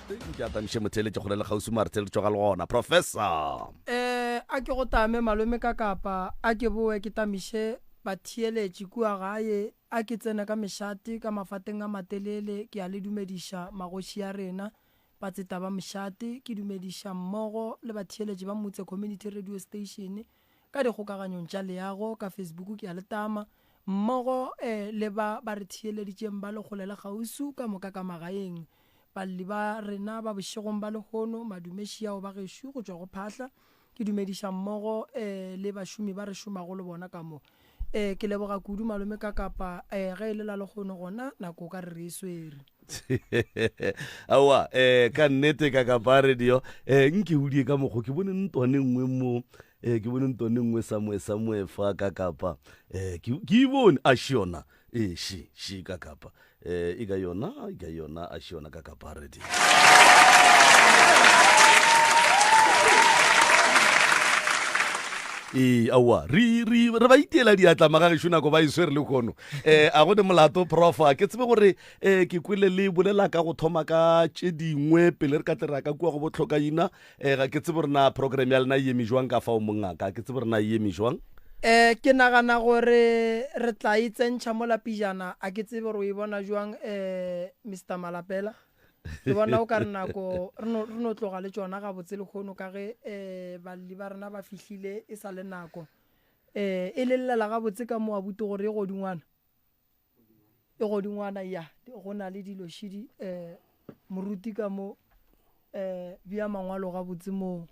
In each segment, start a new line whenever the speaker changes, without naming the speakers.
Nke a tamiše motheeletši kgole le kgauswi mo a re theeletšo ga le gona. Professor.
Eh, a ke go tame malome ka kapa, a ke boe ke tamiše batheeletši kua gae, a ke tsene ka mešate ka mafateng a matelele, ke a le dumediša magoši a rena, batseta ba mošate, ke dumediša mmogo le batheeletši ba Motse Community Radio Station ka dikgokaganyong tša leago, ka Facebook ke a le tama, mmogo eh, le ba ba re theeleditšeng ba le kgole le kgauswi ka moka ka magaeng. Balli ba rena ba bošegong ba lehono, madume šiao ba gešo go tšwa go Phahla. Ke dumediša mmogo eh, le bašomi ba re šomago le bona ka mo. Eh, ke leboga kudu malome ka kapa eh, ge e le la lehono gona nako o ka re re e swere.
Aowa eh, ka nnete ka kapa radio eh, nke o die ka mokgo ke bone ntwane nngwe mo eh, ke bone ntwane nngwe somewhere somewhere fa ka kapa eh, ke ke e bone a še yona ee še še ka kapa eh, e ka yona e ka yona a še yona ka kapa radio ee aowa re re re ba itiela diatla magagešo nako ba e swere le kono um a go ne molato profa ke tsebe gore um ke kwele le bolela ka go thoma ka tše dingwe pele re ka tle ra ka kua go botlhokaina um ga ke tsebe gore na program ya lena e eme jwang ka fao mongaka ke tsebe gore na e eme jwang
Eh, ke nagana gore re tla e tsentšha mola pijana, a ke tsebe gore o e bona jwang eh, Mister Malapela. Ke bona o ka re nako re no, re no tloga le tšona gabotse lehono ka ge eh, balli ba rena ba fihlile e sa le nako. Eh, e lellela gabotse ka mo abuti gore e godingwana. E godingwana ya, go na le dilo šidi eh, moruti ka mo eh, bea mangwalo gabotse moo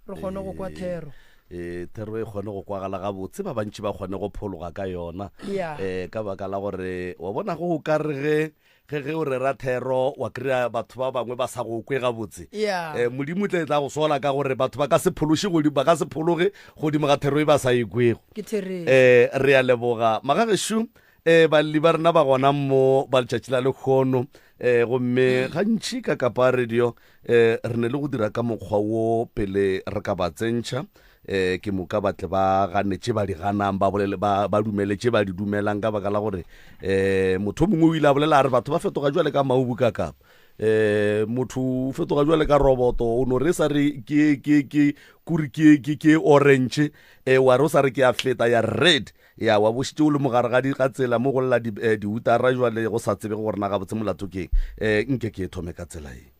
re kgone go kwa thero.
E, thero e kgone go kwagala gabotse ba bantši ba kgone go phologa ka yona
Ya.
e, ka baka la gore wa bona go o ka re ge ge ge o rera thero wa kry-a batho ba bangwe ba sa go kwe gabotse
Ya.
e, modimo tle tla go sola ka gore batho ba ka se phološe godimo ba ka se phologe godimo ga thero e ba sa e kwego
Ke therešo.
e, re a leboga magagešo e balli ba rena ba gona mo ba letšatši la lekgono e gomme gantši ka kapa radio e re ne le go dira ka mokgwa wo pele re ka ba tsentšha e ke moka ba tle ba gane tše ba di ganang ba bolele ba ba dumele tše ba di dumelang ka baka la gore e motho o mongwe o ile a bolela a re batho ba fetoga jwale ka maubu ka kapa e motho o fetoga jwale ka roboto o no re sa re ke ke ke kuri ke ke ke orange e wa re o sa re ke ya feta ya red Ya, wa bošitše o le mo gare ga di, ga tsela mo go lla di, eh, diutara jwale go sa tsebege gore na gabotse molato ke eng. Eh, nke ke e thome ka tsela ye.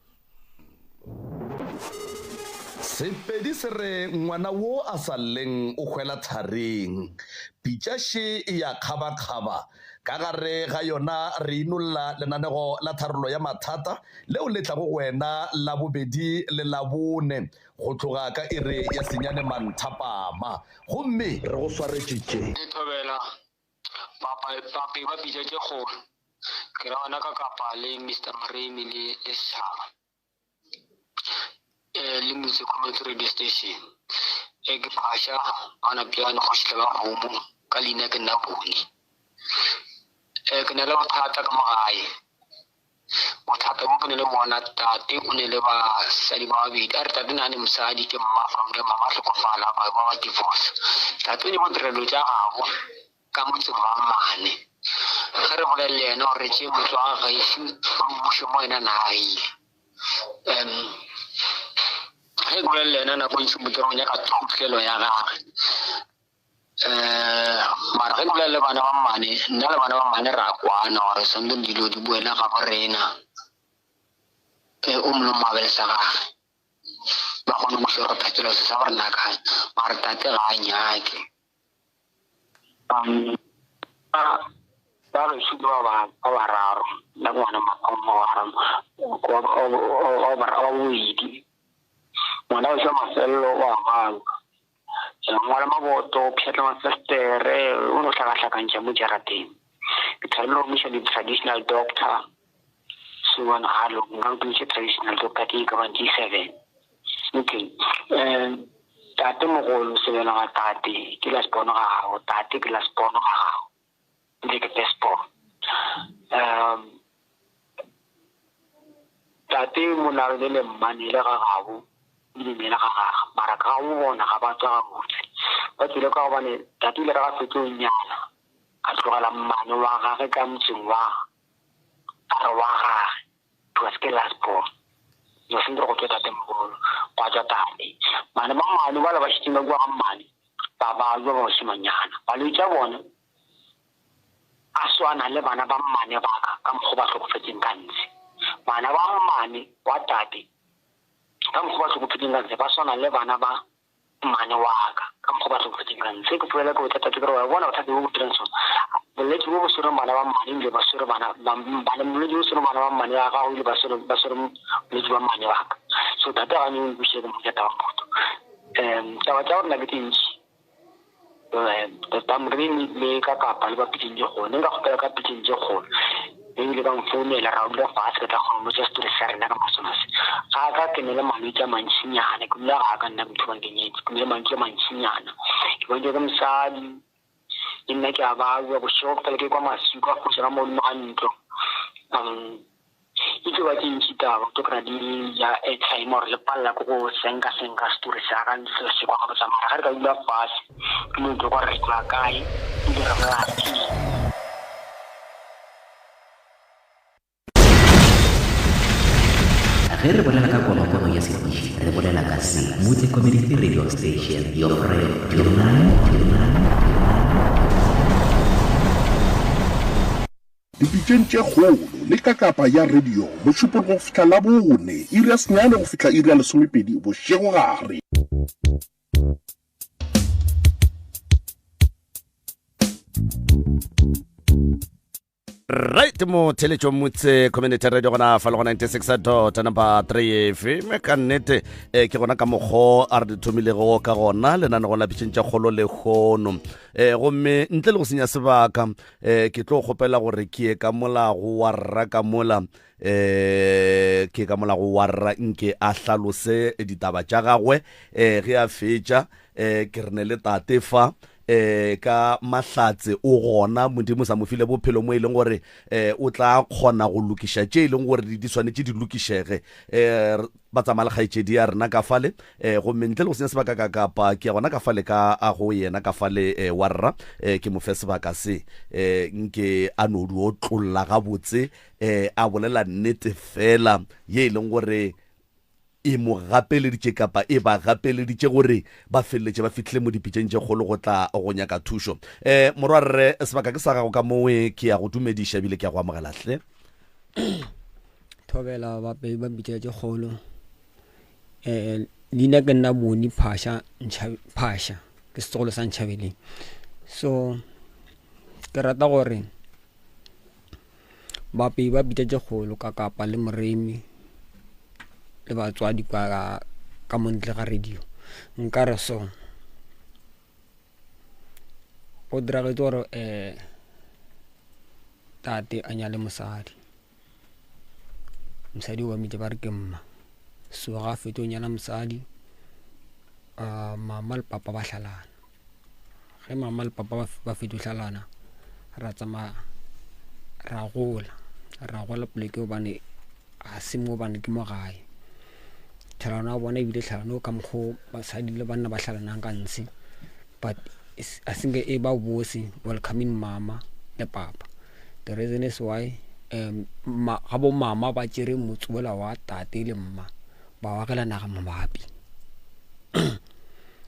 Sepedi se re ngwana wo a sa lleng o hwela tharing. Pitša še e ya kgabakgaba. Ka gare ga yona re inolla lenanego la tharollo ya mathata leo le tlago go wena Labobedi le Labone go tloga ka iri ya senyane manthapama. Gomme.
Re go swaretše tše.
Ke thobela papa papi ba pitša tše kgolo ke ra wena ka kapa le Mister Moremi le le setšhaba eh le Motse Community Radio Station e ke phasha ana piano go šitla ba kgomo ka leina ke nna Boni eh ke na le bothata ka mo gae Bothata bo ke ne le bona tate o ne le basadi ba babedi a re tate na le mosadi ke mma from there mama hlokofala ba ba ba divorce tate o nyako dira dilo tša gabo ka motseng wa mmane ge re bolele le yena gore re tšee motse wa gešo re mmuše mo yena na agile um ge ke bolele le yena nako ntši motse re o nyaka thutlelo ya gage um mara ge ke bolela le bana ba mmane nna le bana ba mmane ra kwana gore swanetse dilo di boele ga bo rena um o molo mabele sa gage ba kgone go šoro phetolo se sa gore na kae mara tate ga a nyake ba gešo ke ba ba bararo nna ke ngwana wa bobedi ngwana wa mafelelo wa bangwa Ngwala maboto, pšhatla mafestere, o no hlakahlakantšha mo jarateng. Ke thabile go miša di-traditional doctor. So one halo, nka ke miša traditional doctor ke ka bang G7. Okay. Um tate mogolo sebela ga tate ke last born ga gago, tate ke last born ga gago. Ebile ke first born. Um Tate Monarone le mmane le ga gabo ebile ne le ga gage mara ka gabo bona ga ba tswa gabotse ba tswile ka gobane tate ile re ga fetso nyala a tlogela mmane wa gage ka motseng wa a re wa gage because ke last born. Ba sentse go tswe tatemogolo, gwa tswa tate. Bana ba mmane bala ba šetšeng ka kua ga mmane ba balwa ba bašemanyana. Malwetši a bona a swana le bana ba mmane ba ka ka mokgwa ba hlokofetšeng ka ntshe. Bana ba mmane wa tate ka mokgwa ba hlokofetšeng ka ntshe ba swana le bana ba mmane wa ka ka mokgwa ba hlokofetšeng ka ntshe. Ke bolela ke botša tate ke re wa bona bothata bo bo dirang so. Bolwetši bo bo swereng bana ba mmane ebile ba swere bana ba bana bolwetši bo swereng bana ba mmane ya gago ebile ba swere ba swere bolwetši ba mmane wa ka. So tate ga ne o nkwešiše ke mmotša taba motho. Um taba tša gore na ke tše ntši. Um tota moremi le ka kapa le ba pitšeng tše kgolo. Ne nka kgopela ka pitšeng tše kgolo. Ebile ba nfounela ra dula fatshe ke tla kgona go botša setori sa rena ka masomase. Ga ka ke ne le malwetši a mantšinyana. Ke dula ga ka nna motho ba ke nyetse. Ke ne le malwetši a mantšinyana. Ke bontšha ke mosadi. Le nna ke a babja bošego ke fela ke kwa maswika a foša ka mo godimo ga ntlo. Um e tlo ba tše ntši taba tlo kry-a di ja airtime or le palela ke go senka senka story sa ka se se kwa gabotse mara ga re ka dula fase ke mo tlo kwa re tšwa kae ebile re bolela eng.
Ge re bolela ka konokono ya setiši, re bolela ka se Motse Community Radio Station, your friend, your nine, your nine, your nine.
Dipitšeng tše kgolo le kakapa ya radio Mošupologo go fihla Labone, iri ya senyane go fihla iri ya lesomepedi bošegogare.
Right mo theletšo motse community radio gona fa le go 96 dot number 3 fm ka nnete eh, ke gona ka mokgo a re di thomilego ka gona lenanego la pitšeng tša kgolo le kgono eh, gomme ntle le go senya sebaka eh, ke tlo kgopela gore ke ye ka molago wa rra ka mola eh ke ka molago wa rra nke a hlalose ditaba tša gagwe eh ge a fetša eh ke re ne le tate fa eh ka mahlatse o gona modimo sa mo file bophelo mo e leng gore eh o tla kgona go lokiša tše e leng gore di swanetše di lokišege eh ba tsamaya le kgaetšedi ya rena ka fale eh gomme ntle le go senya sebaka ka kapa ke ya gona ka fale ka a go yena ka fale eh, wa rra eh ke mo fe sebaka se eh nke a no di otlolla gabotse eh a bolela nnete fela ye e leng gore e mo gapeleditše kapa e ba gapeleditše gore ba feleletše ba fihlile mo dipitšeng tše kgolo go tla go nyaka thušo. Um morwarre, sebaka ke sa gago ka mowe, ke ya go dumediša ebile ke ya go amogela hle.
Thobela bapedi ba pitša tše kgolo. Um leina ke nna Boni Phasha, Phasha ke setlogolo sa Ntšhabeleng. So ke rata gore Baapei ba pitša tše kgolo ka kapa le moremi le batswadi kwa ka mo ntle ga radio. Nka re so, go diragetše gore tate a nyale mosadi, mosadi o ba mmitša ba re ke mma. So ga a fetša go nyala mosadi mama le papa ba hlalana. Ge mama le papa ba fetša go hlalana ra tsamaya ra gola, ra gola poleke gobane ga se mo gobane ke mo gae. Tlhalano ya bona ebile tlhalano ka mokgwa o basadi le banna ba hlalanang ka ntshe but a se nke e ba bose welcoming mama le papa. The reason is why ga bo mama ba tšere motse wola wa tate le mma ba o agela naga mabapi.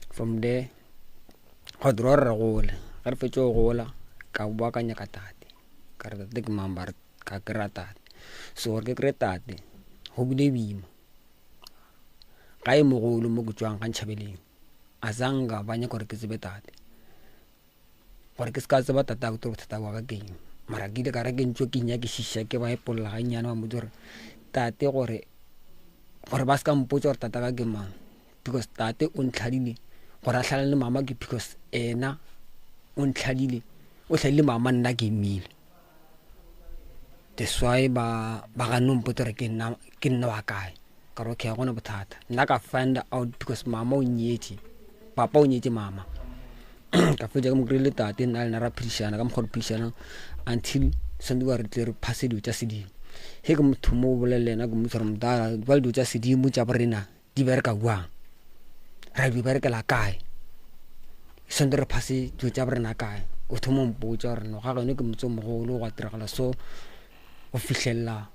From there gwa dira gore re gole, ge re fetša go gola ka bowa ka nyaka tate, ka re tate ke mang ba re ka kry-a tate. So gore ke kry-e tate go bile boima, gae mogolo mo ke tšwang ga Ntšhabeleng a zanka ba nyaka gore ke tsebe tate. Gore ke se ka tseba tate gore bothata bwa ka ke eng, mara ke ile ka re ke ntšwe ke nyakišiša ke ba epolla gannyane ba mpotša gore tate gore gore ba se ka mpotša gore tata ka ke mang. Because tate o ntlhadile gore a hlalane le mama ke because ena o ntlhadile o hladile mama nna ke imile. That's why ba ba ganne go mpotsa gore ke nna ke nna wa kae. Ka re okay ga gona bothata. Nna ka find out because mama o nyetše, papa o nyetše mama. Ka fetša ke mo kry-ile tate nna le ena ra phedišana ka mokgwa re phedišanang until santse ba re tle re phase dilo tša sedimo. Ge ke motho mo bolela le ena ke mmotša gore mdala jwale dilo tša sedimo tša borena di bereka bjang, ra di berekela kae, swanetše re phase dilo tša borena kae. O thoma go mpotša gore no ga geno ke motse o mogolo gwa diragala so go fihlelela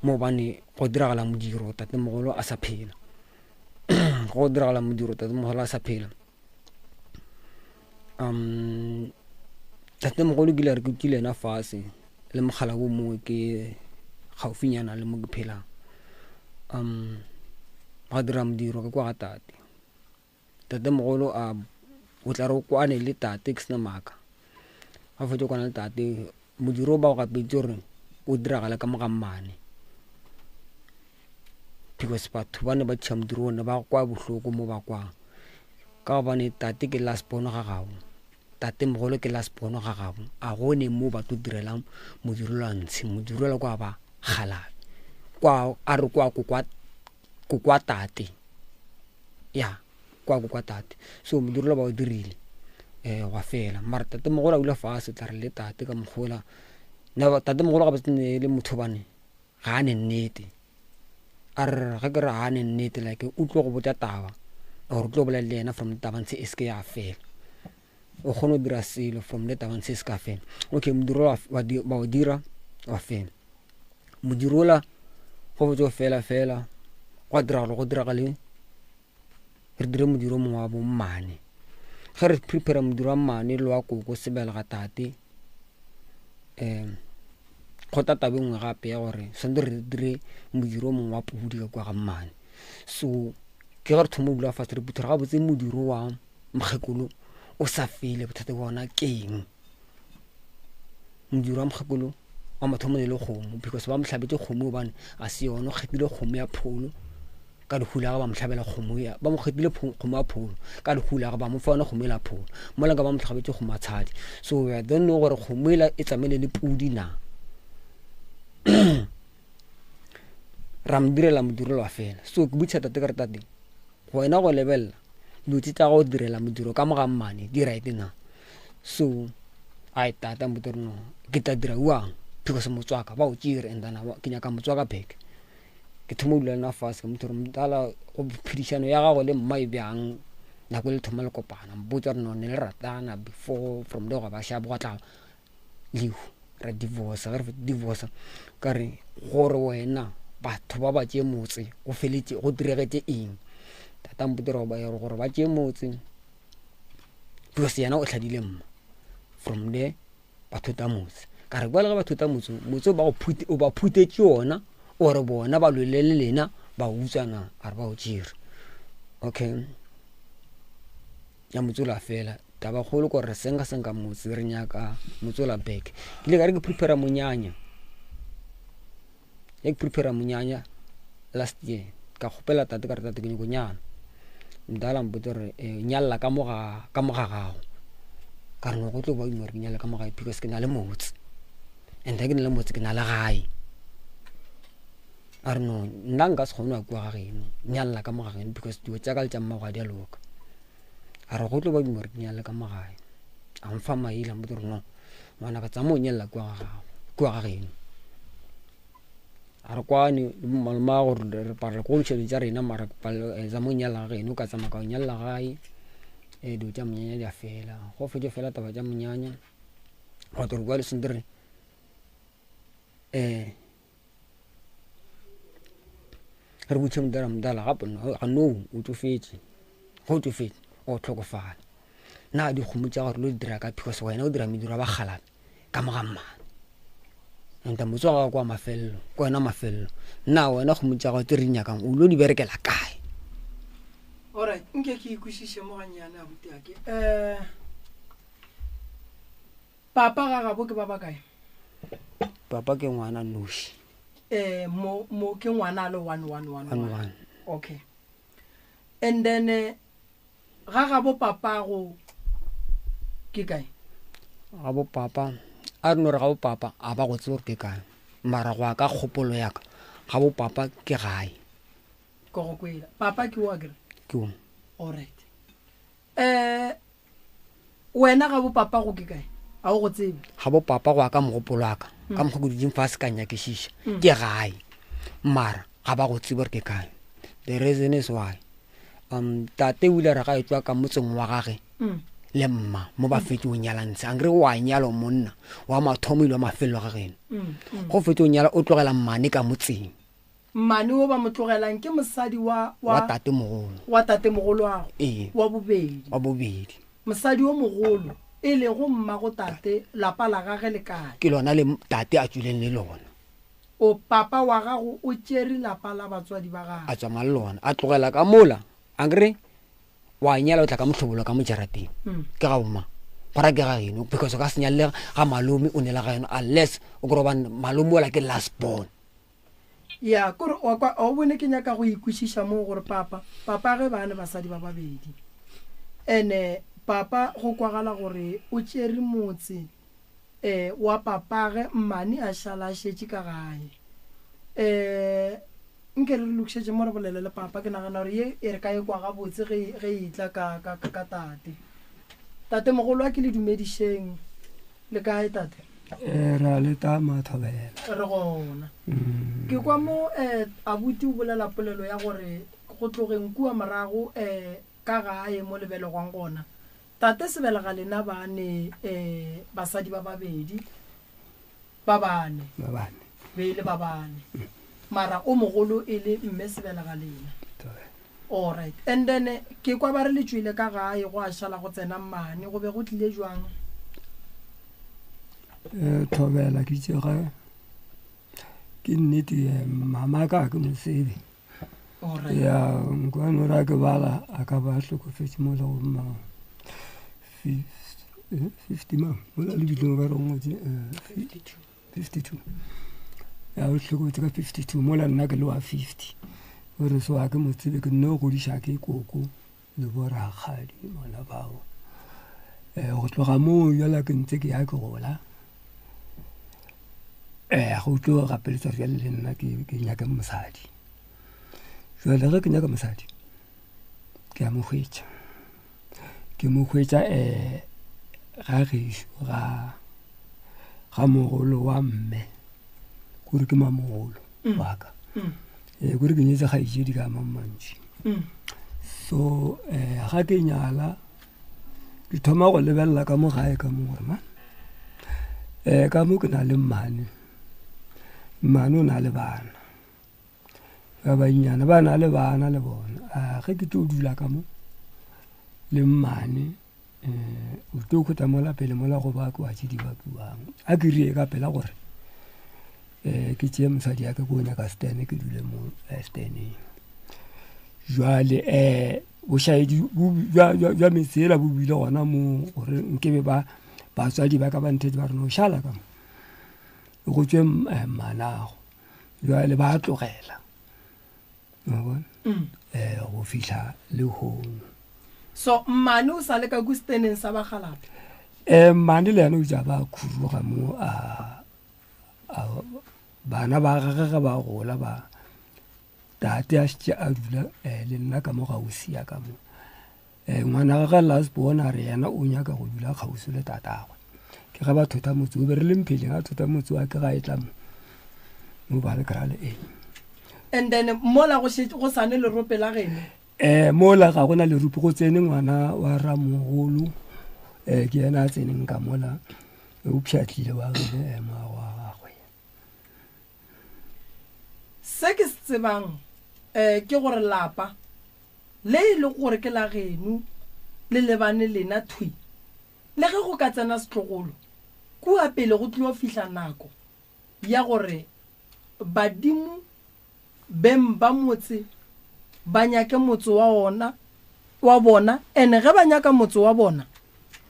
Mo gobane go diragala modiro tatemogolo a sa phela. Go diragala modiro tatemogolo a sa phela. Um tatemogolo ke ile a re ke kile yena fase le mogala wo mongwe ke gaufinyana le mo ke phelang. Um gwa dira modiro ka kwa ga tate. Tatemogolo a o tla re o kwane le tate ke sena maaka. Ga fetša o kwana le tate modiro o ba o gapeditše gore o diragale ka mo ga mmane. Because batho ba ne ba tšha modiro one ba kwa bohloko mo ba kwang. Ka gobane tate ke last born ga gabo, tatemogolo ke last born ga gabo, a go ne mo ba tlo direlang modiro la ntshe, modiro la kwa ba galabe. Kwa a re kwa ko kwa ko kwa tate. Ya, kwa ko kwa tate. So modiro la ba o dirile eh gwa fela. Mara tatemogolo a dula fase tla re le tate ka mokgola. Na tatemogolo ga ba tsene le motho bane ga a ne nnete. A re ge ke re ga a ne nnete like o tlo go botša taba or o tlo bolela le yena from taba ntshe e seke ya fela. O kgone go dira selo from le taba ntshe e se ka fela. Okay, modiro wa o dira wa fela. Modiro ola go botse o fela fela gwa dira gore go diragale re dire modiro mongwe wa bommane. Ge re prepare modiro wa mmane le wa koko sebelega tate um go tla taba e nngwe gape ya gore tshwanetse re dire modiro mongwe wa pudi ka kwa ga mmane. So ke ge re thoma go dula fatshe re phuthela gabotse modiro wa mokgekolo o sa fele bothata bja ona ke eng. Modiro wa mokgekolo wa mathomo ne le kgomo because ba mo hlabetše kgomo gobane a se yona, o kgethile kgomo ya pholo ka lehu la gagwe ba mo hlabela kgomo ya, ba mo kgethile kgomo ya pholo ka lehu la gagwe ba mo fa yona kgomo ela pholo, mola nka ba mo hlabetše kgomo ya tshadi. So I don't know gore kgomo ela e tsamaile le pudi na. Ra mo direla modiro wa fela. So ke botšiša tate ka re tate wena go lebelela dilo tše tša go direla modiro ka mo ga mmane di right na? So ai tata mpotse gore no ke tla dira jang because motswaka ba o tšere and then ke nyaka motswaka back. Ke thoma go dula le nna fase ka motho gore mdala go phedišano ya gago le mma e bjang nako e le thoma le kopana mpotsa gore no ne le ratana before from there gwa ba shapa gwa tla lehu ra divorce ge re divorce ka re gore wena batho ba ba tšee motse go feletše go diregetše eng tata mpotse gore gore ba tšee motse because yena o hladile mma from there ba thota motse ka re bjale ge ba thota motse motse ba go phute o ba phutetše ona ore bona ba lwele le lena ba utswana a re ba o tšere okay ya motsola fela taba kgolo ko re senka senka motse re nyaka motsola back ke ile ka re ke prepare monyanya ya ke prepare monyanya last year ka kgopela tate ka re tate ke nyako nyala mdala mpotse gore eh, nyalla ka mo ga ka mo ga gago ka re no go tlo ba gore ke nyale ka mo gae because ke na le motse and ge ke na le motse ke na le gae a re no nna nka se kgone go ya kua ga geno nyalla ka mo ga geno because dilo tša ka le tša mmago ga di a loka a re go tlo ba duma gore ke nyale ka mo gae a mfa maele a mpotsa gore no ngwana ka tsama o nyelela kua ga gago kua ga geno a re kwane le malome gore re palelwa ke go ntšha dilo tša rena mara eh, tsama o nyelela ga geno ka tsamaya ka o nyelela gae um dilo tša monyanya di a fela go fetše fela taba tša monyanya gwa tlo re kwa le sente re um re botše mdala mdala gape ga no o tšofetše ge o tšofetše o hlokofala na dikgomo tša gore lo di dira ka because wena o dira mediro ya bakgalabe ka mo ga mmane and motse wa gago kwa mafelelo ke wena mafelelo na wena kgomo tša gago tse re di nyakang o lo di berekela kae
alright nke ke ikwešiše mo gannyane abuti ake um Papa ga gabo ke ba bakae?
Papa ke ngwana noši.
Eh, mo, mo ke ngwana a le one, one, one,
One, one.
Okay. And then eh, ga gabo papago ke kae?
Ga bo papa, a re no re ga bo papa a ba go tsebe gore ke kae. Mara go ya ka kgopolo ya ka, ga bo papa ke gae.
Ke go kwela. Papa ke o akere?
Ke o.
Alright. Eh, wena ga bo papa go ke kae? A o go tsebe?
Ga bo papa go ya ka mogopolo wa ka, ka mokgwa ke dutseng fase ka nyakišiša, ke gae. Mara ga ba go tsebe gore ke kae. The reason is why, um tate o ile a re ga e tšwa ka motseng wa gage, le mma mo ba fetse o nyalantshe ankere wa nyala monna wa mathomo ile wa mafelelo ga geno go fetse o nyala o tlogela mmane ka motseng
Mmane wo ba mo tlogelang ke mosadi wa,
wa, wa tatemogolo.
Wa tatemogoloago.
Ee.
Wa bobedi.
Wa bobedi.
Mosadi yo mogolo, e lego mmago tate, lapa la gage le kae?
Ke lona le tate a tšwileng le lona.
O, papa wa gago o tšere lapa la batswadi ba gagwe.
A tsamaya le lona, a tlogela ka mola, ankere wa nyala o tla ka mohlobolo ka mo jarateng. Ke ga bomang? Go ra ke ga geno, because o ka se nyalele ga malome o ne le ga yona unless o kry-e gobane malome ola ke last born.
Ya, kore wa kwa, o bone ke nyaka go ikwešiša moo gore papa, papa ge ba ne basadi ba babedi. Ene papa go kwagala gore o tšere motse eh wa papage mmane a šala a šetše ka gae. Eh nke re re lokišetše mo re bolele le papa, ke nagana gore ye e re ka e kwa gabotse ge ge e tla ka ka ka tate. Tate mogolo a ke le dumedišeng. Le kae tate?
Eh, ra le tama thobela.
Re gona. Mm. Ke kwa mo eh abuti o bolela polelo ya gore go tlogeng kua morago eh ka gae mo le belegwang gona. Tate sebelega lena ba ne eh basadi ba babedi ba bane.
Ba bane.
Be e le ba bane. Mara o mogolo e le mme sebelega lena. Alright. And then ke kwa ba re le tšwele ka gae go a šala go tsena mmane go be go tlile jwang?
Eh, thobela ke itse ga ke nnete eh, mama ka ke mosebe ya nkwano ra ke bala a ka ba hlokofetše mo le go ma 50 mang mola le ditlong ba re ngotse 52 ya o hlokofetše ka 52 mola nna ke le wa 50 gore so ga ke mo tsebe ke nno godiša ke koko le bo rakgadi bona bao um go tloga moo jala ke ntse ke ya ke gola um go tlo gapeletsa jale le nna ke nyake mosadi jale ge ke nyaka mosadi ke a mo hwetša ke mo hwetša um ga gešo ga ga mogolo wa mme kore ke mamogolo mm. wa ka mm. ee kore ke nyetse kgaetšedi ka mang mantši mm. so um ga ke nyala ke thoma go lebelela ka mo gae ka mo gore man um ka mo ke na le mmane mmane o na le bana ba bannyane ba na le bana le bona a ge ke tlo dula ka mo le mmane um o tlo khutla mola pele mola go ba ke wa tse di bakiwang a ke rie ka pela gore um ke tšee mosadi ya ka ko nyaka stene ke dule mo eh, steneng jwale um bošaedi bja metsela bo bile gona mo gore nkebe ba batswadi ba ka ba nthetse ba re no šala ka mo go tswe eh, mmanago Jwale ba tlogela wa bona mm. eh go fihla le hono
so mmane o sa le ka ku steneng sa bagalapa
eh mmane le yena o ja ba khuruga mo a a bana ba gagwe ge ba gola ba tate a šetše a dula eh, le nna ka mo gausi ya ka mo Eh, ngwana gagwe last born a re yena o nyaka go dula kgauswi le tatagwe ke ge ba thotha motse o be re le mpheleng a thotha motse wa ke ga e tla mo mo ba le kry le eng
and then mola go šetše go sane lerope la geno
um mola ga gona lerupi go tsene ngwana wa ramogolo um ke yena a tseneng ka mola o pšhatlile wa gile eh, moago wa gagwe
Se ke se tsebang um ke gore lapa le e lego gore ke la geno le lebane lena thwi. Le ge go ka tsena setlogolo kua pele go tlilo fihla nako ya gore badimo beng ba motse ba nyake motse wa ona wa bona ene ge ba nyaka motse wa bona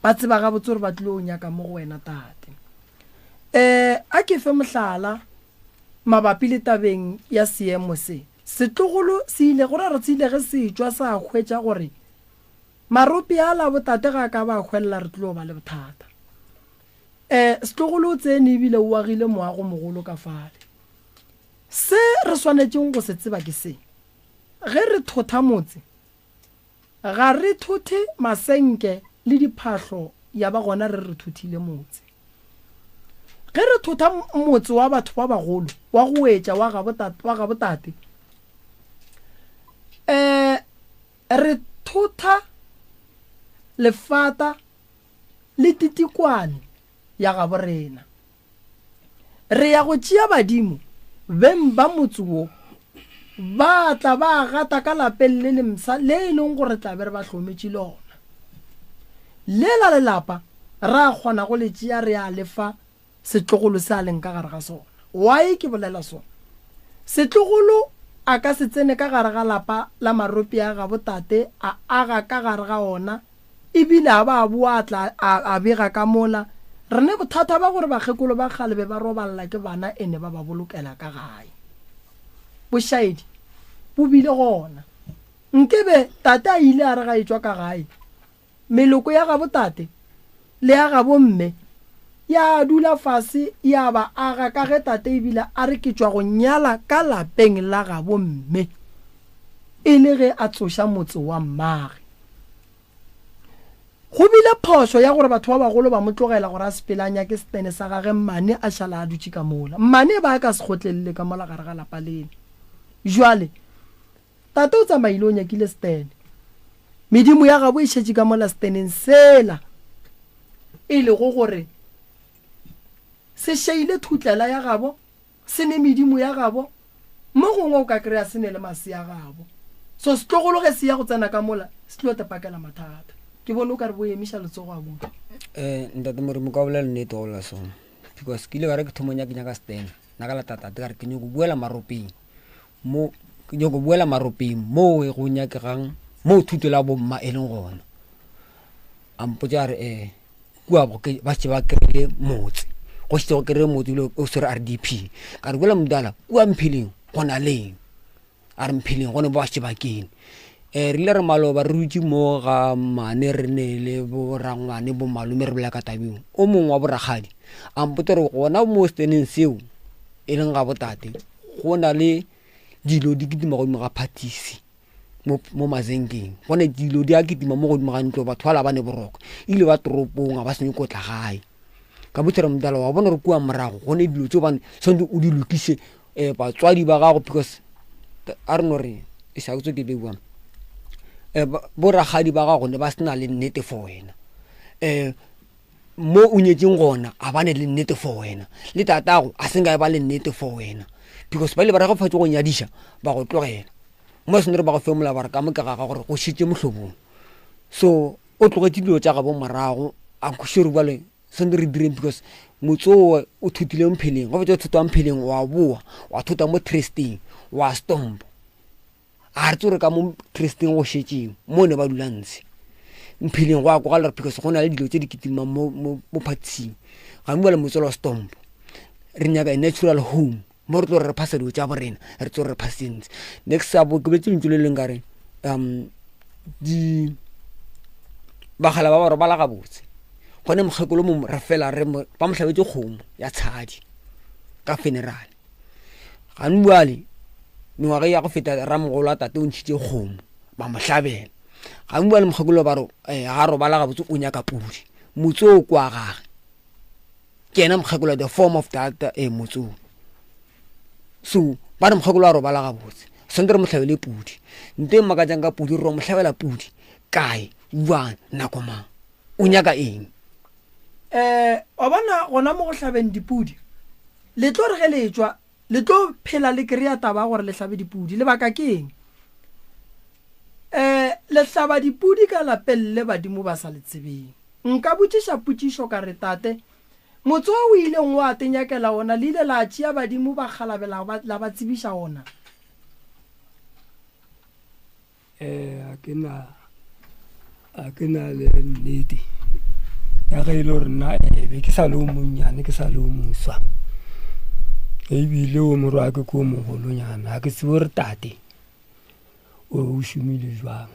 ba tseba gabotse gore ba tlilo o nyaka mo go wena tate. Um a ke fe mohlala mabapi le tabeng ya seemo se. Setlogolo se ile go ra re se ile ge se etšwa sa hwetša gore marope a la botate ga a ka ba hwelela re tlilo ba le bothata. Um setlogolo o tsene ebile o agile moago mogolo ka fale. Se re swanetšeng go se tseba ke se, ge re thotha motse, ga re thothe masenke le diphahlo ya ba gona re re thothile motse. Ge re thotha motse wa batho ba bagolo, wa go etša wa gabo tate, wa gabo tate, um re thotha lefata. le titikwane ya gabo rena. Re ya go tšea badimo beng ba motse wo, ba tla ba gata ka lapeng le lemsa le e leng gore tla be re ba hlometše lona. Lela lelapa ra kgona go le tšea re a le fa setlogolo se a leng ka gare ga sona. Why ke bolela so? Setlogolo a ka se tsene ka gare ga lapa la marope a gabo tate a aga ka gare ga ona ebile a ba a boa a tla a, a bega ka mola. Re ne bothata ba gore bakgekolo ba kgale be ba roballa ke bana ene ba ba bolokela ka gae. Bošaedi bo bile gona. Nkebe tate a ile a re ga etšwa ka gae, Meloko ya gabo tate le ya gabo mme ya dula fase ya ba aga ka ge tate ebile a re ke tšwa go nyala ka lapeng la gabo mme e le ge a tsoša motse wa mmage. Go bile phošo ya gore batho ba bagolo ba mo tlogela gore a sepele a nyake setene sa gage mmane a šala a dutše ka mola. Mmane e ba a ka se kgotlelele ka mola gare ga lapa lele. Jwale Tate o tsamaile o nyakile setene. Medimo ya gabo e šetše ka mola seteneng sela, e lego gore se šeile thutlela ya gabo, se ne medimo ya gabo, mo gongwe o ka kry-a se ne le masea gabo. So setlogolo ge se ya go tsena ka mola, se tlo te pakela mathata. Ke bone o ka re bo emiša letsogo abuti.
Eh, ntate Morimo ka bolela nnete go bolela sona because ke ile ka re ke thomo nyake nyaka setene nna ka lata tate ka re ke nyoko boela maropeng mo ke nyoko boela maropeng moo go nyakegang moo thuto la bomma e leng gona a mpotsa a re um kua ba šetše ba kry-ile motse go šetše go kry-ile motse ebile o swere r d p ka re boela modala kua mpheleng go na leng a re mpheleng gone ba šetše ba kene um re ile re maloba re dutse mo ga mane re ne le borangwane bo malome re bolela ka tabeng o mongwe wa borakgadi a mpotsa gore gona mo steneng seo e leng ga botate go na le dilo di kitima godimo ga phathisi mo, mo mazenkeng go ne dilo di a kitima mo godimo ga ntlo batho ba la ba ne boroko ebile ba toropong ga ba senye kotla gae ka botshera modala wa bona gore kua morago go ne dilo tse bane tshwanetse o di lokise um batswadi ba gago because a re no re e sa tse ke beiwang um borakgadi ba gago ne ba sena le nnete for wena um mo o nyetseng gona a ba ne le nnete for wena le tatago a se nka e ba le nnete for wena because ba ile ba re go fatse go nyadiša ba go tlogela mo sene re ba go femola ba re ka moka ga gore go šitše mohlobong so o tlogetše dilo tša gabo morago a sure bjale sente re direng because motse o o thutile mpheleng go fetsa o thutwa mpheleng wa boa wa thota mo tresteng wa stompo A re tsore ka mo Kristeng go šetšeng mo ne ba dula ntshe mpheleng go a kwagala gore because go na le dilo tse di kitimang mo, mo, mo phatising ga bua le motswela wa stompo re nyaka a natural home mo re tlo re re phasa dilo tša borena re tlo re phasitse ntse next sa bo ke betse lentšu le leng kare um di bagala ba ba robala gabotse gone mokgekolo mo re fela re ba mo hlabetse kgomo ya tshadi ka funeral Gane bjale mengwaga ya go feta ramogolo wa tate o ntšhitše kgomo ba mo hlabela. Gane bjale mokgekolo ba re eh, ga robala gabotse o nyaka pudi. Motse o kwa gage. Ke yena mokgekolo the form of that eh, motse o. So ba re mokgekolo a robala gabotse. Swanetse re mo hlabele pudi. Nto e mmakatšang ka pudi re mo hlabela pudi kae, jwang, nako mang. O nyaka eng?
Um wa bona gona mo go hlabeng dipudi, le tlo re ge le etšwa le tlo phela le kry-a taba ya gore le hlabe dipudi. Lebaka ke eng? Um le hlaba dipudi ka lapeng le badimo ba sa le tsebeng. Nka botšiša potšišo ka re, Tate, motse wo o ileng wa tenyakela ona le ile la tšea badimo ba kgalabe la ba, la ba tsebiša ona?
Eh, a ke na a ke na le nnete ka ge e le gore nna eh, be ke sa le o monnyane ke sa le o moswa ebile o morwa ke ko mogolonyana ga ke tsebe gore tate o šomile jwang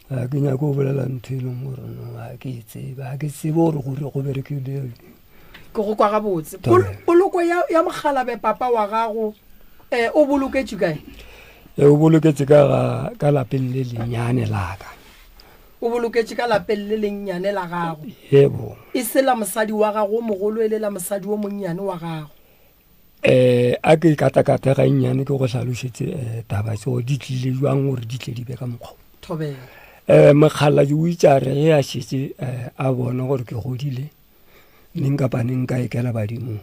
ga ke nyake go bolela ntho e leng gore no ga ke e tsebe ga ke tsebe gore gore go berekile
ke go kwa gabotse poloko ya, ya mogalabe papa wa gago um o boloketše kae
e o boloketše ka ga ka lapeng le lennyane la ka
o boloketše ka lapeng le lennyane la gago
yebo
e se la mosadi wa gago o mogolo e le la mosadi o monnyane wa gago
um a ke katakate gannyane ke go hlalošetse um taba tseo di tlile jwang gore di tle di be ka mokgwa
thobela.
Um mokgalabje o itše a re ge a šetše um a bona gore ke godile neng kapa neng ka ekela badimong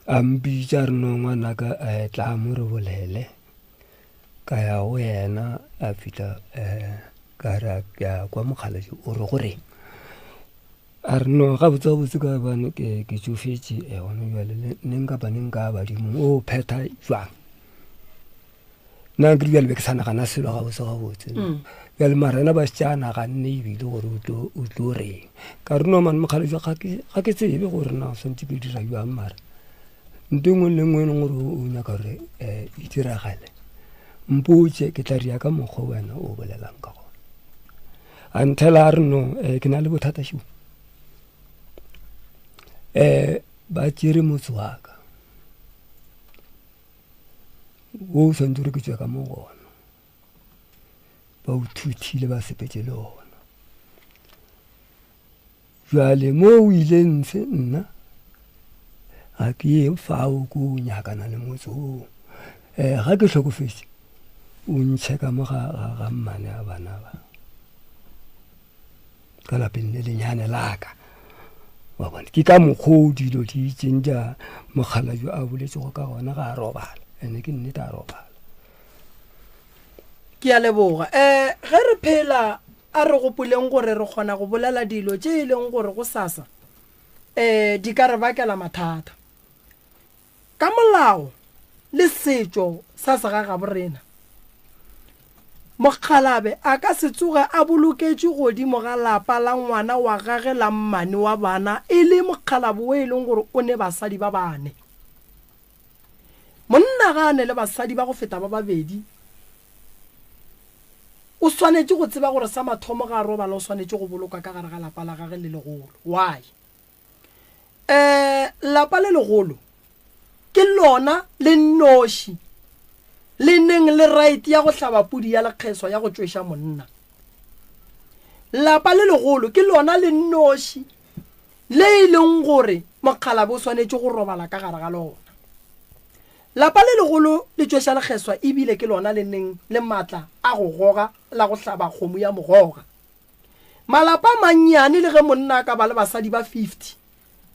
a mpitša a re no ngwanaka um tla mo re bolele ka ya go yena a fihla um ka re ke a kwa mokgalabje o re go reng a re no gabotse gabotse ka bane ke ke tšofetše um gona jale neng kapa neng ka badimong o phetha jwang nna ke bjale be ke sa nagana selo gabotse gabotse mm. bjale mara ena ba šetše a naganne ebile gore o tlo reng ka re no mane mokgalejwa ga ke tsebe gore na o swantse ke dira jwang mara nto e nngwe le nngwe e leng gore o nyaka gore um e diragale mpotse ke tla ria ka mokgwa wena o bolelang ka gona a nthela a re no um ke na le bothata šio um ba tšere motse wa ka wo o swantse gore ke tswe ka mo gona ba o thuthile ba sepetse le ona jale mo o ile ntshe nna ga ke ye fao ko o nyakana le motse oo um ga ke tlhokofetse o ntšhe ka mo ga mmane a bana ba ka lapeng le lenyane laka wa bona ke ka mokgwa o dilo di itseng ja mokgalajwe a boletsego ka gona ga a robala ene ke nnete a robala
ke a leboga um ge re phela a re gopoleng gore re kgona go bolela dilo tše e leng gore go sasa um di ka re bakela mathata Ka molao le setšo sa segagaborena, mokgalabe a ka se tsoge a boloketšwe godimo ga lapa la ngwana wa gage la mmane wa bana e le mokgalabe wo e leng gore o ne basadi ba bane. Monna ga a ne le basadi ba go feta ba babedi, o swanetše go tseba gore sa mathomo ga a robala o swanetše go boloka ka gare ga lapa la gage le legolo. Why? Um lapa le legolo ke lona le nnoši le neng le right ya go hlaba pudi ya lekgeswa ya go tšweša monna. Lapa le legolo ke lona le nnoši le e leng gore mokgalabje o swanetše go robala ka gare ga lona. Lapa le legolo le tšweša lekgeswa ebile ke lona le neng le matla a go goga la go hlaba kgomo ya mogoga. Malapa a mannyane le ge monna a ka ba le basadi ba 50,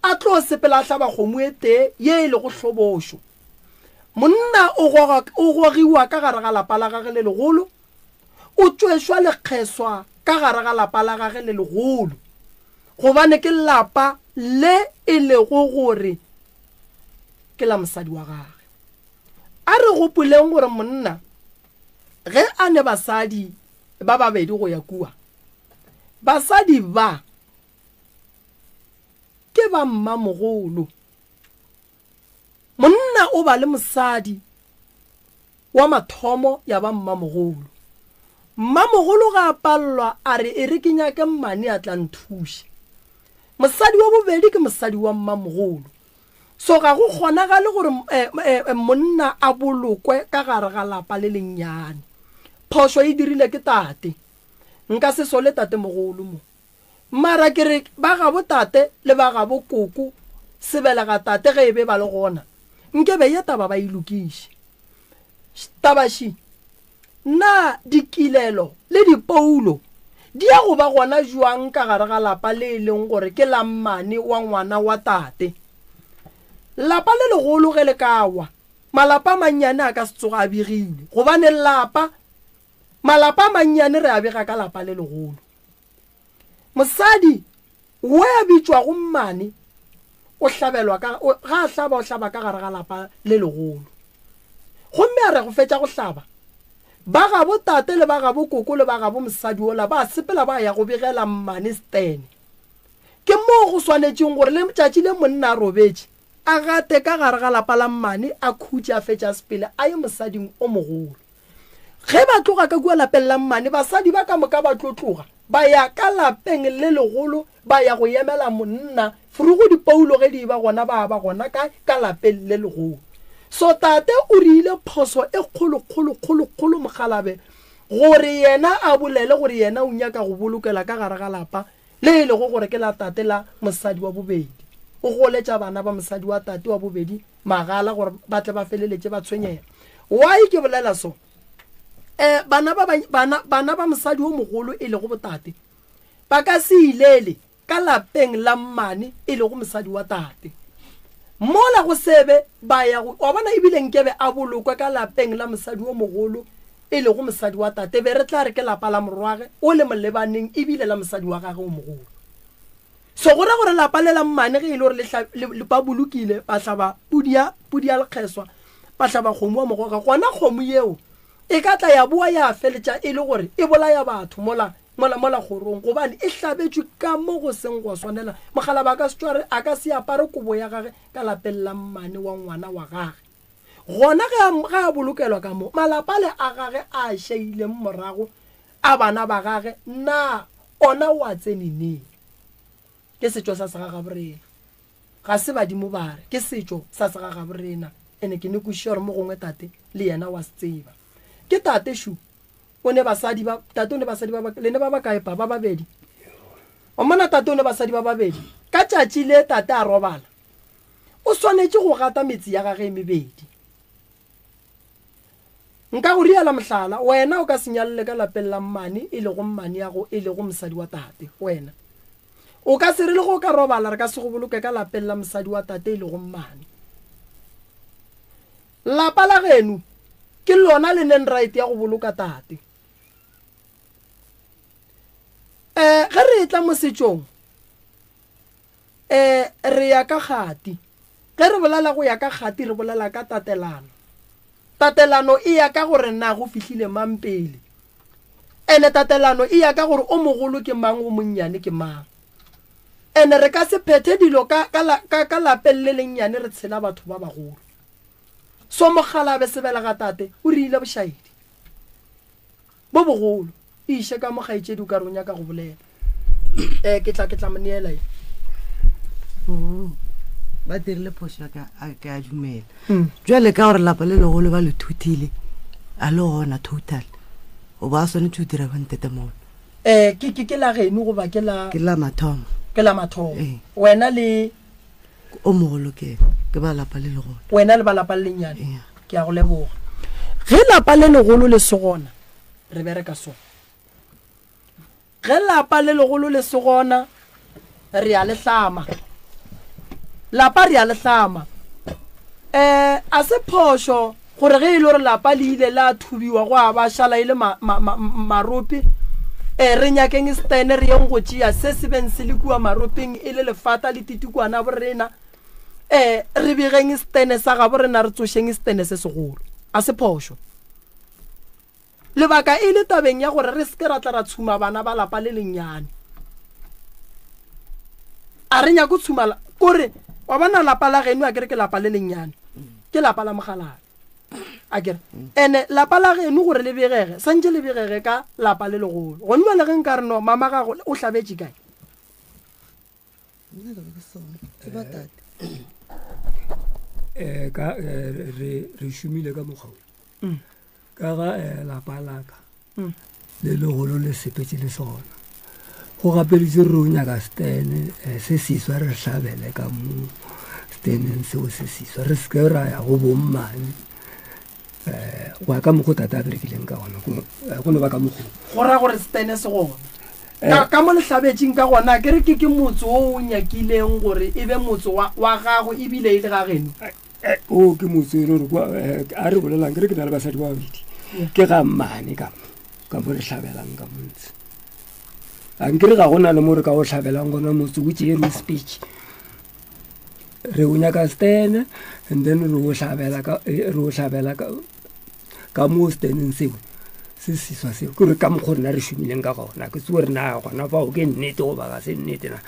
a tlo sepela a hlaba kgomo e tee ye e lego hlobošo. Monna o goga, o gogiwa ka gare ga lapa la gage le legolo, o tšwešwa lekgeswa ka gare ga lapa la gage le legolo, gobane ke lapa le e lego gore ke la mosadi wa gage. A re gopoleng gore monna ge a ne basadi ba babedi go ya kua. Basadi ba ke ba mmamogolo. Monna o ba le mosadi wa mathomo ya ba mmamogolo. Mmamogolo ga a pallwa a re e re ke nyake mmane a tla nthuše. Mosadi wa bobedi ke mosadi wa mmamogolo. So ga go kgonagale gore eh, eh, eh, monna a bolokwe ka gare ga lapa le lennyane. Phošo e dirile ke tate. Nka se sole tate mogolo mo. Mara ke re ba gabo tate le ba gabo koko sebelega tate ge e be ba le gona nke be ye taba ba e lokiše. Taba ši Na dikilelo le dipoulo di ya go ba gona bjang ka gare ga lapa le e leng gore ke la mmane wa ngwana wa tate? Lapa le legolo ge le ka wa, malapa a mannyane a ka se tsoge a begilwe, gobane lapa, malapa a mannyane re a bega ka lapa le legolo. Mosadi we a bitšwago mmane o hlabelwa ka, o, ga a hlaba o hlaba ka gare ga lapa le legolo. Gomme a re go fetša go hlaba, ba gabo tate le ba gabo koko le ba gabo mosadi ola ba sepela ba ya go begela mmane Stene. Ke moo go swanetšeng gore le tšatši le monna a robetše, a gate ka gare ga lapa la mmane a khutše a fetše a sepele a ye mosading o mogolo. Ge ba tloga ka kua lapeng la mmane, basadi ba ka moka ba tlo tloga ba ya ka lapeng le legolo ba ya go emela monna. Frugo dipoulo ge di eba gona ba ba gona kae? Ka lapeng le legolo. So tate o riile phoso e kgolo kgolo kgolo kgolo mokgalabe gore yena a bolele gore yena o nyaka go bolokela ka gare ga lapa le e lego gore ke la tate la mosadi wa bobedi. O goletša bana ba mosadi wa tate wa bobedi magala gore ba tle ba feleletše ba tshwenyega. Why ke bolela so? Um bana ba bana, bana ba mosadi o mogolo e lego botate ba ka se ilele ka lapeng la mmane e lego mosadi wa tate. Mola go sebe ba ya go, wa bona, ebile nkebe a bolokwe ka lapeng la mosadi o mogolo e lego mosadi wa tate, be re tla re ke lapa la morwage o le molebaneng ebile la mosadi wa gage o mogolo. So go ra gore lapa le la mmane ge e le gore le, le, ba bolokile, ba hlaba pudi ya, pudi ya lekgeswa, ba hlaba kgomo wa mogoga, gona kgomo yeo e ka tla ya boa ya feletša e le gore e bolaya batho mola mola mola kgorong, gobane e hlabetšwe ka mo go seng gwa swanela. Mokgalaba a ka se tšware, a ka se apare kobo ya gage ka lapeng la mmane wa ngwana wa gage. Gona ge a, ge a bolokelwa ka mo, malapa le a gage a šaileng morago a bana ba gage, na ona o a tsene neng? Ke setšo sa segagaborena. Ga se badimo ba re, ke setšo sa segagaborena. Ene ke ne kwešiša gore mo gongwe tate le yena wa se tseba. Ke tate šu, o ne basadi ba, tate o ne basadi ba ba, le ne ba ba kae pa? Ba babedi. O mona tate o ne basadi ba babedi. Ka tšatši le tate a robala, o swanetše go gata metse ya gage e mebedi. Nka go riela mohlala, wena o ka se nyalele ka lapeng la mmane e lego mmane ya go e lego mosadi wa tate, wena. O ka se re le go o ka robala re ka se go boloke ka lapeng la mosadi wa tate e lego mmane. Lapa la geno ke lona le neng right ya go boloka tate. Eh, ge re etla mo setšong, eh, re ya ka kgati. Ge re bolela go ya ka kgati, re bolela ka tatelano. Tatelano e ya ka gore na go fihlile mang pele. Ene tatelano e ya ka gore o mogolo ke mang o monnyane ke mang. Ene re ka se phethe dilo ka, ka, ka, ka lapeng le lennyane re tshela batho ba bagolo. So mokgalabe sebelega tate o rile bošaedi bo bogolo. E iše ka mo kgaetšedi o ka re o nyaka go bolela. Eh, ke tla ke tla mo neela e.
Oh, ba dirile phošo ka a ke a dumela. Mm. Jwale ka gore lapa le legolo ba le thuthile a le gona total. O ba swanetše go dira ba ntete mono.
Eh, ke ke ke la geno goba ke la
Ke la mathomo.
Ke la mathomo. Eh. Wena le
O mogolo ke ke ba lapa le legolo.
Wena le ba lapa le lennyane. Yeah. Ke a go leboga. Ge lapa le legolo le se gona, re bereka so. Ge lapa le legolo le se gona, re a le hlama. Lapa re a le hlama. Um a se phošo gore ge e le gore lapa le ile la thubiwa go a ba šala e le ma, ma, ma, marope, um re nyakeng stene re yeng go tšea se se beng se le kua maropeng e le lefata le titikwana borena, um re begeng stene sa gabo rena re tsošeng stene se segolo. A se phošo. Lebaka e le tabeng ya gore re se ke ra tla ra tshuma bana ba lapa le lennyane. A re nyako tshuma, kore wa bona lapa la geno a kere ke lapa le lennyane, ke lapa la mogalabe a kere. Ene lapa la geno gore le begege, santše le begege ka lapa le legolo. Gone jwale ge nka re no mama gago o hlabetše kae?
Nna ke be ke sona ke ba tate.
Eh, ka eh, re re šomile ka mokgwa o. Ka ga eh, lapa la ka mm. le legolo le sepetse le sona go gapeletše re o nyaka stene eh, se seswa re hlabele ka mo steneng seo se seswa re seke ra ya go bommane um go ya ka mokgo tate a berekileng ka gona go no ba ka mokgo
go ra gore stene se gona ka mo lehlabetšeng ka gona ke re ke ke motse o o nyakileng gore e be motse wa gago ebile e le ga geno
Eh, o ke motse e le gore kwa eh, a re bolelang ke re ke na le basadi ba babedi ke ga mmane ka mo ka mo re hlabelang ka montse a nkere ga go na le mo re ka o hlabelang gona motse o tšere o speech re o nyaka stene and then re o hlabela ka eh, re o hlabela ka ka mo steneng seo se seswa seo ke gore ka mokgwa rena re šomileng ka gona ke tse gore na gona fao ke nnete goba ga se nnete na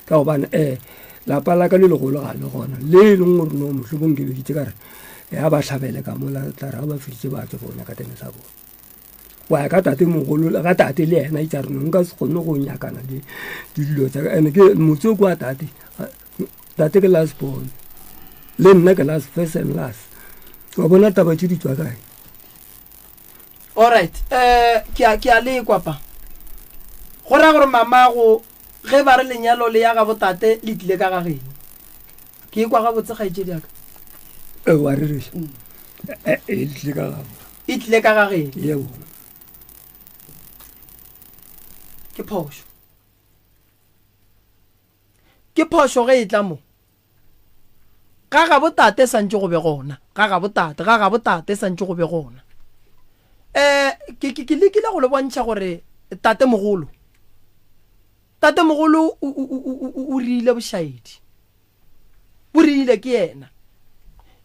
ka gobane um lapa la ka le legolo ga le gona le e leng gore no mohlomong ke beditse ka re ya ba hlabele ka mola tla re ga ba feditse ba tswe bona ka tene sa bona wa ya ka tate mogolo ga tate le yena itsa re no nka se kgone go nyakana le dilo tsa ene ke motse o kwa tate tate ke last born le nna ke last first and last wa bona taba tse di tswa kae
Alright, eh ke a ke a lekwa pa. Go ra gore mamago ge ba re lenyalo le ya ga botate le tlile ka ga geno. Ke ikwa gabotse kgaetšedi ya ka.
Eh, wa rereša. Eh, e tlile ka gabo.
E tlile ka ga geno.
Yebo.
Ke phošo. Ke phošo ge e tla mo. Ga gabo tate santše go be gona. Ga gabo tate, ga gabo tate santše go be gona. Eh, ke ke ke lekile go le bontšha gore tate mogolo. Tate mogolo o o o o rile bošaedi. Bo rile ke yena.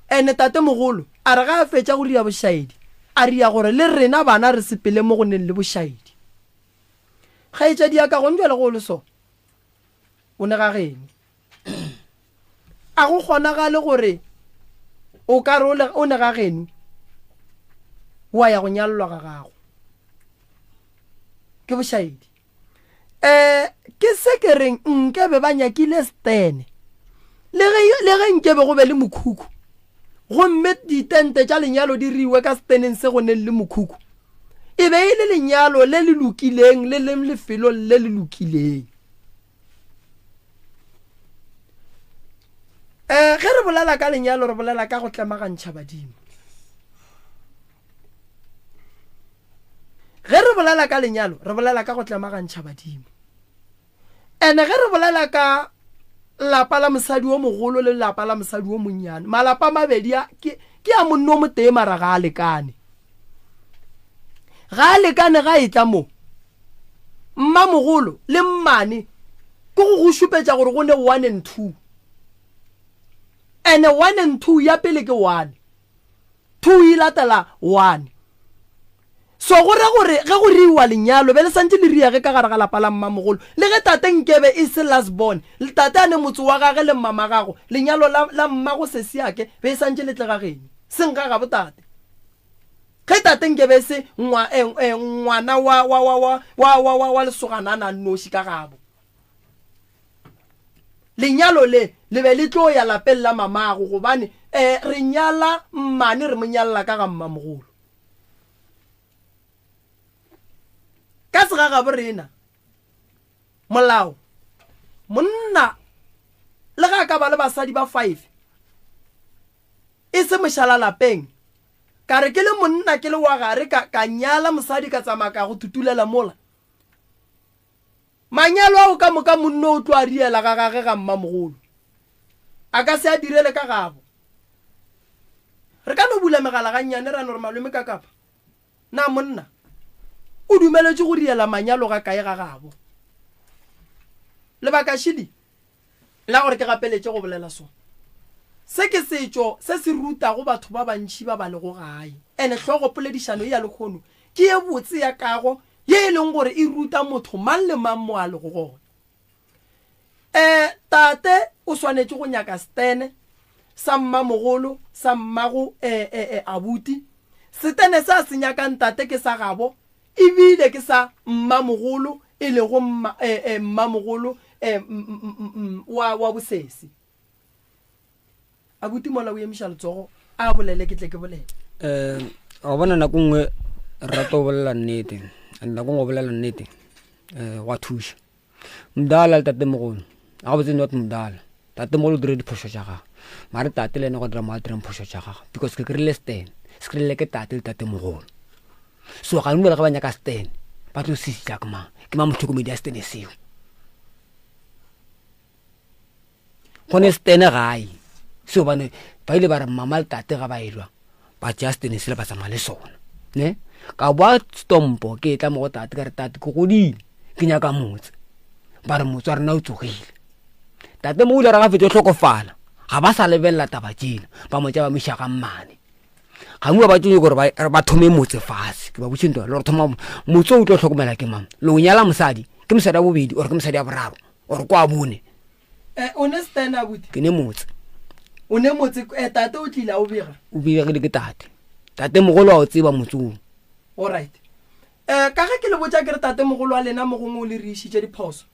Ene tate mogolo a re ga a fetša go ria bošaedi, a ria gore le rena bana re sepele mo go neng le bošaedi. Kgaetšadi ya ka gong bjale go le so, o ne ga geno. A go kgonagale gore o ka re o ne ga geno wa ya go nyalelwa ga gago. Ke bošaedi. Um ke se ke reng nke be ba nyakile stene le ge le ge nke be go be le mokhukhu gomme ditente tša lenyalo di riwe ka steneng se go neng le mokhukhu e be e le lenyalo le le lokileng le leng lefelong le le lokileng um ge re bolela ka lenyalo re bolela ka go tlemagantšha badimo Ge re bolela ka lenyalo, re bolela ka go tlemagantšha badimo. Ene ge re bolela ka lapa la mosadi o mogolo le lapa la mosadi o monnyane, malapa a mabedi a ke, ke a monno o motee mara ga a lekane. Ga a lekane ga e tla mo. Mmamogolo le mmane ke go go šupetša gore go ne one and two. Ene one and two ya pele ke one. Two e latela one. So go ra gore ge go riiwa lenyalo be le santše le riage ka gare ga lapa la mmamogolo. Le ge tate nkebe e se last born, le tate a ne motse wa gage le mmamagago, lenyalo la, la mmago sesiake be e santše le tle ga geno, seng ga gabo tate. Ge tate nkebe e se ngwa, eh, eh, ngwana wa, wa, wa, wa, wa, wa, wa, wa lesogana a na nnoši ka gabo. Lenyalo le le be le tlo ya lapeng la mamago gobane eh, re nyala mmane re mo nyalla ka ga mmamogolo. Ka segagabo rena molao monna le ga a ka ba le basadi ba five e se mošala lapeng ka re ke le monna ke le wa gare ka, ka nyala mosadi ka tsamaya ka go tutulela mola. Manyalo ao ka moka monno o tlo a riela ga gage ga mmamogolo. A ka se a direle ka gabo. Re ka no bula megala gannyane ra no re malome ka kapa na monna o dumeletše go riela manyalo ga kae ga gabo. Lebaka šili la gore ke gapeletše go bolela so. Se ke setšo se se rutago batho ba bantši ba ba lego gae. Ene hlogo poledišano ye ya lehono ke ye botse ya kago ye e leng gore e ruta motho mang le mang mo a lego gona. E, tate o swanetše go nyaka setene sa mmamogolo, sa mmago e, e, e, abuti. Setene se a se nyakang tate ke sa gabo, e bile ke sa mmamogolo, e lego mma, e, e, mmamogolo e, m, m, wa, wa bosesi. Abuti mola o emiša letsogo a bolele ke tle ke bolele.
Um wa bona nako nngwe re rata go bolela nnete and nako nngwe go bolela nnete um gwa thuša. Mdala le tatemogolo a gabotse not mdala tatemogolo o dire diphošo tša gagwe mare tate le ene go dira mo a dirang phošo tša gagwe because ke kry-ile stand se kry-ile ke tate le tatemogolo so ga dumela ge ba nyaka stand ba tlo sesitla ke mang ke mang motlhokomedi ya stene seo Go ne stene gae seo bane ba ile ba re mama le tate ga ba elwa ba tšea stene sele ba tsamaya le sona ne ka boa stompo ke tla mo go tate ka re tate ke godile ke nyaka motse ba re motse wa rena o tsogile tate mo o ile ra ga fetso hlokofala ga ba sa lebelela taba tšena ba mo tša ba mo iša ga mmane gangwe ba tšo gore ba thome motse fase ke ba botše ntwa le gore thoma motse o tlo hlokomela ke mang le o nyala mosadi ke mosadi wa bobedi or ke mosadi wa boraro or kwa bone
Eh, o ne stand abuti?
Ke ne motse.
O ne motse eh, tate o tlile a o bega?
O begile ke tate. Tate mogolo a o tseba motse o.
All right. Eh, ka ge ke le botša ke re tate mogolo wa lena mo gongwe o le riišitše diphoso.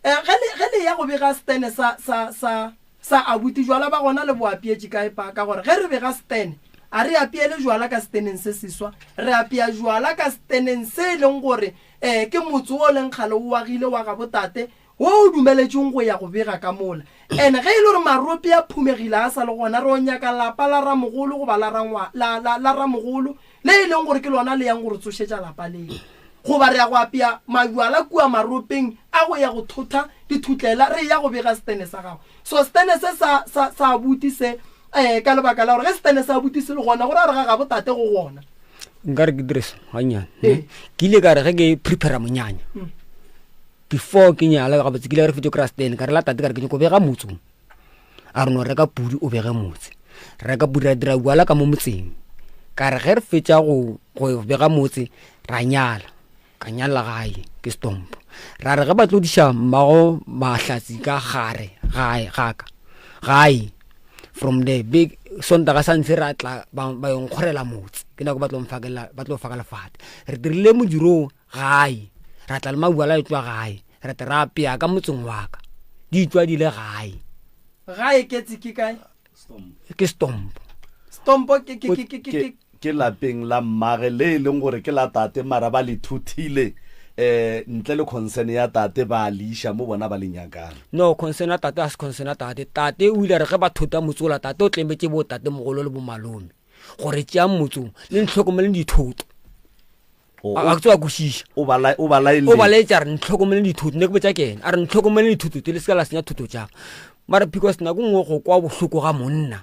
Eh, ge le ge le ya go bega stene sa sa sa sa abuti jwala ba gona le bo apietše kae pa ka gore ge re bega stene a re apiele jwala ka steneng se seswa re apea jwala ka steneng se e leng gore eh ke motse o leng kgale o agile wa gabo tate wo o dumeletšweng go ya go bega ka mola. Ene ge e le gore marope a phumegile a sa le gona, re o nyaka lapa la ramogolo goba la rangwa, la, la, la ramogolo, le e leng gore ke lona le yang go re tsošetša lapa leo. Goba re ya go apea majwala kua maropeng a go ya go thotha dithutlela re eya go bega setene sa gago. So setene se sa, sa, sa abuti se, eh, ka lebaka la gore ge setene sa abuti se le gona, go ra gore ga gabo tate go gona.
Nka re ke dire so gannyane. Ne? Ke ile ka re ge ke prepara monyanya, before ke nyala gabotse, ke ile ka re fetše kry-a setene, ka re la tate ka re ke nyako bega motse o. A re no reka pudi o bege motse. Reka pudi ra dira buala ka mo motseng. Ka re ge re fetša go, go bega motse, ra nyala. Ka nyala gae ke Stompo. Ra re ge ba tlo diša mmago Mahlatsi ka gare gae gaka gae, from there big Sontaga sa ntshe ra tla ba, ba yo nkgorela motse. Ke nako ba tlo mfakela, ba tlo faka lefate. Re dirile modiro gae, ra tla le mabuala e tšwa gae. Re te ra apea ka motseng wa ka. Di tšwa di le gae.
Gae ke tse ke kae?
Ke Stompo.
Stompo ke ke ke ke ke
ke lapeng la mmage le e leng gore ke la tate mara ba le thuthile eh ntle le concern ya tate ba le iša mo bona ba le nyakang.
No, concern ya tate ga se concern ya tate. Tate o ile a re ge ba thota motse ola tate o tlemetše bo tate mogolo le bo malome gore tšeang motse o le ntlhokomeleng dithoto. A ke tseba kwešiša.
O ba o ba laeletša.
O ba laetša re ntlhokomeleng dithoto, ne ke botša ke ena. A re ntlhokomeleng dithoto tse le se ka la senya thoto tša ka. Mara because nako nngwe go kwa bohloko ga monna,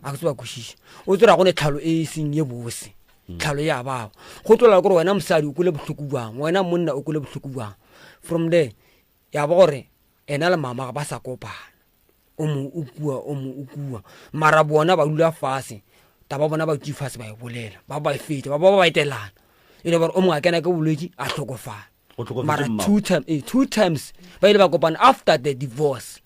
a ke tseba kwešiša. O tseba go ne tlhalo e e seng ye bose. Tlhalo ya baba. Go tlola gore wena mosadi o kwele bohloko bjang, wena monna o kwele bohloko bjang. From there ya ba gore ena le mama ga ba sa kopana. O mo o kua, o mo o kua. Mara bona ba dula fase, taba bona ba dutše fase ba e bolela, ba ba e fetša, ba ba ba etelana. E le gore o mongwe a kena ke bolwetši a hlokofala.
Go hlokofetše
Mara
mmago.
two times, eh, two times ba ile ba kopana after the divorce.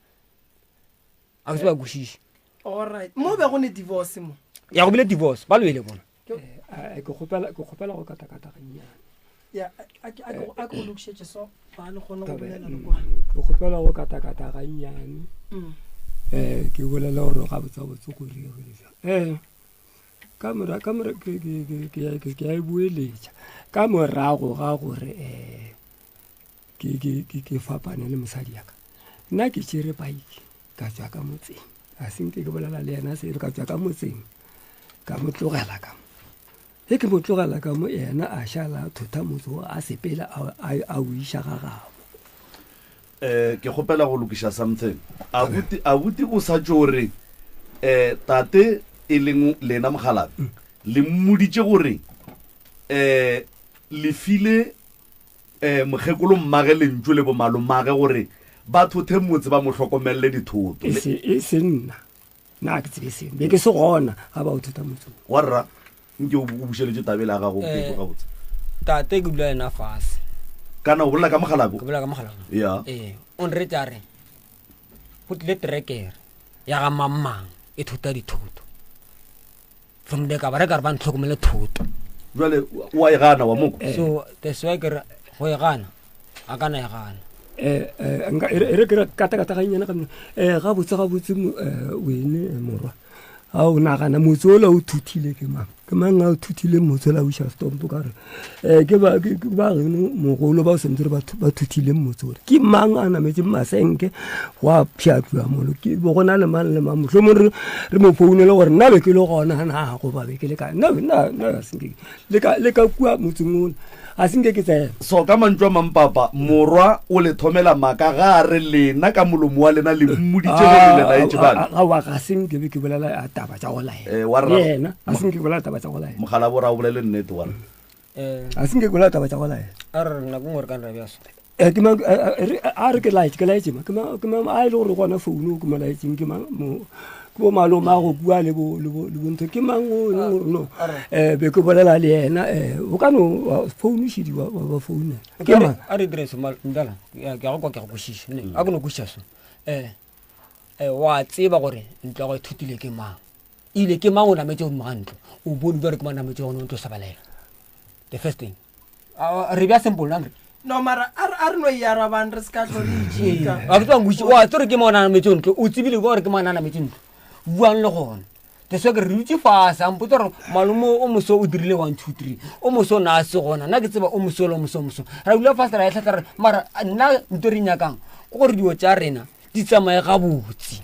A ke se ba kwešiše.
Alright. Mo be go ne divorce mo.
Ya go bile divorce, ba lwele bona.
Eh, ke kgopela ke kgopela go katakata gannyane.
Ya, a ke a ke a ke go lokišetše so ba le kgone go bolela le kwa.
Ke kgopela go katakata gannyane. Eh, ke bolela gore ga botsa botse go diregile jang. Eh, ka mora ka mora ke ke ke ke ke ke a e boeletša. Ka morago ga gore eh ke ke ke ke fapane le mosadi ya ka. Nna ke tšere bike ka tšwa ka motseng. A se nke ke bolela le yena selo, ka tšwa ka motseng ka mo tlogela ka mo. Ge ke mo tlogela ka mo, yena a šala a thotha motse o, a sepela a o iša ga gabo.
Eh, ke kgopela go lokiša something. Abuti, abuti o sa tšo re, eh, tate e leng lena mokgalabje, le mmoditše gore, eh, le file, eh, mokgekolo mmage lentšu le bomalomage gore ba thothe motse ba mo hlokomelele dithoto.
E se, e se nna. Nna ke tsebe seo. Be ke se gona ga ba o thota motse o.
Wa rra, nke o bušeletše taba ele ya gago ke kwa gabotse.
Tate ke dula le yena fase.
Kana o bolela ka mogalabe?
Ke bolela ka mogalabe.
Ya.
Ee, o nretša a re go tlile trekere ya ga mang mang e thota dithoto. From there ka ba re ka re ba ntlhokomele thoto.
Jwale o a e gana wa moko?
So that's why ke re go e gana a ka na e gana.
Eh, eh, nka e re e re ke re kata kata gannyane ga eh gabotse gabotse eh, wene eh, morwa a o nagana motse ola o thuthile ke mang ke mang a o thuthile motse ola o iša stompo ka re eh, ke ba ke ba geno mogolo ba o sentse re ba thuthile motse ole ke mang a nametse masenke go a pšhatliwa molo ke bo go na le mang le mang mohlomong re re mo founele gore nna be ke le gona na go ba be ke le kae nna nna nna senke le ka le ka kua motseng ola a se nke ke tsena.
So ka mantšu a mang papa, morwa o le thomela maaka ga a re lena ka molomo wa lena le mmoditše gore le laetše bana.
Aowa ga se nke be ke bolela taba tša go laela.
Eh, wa rra.
Yena a se nke ke bolela taba tša go laela.
Mogala bo ra o bolele nnete wa rra.
A se nke ke bolela taba tša go laela.
A re nako nngwe re ka nna bja so.
Eh, ke mang eh, eh, a re ke laetše ke laetše ma ke mang ke mang a e le gore gona founu ke mo laetšeng ke mang mo ke bo malome a go kua le bo le bo le bontho ke mang o e leng gore no eh be ke bolela le yena eh o ka no founu šedi wa ba founela ke mang
a re dire so mal ndala ke a go kwa ke go kwešiša ne a ke no kwešiša so eh eh wa tseba gore ntlo ya go ithutile ke mang ile ke mang o nametse godimo ga ntlo o bone bjale ke mang nametse gone o ntlo sa balela the first thing re bja simple nang re
no mara a re a re no e arabang re se ka tlo re ijika
a ke tswa ngwitse wa tsore ke mang o nametse ntlo o tsebile ka gore ke mang a nametse ntlo buang le gona the so ke re dutse fase a mpotsa gore malome o moso o dirile 1 2 3 o moso o ne a se gona nna ke tseba o moso le o moso o moso ra dula fase ra e tlhatla re mara nna nto re nyakang ke gore dilo tša rena di tsamaye gabotse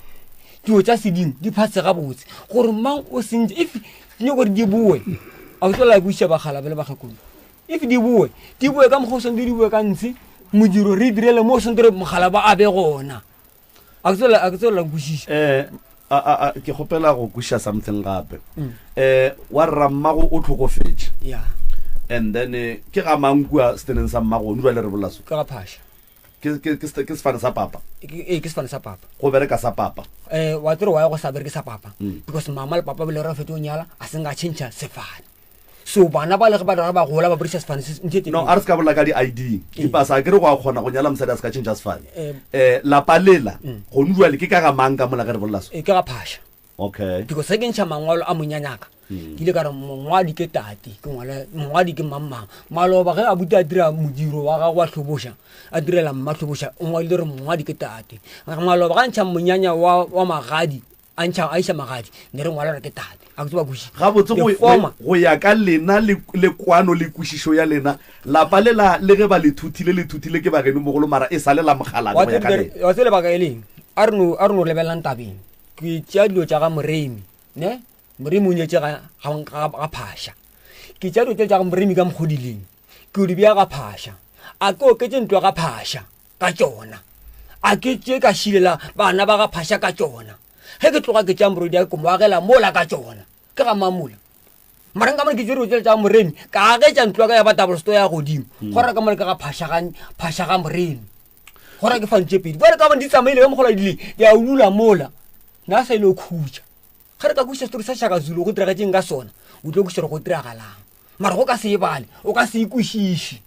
dilo tša sedimo di phase gabotse gore mang o sentse if di nyako gore di boe a o tlo la buša bagala ba le bagakolo. If di boe, di boe ka mokgwa o swanetše di boe ka ntshe, modiro re direle mo o swanetše re mogala ba a be gona. A ke tswela a ke tswela nkwešiša.
Eh a a a ke kgopela go kwešiša something gape. Eh wa rra mmago o tlhokofetše.
Yeah.
And then eh, ke ga mang kua seteneng sa mmago o jwale re bolela so.
Ke ga phasha.
Ke ke ke ke sefane sa papa.
Ee ke sefane sa papa.
Go bereka sa papa.
Eh wa tsere wa ya go sa bereke sa papa. Because mama le papa bile re fetše go nyala a se nka change sefane. So bana ba le ge ba re ba gola ba bodiša sefane se ntše teng.
No a re se ka bolela ka di ID. Dipasa a ke re go a kgona go nyala mosadi a se ka change sefane. Eh lapa lela gone jwale ke ka ga mang ka mola ge re bolela so?
Ke ga phasha.
Okay.
Because ge ke ntšha mangwalo a monyanyaka ke ile ka re mongwadi ke tate ke ngwale mongwadi ke mang mang. Maloba ge abuti a dira modiro wa gagwe wa hloboša a direla mma hloboša o ngwadile gore mongwadi ke tate. Maloba ga ntšha monyanya wa wa magadi a ntšha a iša magadi ne re ngwala gore ke tate a ke tseba kwešiša.
Gabotse go, go, go ya ka lena le, le kwano le kwešišo ya lena lapa le la le ge ba le thuthile le thuthile ke bageno mogolo mara e sa le la mogalana go ya ka lena.
Wa tseba lebaka e leng a re no a re no lebelelang tabeng ke tšea dilo tša ga moremi ne moremi o nyetše ga, ga, ga, ga phasha ke tšea dilo tše tša ga moremi ka mokgodileng ke di bea ga phasha a ke oketše ntlo ga phasha ka tšona a ke tše ka šilela bana ba ga phasha ka tšona ge ke tloga ke tšea morodi a ke mo agela mola ka tšona ke ga mamola mara nka mone ke tšere dilo tša moremi ka agetša ntlo ya ka ya ba double store ya godimo gora ka mone ke ga phasha ga phasha ga moremi gora ke fantše pedi bjale ka bone di tsamaile ka mogola dile di a dula mola nna sa ile o khutša ge re ka kwešiša setori sa shaka zulu go diragetšeng ka sona o tlo kwešiša gore go diragalang mara go ka se e bale o ka se e kwešiše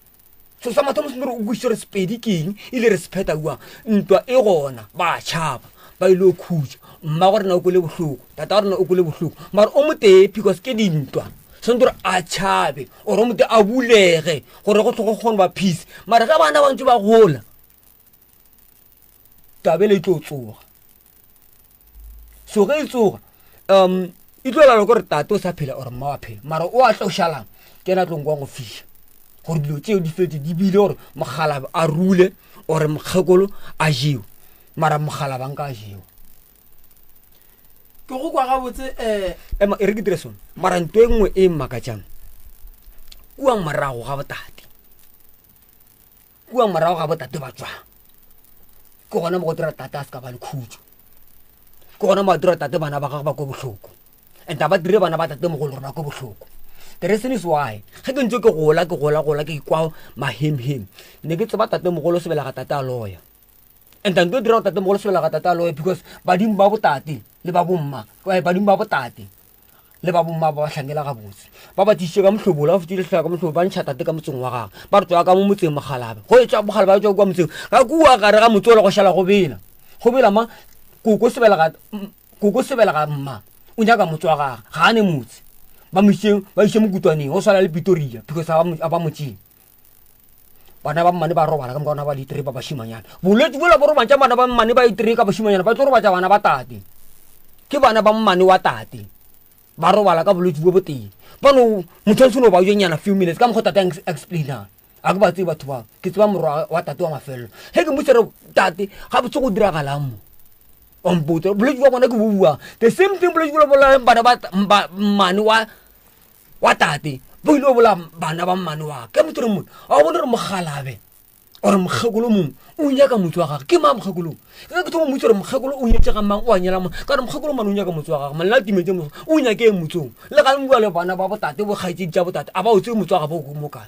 so sa mathomo se gore o kwešiše gore sepedi ke eng ile re se phetha jang ntwa e gona ba tšhaba ba ile o khutša mma go rena o kwele bohloko tata wa rena o kwele bohloko mara o motee because ke dintwa tshwanetse gore a tšhabe or o motee a bulege gore go tlhogo kgone ba peace mara ge bana ba ntse ba gola tabele e tlo tsoga so ge e tsoga um e tlo lalo kore tate o sa phela or mma wa phela mara o a tlo šalang ke ena a tlo nkwang go fiša gore dilo tseo di fetse di bile gore mogalabe a rule or mokgekolo a jewe mara mogalabe nka a jewe
ke go kwa gabotse um
ema e re ke dire sone mara nto e nngwe e mmakatšang kua morago ga botate kua morago ga botate ba tswang ke gona mo go dira tate a se ka ba le khutso ke gona mo a dira tate bana ba gagwe ba ko bohloko and a ba dire bana ba tate mogolo gore ba ko bohloko the reason is why ge ke ntse ke gola ke gola gola ke kwa mahemhem ne ke tseba tate mogolo sebelega tate a loya and nto dira gore tate mogolo sebelega tate a loya because badimo ba botate le ba bomma eh, badimo ba botate le ba bomma ba ba hlankela gabotse ba ba tišitše ka mohlobolo ba fetile tlhoya ka mohlobo ba ntšha tate ka motseng wa gagwe ba re tswa ka mo motseng mogalabe go etša mogalabe ba tswa kwa motseng ka kua gare ga motse ola go šala go bela go bela ma koko sebelega koko sebelega mma o nyaka motse wa gagwe ga a ne motse ba mo iseng ba ise mokutwaneng go swana le pitoria because a ba motseng bana ba mmane ba robala ka moka ona ba ditre ba bašimanyana bolwetse bola bo robatša bana ba mmane ba itre ka bašimanyana ba tlo robatša bana ba tate ke bana ba mmane wa tate ba robala ka bolwetse bo botee ba no motho a no ba jenyana few minutes ka mokgwa tate a explainang a ke ba tsebe batho bao ke tseba morwa wa tate wa mafelelo ge ke motse re tate ga botse go diragalang mo ompotse bolwetse bwa bona ke bo buang the same thing bolwetse bola bolayang bana ba mmane wa wa tate bo ile bola bana ba mmane wa ka motho re mone a bone gore mogalabe or mokgekolo mongwe o nyaka motse wa gage ke mang mokgekolo ge ke thoma motse gore mokgekolo o nyetse ga mang o a nyela mang ka gore mokgekolo mane o nyaka motse wa gage mane la timetse mo o nyake motsong le ga bua le bana ba botate bokgaitsedi tša botate a ba o tseye motse wa gabo mo kae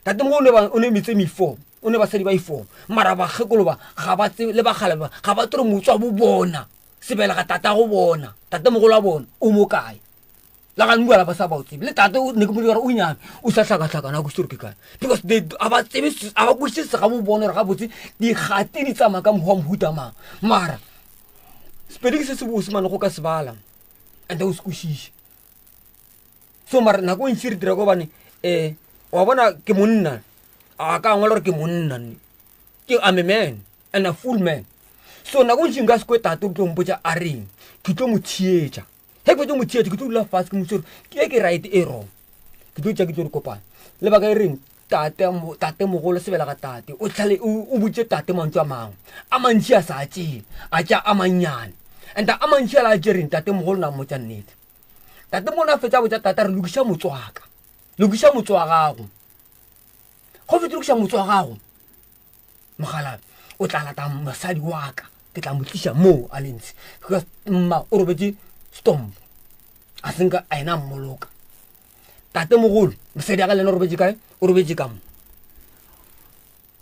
tate mo o ne metse mefo o ne basadi ba ifo mara bakgekolo ba ga ba tsebe le bagalabe ba ga ba tsere motse wa bo bona sebelega tata go bona tate mogolo wa bona o mo kae la ga nua la ba sa ba o tsebe le tate ne ke mo gore o nyame o sa hlakahlakana a kwešitse gore ke kae because they a ba tsebe a ba kwešitse se ga bo bone gore gabotse dikgate di tsamaya ka mokgwa wa mohuta mang mara sepedi ke se se bose mane go ka se bala and o se kwešiše so mara nako e ntši re dira gobane um wa bona ke monna a ka ngwala gore ke monna nne ke I'm a man and a full man so nako e ntši nka se kwe tate o tlo mpotsa a reng ke tlo mo theetša ge ke fetsa mo theetša ke tlo dula fase ke mo gore ke e ke right e wrong ke tlo tša ke tlo re kopana lebaka e reng tate tate mogolo sebela ga tate o tlhale o botse tate mantšu a mangwe a mantši a sa a tšee a tša a mannyane and a mantši a la a tšereng tate mogolo na mmotsa nnete tate mogolo a fetsa a botsa tate a re lokiša motswaka. Lokiša motse wa gago. Go fetše lokiša motse wa gago, mogalabe, o tla lata mosadi wa ka, ke tla mo tliša moo a lentsi. Because mma o robetše stomp, a senka a ena a mmoloka. Tate mogolo, mosadi ya ka le ena o robetše kae? O robetše ka mo.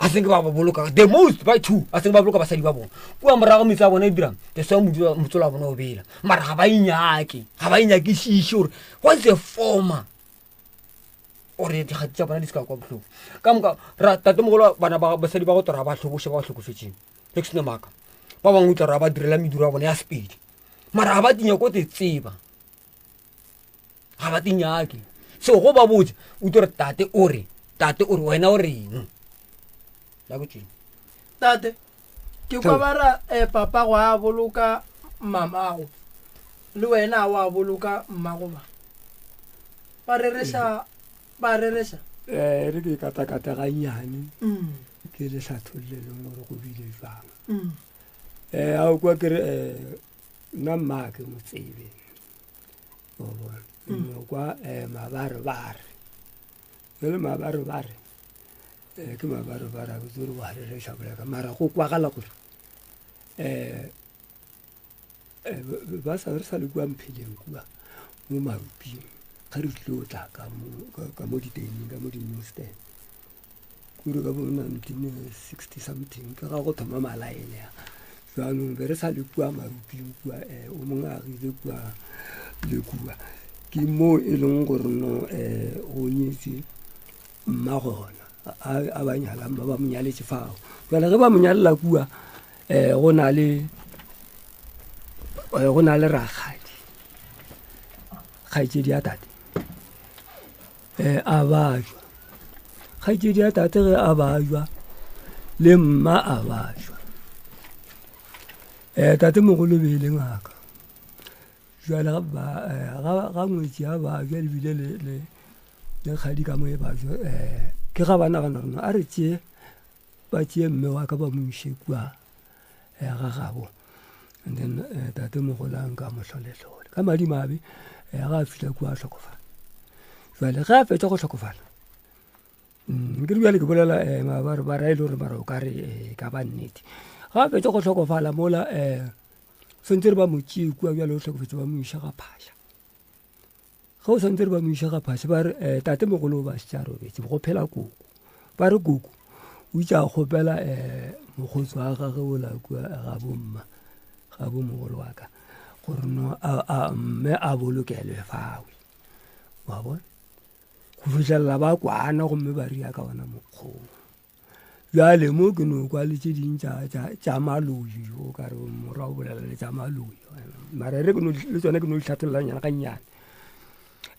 A senke ba ba boloka, the most by two, a senke ba boloka basadi ba bona. Kua morago metse ya bona e dirang, the same motsola wa bona o bela. Mara ga ba inyake, ga ba inyakišiše gore what's the former. Ore dikgati tša bona di se ka kwa bohloko. Ka moka, ra tate mogolo bana ba basadi ba go tora ba hloboše ba ba hlokofetšeng. Le ke seno maaka. Ba bangwe o tla ra ba direla mediro ya bona ya sepedi. Mara ga ba tinyako te tseba. Ga ba tinyake. So go ba botse, o tlo re tate o re, tate o re wena o reng? La go tšweng.
Tate, ke kwa ba ra eh, papa go a boloka mamago le wena wa boloka mmago ba. Ba rereša, ba rereša.
Eh, re ke katakata gannyane. Ke le hlatholleleng gore go bile jwang. Eh, a o kwa ke re eh, nna mma ke mo tsebe. O bona. No kwa eh mabarebare. Jale mabarebare eh ke mabarebare a ke tsebe gore wa rereša boleka mara go kwagala gore eh ba sa re sa le kua mpheleng kua mo maruping ga re tlile tla ka mo ka mo diteining ka mo di-newsstand kure ka bo 1960 something ke ga go thoma malaene a jaanong be re sa le kua maruping kua um o mongwe a agile kua le kua ke mo e leng gore no um go nyetse mma gona a ba nyalang ba ba mo nyaletše fao jale ge ba mo nyalela kua um go na le go na le rakgadi kgaetšedi ya tate um a bajwa kgaetšedi ya tate ge a bajwa le mma a bajwa um tate mogolo be e le ngaka jale ga ngwetši a bajwa lebile le kgadi ka mo e bajwa um ke ga ba nagana rona a re tšee ba tšee mme wa ka ba mo iše kua eh, ga gabo and then eh, tate mogolo a nka mohlolehlole ka madimabe eh, ga a fihla kua a hlokofala jale ge a fetsa go hlokofala mm, ke re bjale ke bolela um ba ra e le gore mara o ka re e ka ba nnete ga a fetsa go hlokofala mola um swantse re ba mo tšee kua bjale o hlokofetse ba mo iša ga phasha Ge o santse re ba mo iša ga phase ba re um tate mogolo o ba šetše a robetse go phela koko ba re koko o itse a kgopela um mokgotsi wa gage o la kua ga bomma ga bo mogolo wa ka gore no mme a bolokelwe fawe wa bona go fitlhelela ba kwana gomme ba ria ka ona mokgong Bjale mo ke no kwa le tše ding tša maloi o ka re morwa o bolela le tša maloi mara re le tsone ke no di hlathollanyana gannyane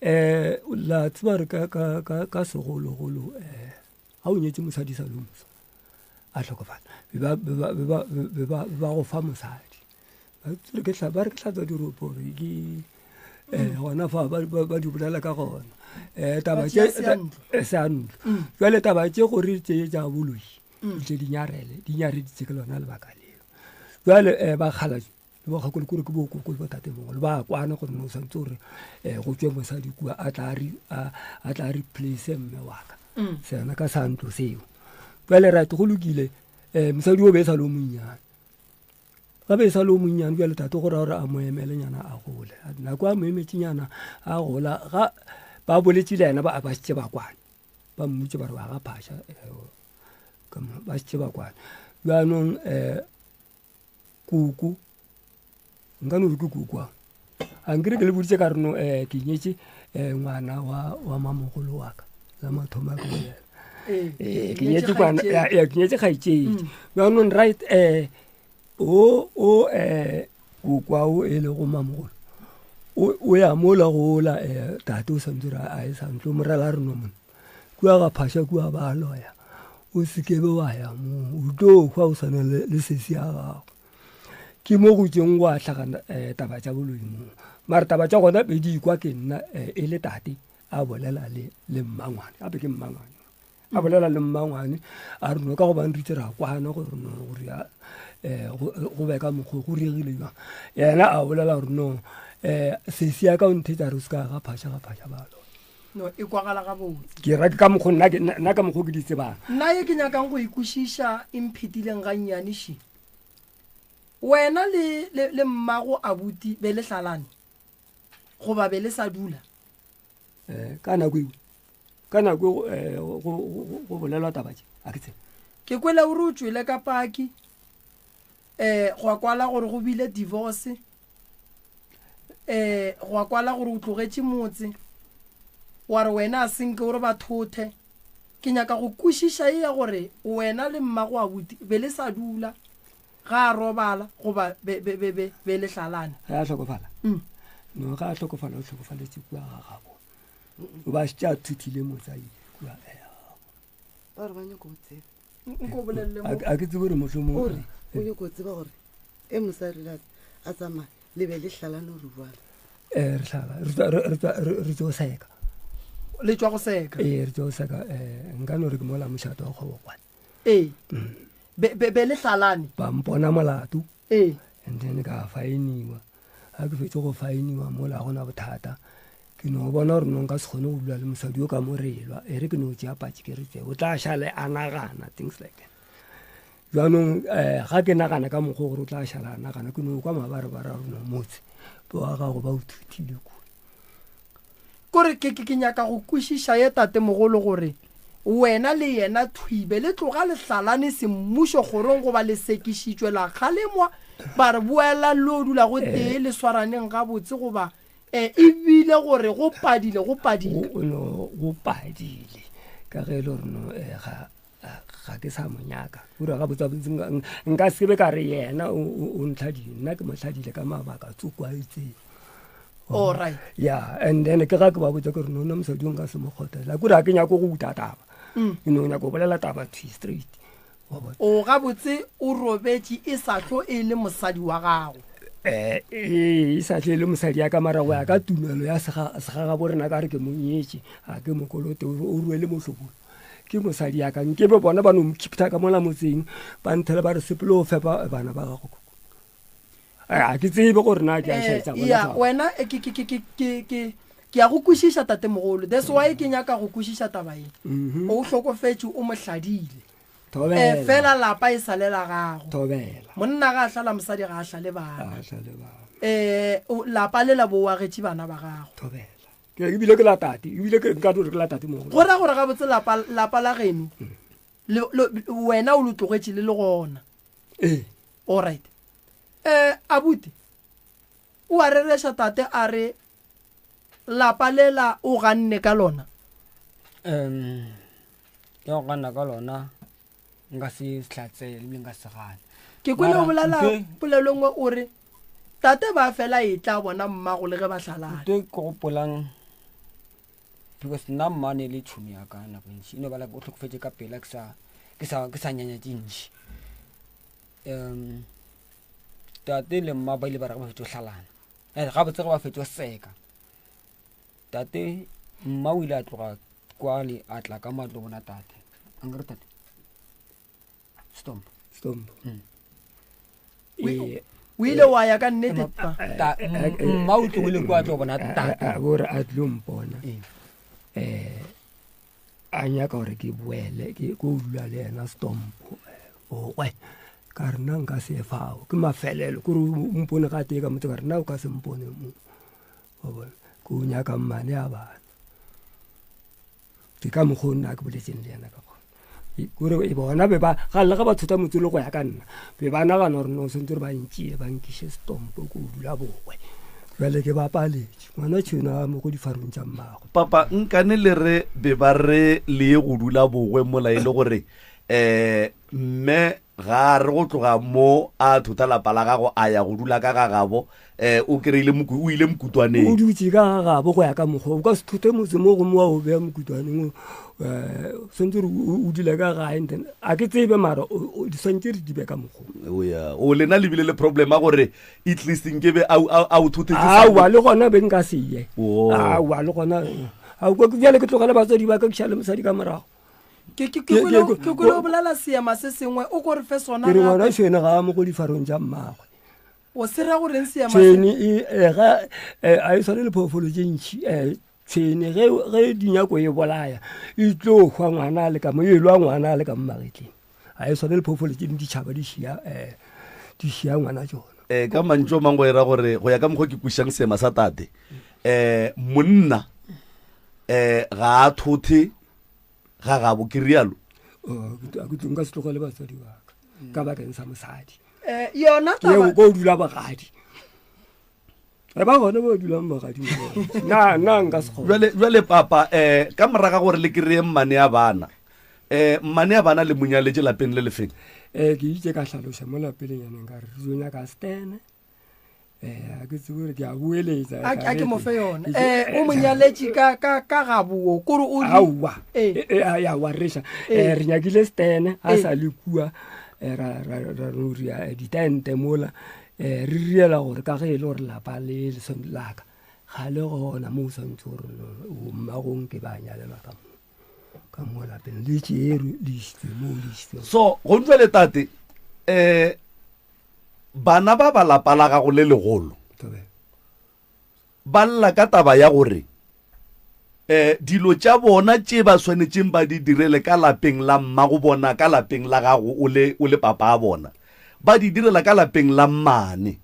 um la tseba re ka segologolo um ga o nyetse mosadi sa le mosa a hlokofala be ba go fa mosadi ba re ke hlatswa diropo gore ke um gona fa ba di bolela ka gona um taba tše seantlo jale taba tše gore tše tša boloi tle di nyarele di nyareditse ke lona lebaka leo jale um bakgalajwe le bokgakolo kore ke bokoko le botatemogolo ba kwana gore no santse gore um go tswe mosadi kua a tla replace mme waka sena ka santlo seo jale right go lokile um mosadi o be e sa le o monnyane Ga be e sa le o monnyane bjale tate go ra gore a mo emelenyana a gole. Nako a mo emetšenyana a gola ga ba boletše le yena ba ba šetše ba kwane. Ba mmutše ba re wa ga phasha eh, ba šetše ba kwane. Bjanong um koko nka no re ke koko a ankere ke le boditše ka re no um ke nyetše um ngwana wa wa mamogolo wa ka la mathomo a ke bolela ee ke nyetše kwana ya ke nyetše kgaetšedi bjanong right um o o um kokwa o e lego mamogolo o ya mola go ola um tate o santse re a e santlo morela re no mone kua ga phasha kua ba loya o sekebe wa ya moo o tlo hwa o swana le sesi ya gago ke mo go tšeng go a hlagana um taba tša boloi moo mara taba tša gona be di ikwa ke nna um e le tate a bolela le le mmangwane gape ke mmangwane a bolela le mmangwane a re no ka gobane re itse ra kwana gore no gore um go be ka mokgwa go riegile jang yena a bolela gore no um sesi ya ka o nthetsa re o se ka ga phasha ga phasha balo.
No, e kwagala gabotse.
Ke ra ka mokgo nna ke nna ka mokgo ke di tsebang.
Nna ye ke nyakang go e kwešiša e mphetileng gannyane še. Wena le, le, le mmago abuti be le hlalane? Goba be le sa dula?
Eh, ka nako eo, ka nako eo, eh, go, go, go, go bolelwa taba tše, a ke tsebe.
Ke kwele o re o tšwele ka paki, eh, gwa kwala gore go bile divorce, eh, gwa kwala gore o tlogetše motse, wa re wena a senke o re ba thothe. Ke nyaka go kwešiša ye ya gore wena le mmago abuti be le sa dula ga a robala goba be, be, be, be, be le hlalane.
Ge a hlokofala?
Mm.
No, ge a hlokofala o hlokofaletše kua ga gabo. O ba šetše a thuthile motse a ile kua ga gabo.
Ba re ba nyako go tseba.
Nko bolelele mo.
A ke tsebe gore mohlomong.
O re o nyako tseba gore e mosadi le a tsamaya le be le hlalane gore jwang.
Eh, re hlala, re tswa, re, re tswa, re, re tswa go seka.
Le tswa go seka?
Ee, re tswa go seka. Eh, nka no re ke mola mošato wa kgobokwane.
Ee. Be, be, be le hlalane?
Ba mpona molato.
Ee.
And then ka faeniwa. Ga ke fetse go faeniwa mola ga gona bothata. Ke no bona gore no nka se kgone go dula le mosadi yo ka mo re elwa. E re ke no tšea patše ke re tswe. O tla šale a nagana, things like that. Jaanong um ga ke nagana ka mokgwa gore o tla šala a nagana, ke no kwa mabarebare a rona motse wa gago ba o thuthile kua.
Kore ke, ke, ke nyaka go kwešiša ye tatemogolo gore wena le yena thwibe le tloga le hlalane semmušo kgorong goba le sekišitšwe la kgalemwa ba re boelang le yo dula go tee le swaraneng gabotse goba um ebile gore go padile go padile.
Go, no, go padile ka ge e le gore no um ga ga ke sa mo nyaka ura ga botsa botse nka se be ka re yena o ntlhadile nna ke mo tlhadile ka mabaka tsoko a itseng
Alright.
ya and then ke ga ke ba botsa ke re nona mosadi o nka se mo kgotela kore ga ke nyako go uta taba
Mm.
ke no nyako go bolela taba thwi straight Wa bona?
O gabotse o robetše e sa hlo e le mosadi wa gago.
Eh, ee, e sa tle le mosadi ya ka mara go ya ka tumelo ya segagabo rena ka re ke mo nyetše ga ke mokolote o rwele mohlobolo ke mosadi ya ka nke be bona ba no mkhiptha ka mola motseng ba nthele ba re sepele o fepa bana ba gago ga ke tsebe gore na ke a
Eh,
šaetsa bona
ya
fa.
wena eh, ke ke ke ke ke ke ke ya go kwešiša tatemogolo that's why ke nyaka go kwešiša taba ye
Mhm.
o hlokofetše o mo hladile
Thobela.
Eh, fela lapa e sa le la gago
Thobela.
monna ga a hlala mosadi ga a hlale bana
A hlale bana.
eh o- lapa le la bo o agetše bana ba gago
Thobela. Ke ebile ke la tate, ebile ke nka no re ke la tate mogolo.
Go ra gore gabotse lapa, lapa la geno le, le, wena o le tlogetše le le gona.
Ee.
Alright. Eh, abuti, o a rereša tate a re lapa lela o ganne ka lona?
Um, ke go ganna ka lona nka se hlatsele ebile nka se gane.
Ke kwele o
Mara
bolela
ntho e-
polelo nngwe o re tate ba fela e tla bona mmago le ge ba hlalane.
Ntho e ke gopolang because nna mma ne le tšhomi ya ka nako e ntši e no ba like o hlokofetše ka pela ke sa ke sa ke sa nyanya tše ntši. Um tate le mma ba ile ba re ge ba fetša go hlalana eh, gabotse ge ba fetša go seka tate mma o ile a tloga kwale a tla ka matlo bona tate ankere tate stomp
Stomp.
Mm.
Ee.
O ile wa ya ka nnete pa?
Ta- mma o tlogile kwa tlo bona tate.
A bore a tlo mpona. Eh a nyaka gore ke boele ke ko dula le yena stompo. Ogwe ka re nna nka se fao ke mafelelo kore o mpone ga tee ka motse ka re nna o ka se mpone mo. Wa bona ke o nyaka mmane a bana. Ke ka mokgwa o nna ke boletseng le yena ka gona. Kore e bona be ba ga le ga ba thota motse le go ya ka nna be ba nagana gore no sentse gore ba ntšee ba nkiše stompo ko dula bogwe jale ke bapaletše ngwana tšhwena mo go difarong tša mmago.
Papa nkane le re be ba re le ye go dula bogwe mola e le gore um mme ga a re go tloga mo a thota lapa la gago a ya go dula ka ga gabo um o kry-ile o ile mokutwaneng.
O dutše ka ga gabo go ya ka mokgwa o ka se thothe motse mo gomme wa o beya mokutwaneng um swantse re o dule ka gae and then a ke tsebe mara di swantse re di be ka mokgwa
o ya o lena le bile le problem ya gore at least nkebe a o thothetse
aowa le gona be nka se ye aowa le gona bjale ke tlogele batswadi ba ka ke šale mosadi ka morago
Ke, ke, ke kwele, ke kwele o bolela seema se sengwe, o ko re fe sona
Ke re ngwana
gape.
tšhwene ga a mo go difarong tša mmagwe.
O se ra goreng seema se?
Tšhwene e, e, ga, e, a e swane le phoofolo tše ntši, e, Tshwene ge ge di nyako e bolaya e tlo hwa ngwana a le ka mo e lwa ngwana a le ka mo magetleng. Ga e swane le phoofolo tše dingwe di tšhaba di šia um di šia ngwana tšona.
Um ka mantšu a mangwe go era gore go ya ka mokgwa ke kwešišang seema sa tate um monna um ga a thothe ga gabo ke rialo.
Oh, ke tlo nka se tlogele batswadi ba ka ka bakeng sa mosadi.
Eh, yona taba
ko dula bogadi. Re ba gona ba dulang bogadi na na nka se kgone.
Jwale jwale papa eh ka moraga gore le kry-e mmane ya bana eh mmane ya bana le monyaletše lapeng le lefeng?
Eh ke itse ka hlaloša mo lapeleng yaneng ka re re tlo nyaka stene. Eh a ke tsebe gore ke a boeletsa.
A ke mo fe yona. Eh o monyaletše ka ka ka gabuo kore o
Aowa. Eh ya wa reša. Eh re nyakile stene a sa le kua ra ra ra no ria ditente mola. Um re riela gore ka ge e le gore lapa le le laka ga le gona mo o swantse gore mmagong ke ba nyalelwa ka mo ka mo lapeng le tšerwe le isitswe mo le isitswe.
So go ntšwa le tate um bana ba ba lapa la gago le legolo ba lla ka taba ya gore um dilo tša bona tše ba swanetšeng ba di direle ka lapeng la mmago bona ka lapeng la gago o le o le papa a bona ba di direla ka lapeng la mmane.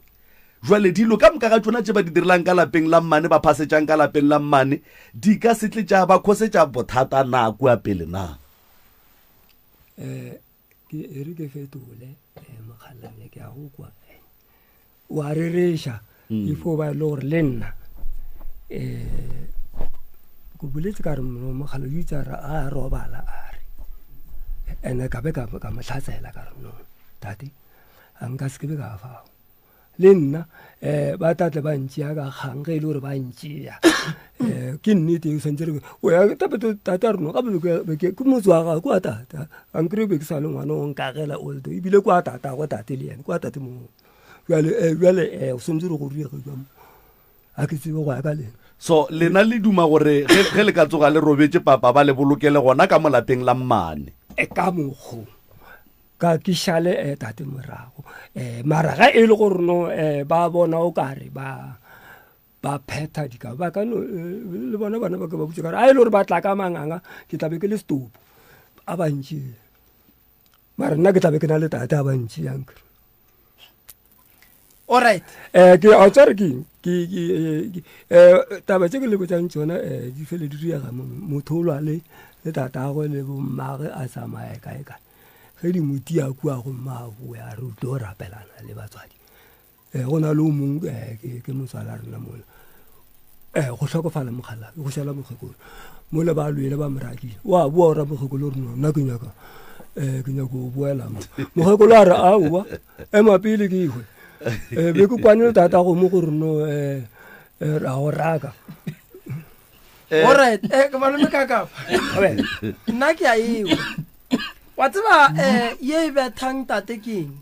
Jwale dilo ka moka ga tšona tše ba di direlang ka lapeng la mmane ba phasetšang ka lapeng la mmane di ka se tle tša ba khosetša bothata na kua pele na?
Um ke e re ke fetole um mokgalabje ke a go kwa o a rereša e fo ba e le gore le nna um ko boletse ka re mogala o itse a a robala a re ene ka be ka mo hlatsela ka re no tate a nka se ke be ka fao le nna um ba tlatle ba ntšea ka kgang ge e le gore ba ntšea um ke nnete o swantse re o ya tate a reno gape ke motse wa gago kwa tata a nkry be ke sa le ngwana o nkagela oldo ebile kwa tatago tate le yene kwa tate mongwe bjale eh, bjale eh, o swantse re go ruege jwa mo a ke tsebe go ya ka lena.
So lena le duma gore ge le ka tsoga le robetše papa ba le bolokele gona ka mo lapeng la mmane?
E ka mokgo ka ke šale eh, tate morago eh, mara ge e le gore no eh, ba bona o kare ba ba phetha dika ba ka no le bona bana ba ke ba botse kare a e le gore ba tla ka manganga ke tla be ke le setopo a bantši mara nna ke tla be ke na le tate a bantši yang
alright
eh ke a tsare ke ke eh taba tse ke le botsang tsona eh di fele di riega motho o lwa le le tatagwe le bommage a tsamaye kae kae ge di mo tia kua go mmago ya re o tlo rapelana le batswadi um go na le o mongwe um ke motswala rena mola um go hlokofala mogalabe go šala mokgekolo mola ba lwele ba morakile wa boa ora mokgekolo re no nna ke nyaka um ke nyaka go boela mo mokgekolo a re aowa ema pele ke ihwe um be ke kwane le tata go mo gore no um ra go raka
alright eh ke malome ka kapa nna ke a ewa wa tseba um ye e bethang tate ke eng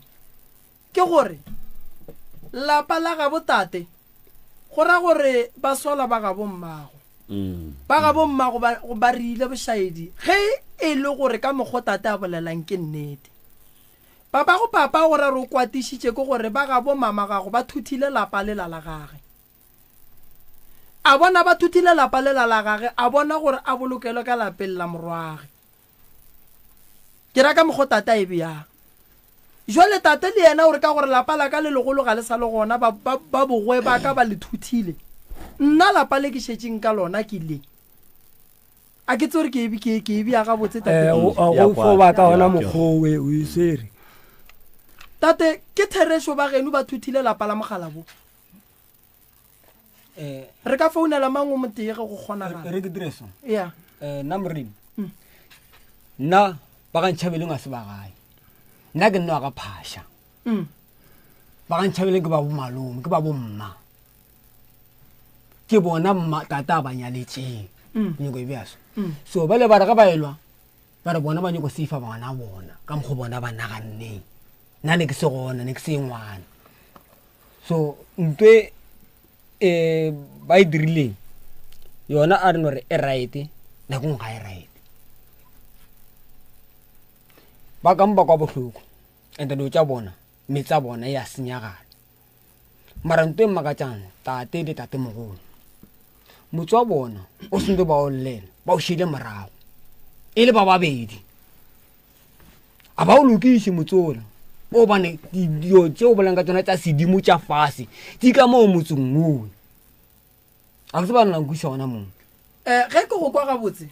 Ke gore, lapa la gabo tate, go ra gore ba sola ba gabo mmago. Ba gabo mmago ba, ba rile bošaedi, ge e le gore ka mokgo tate a bolelang ke nnete. Papago papa go ra re o kwatišitše ke gore ba gabo mama gago ba thuthile lapa lela la gage. A bona ba thuthile lapa lela la gage, a bona gore a bolokelwe ka lapeng la morwage. Ke ra ka mokgo tate a e beyang. Jwale tate le yena o re ka gore lapa la ka le legolo ga le sa le gona, ba, ba, ba bogwe ba ka ba le thuthile. Nna lapa le ke šetšeng ka lona ke le. A ke tsore ke e, ke, ke e bea gabotse tate.
Eh, go fo ba ka ona mokgwa o e swere.
Tate, ke therešo ba geno ba thuthile lapa la mogala bo.
Eh,
Re ka founela mang o motee ge go kgonagala?
Re ke dire so.
Ya.
Eh, nna moremi. Mm. Nna ba ga ntšhabeleng ga se ba gae. Nna ke nna wa ga phasha. Mm. Ba ga ntšhabeleng ke ba bo malome, ke ba bo mma. Ke bona mma tata a ba nyaletšeng. Mm. Nyoko e bea so. Mm. So ba le ba re ga ba elwa ba re bona ba nyoko seifa bana bona ka mokgo bona ba naganneng. Nna ne ke se gona, ne ke se ngwana. So ntwe um ba e dirileng yona a re no re e right nako nngwe ga e right ba ka mpa kwa bohloko and dilo tša bona metse a bona ya senyagala mara nto e mmakatšang tate le tate mogolo. Motse wa bona o sentse ba o llela, ba o šele morago e le ba babedi. A ba o lokiše motse ola, gobane dilo tše o bolelang ka tsona tša sedimo tša fase di ka moo motseng owe. A ke tseba na nkwiša gona moo.
Um ge ke go kwa gabotse,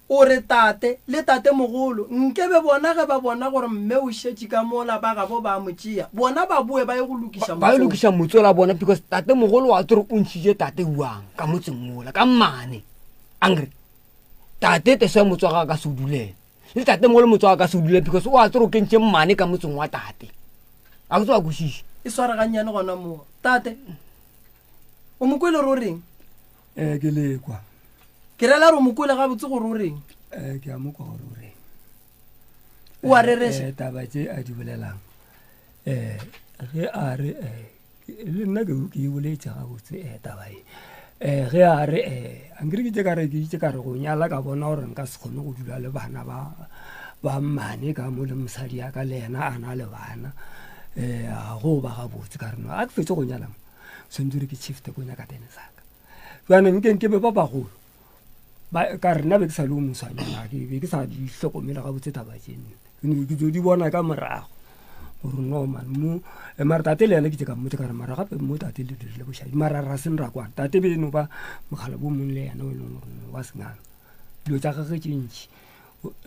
o re tate le tatemogolo nkebe bona ge ba bona gore mme o šetše ka mola ba gabo ba mo tšea, bona ba boe ba ye go lokiša
Ba yo lokiša motse ola bona because tatemogolo wa tsore o ntšhitše tate uang ka motseng ola ka mmane. Angre tate teso ya motse wa gagwe a ka se o dulele le tatemogolo motse wa gagwe a ka se o dulele because o a tsore o kentše mmane ka motseng wa tate. A ke tseba kwešiše.
E sware gannyane gona moo. Tate, o mo kwele gore o reng?
Ee, ke lekwa.
Ke rela gore o mo kwele gabotse gore o reng?
Ee, ke a mo kwa gore o reng.
O a rereša?
Ee, taba tše a di bolelang, um ge a re um le nna ke ke e boletše gabotse um taba e. Um ge a re um ankere ke itše ka re ke itše ka re go nyala ka bona gore nka se kgone go dula le bana ba ba mmane ka mo le mosadi ya ka le yena a na le bana um ga go ba gabotse ka re no a ke fetse go nyala mo tshwanetse gore ke shifte ko nyaka tene saka jaanong nke nke be ba bagolo ka rena be ke sa le o moswanyana ke be ke sa di hlokomele gabotse taba tše nne ke tlo di bona ka morago gore no man mo eh, mara tate le yena ke tse ka mmotse ka re mara gape mo tate le dirile bošadi mara ra seng ra kwana tate be no ba mogala bo mong le yena o e leng gore wa senganga dilo tsa gage tše ntši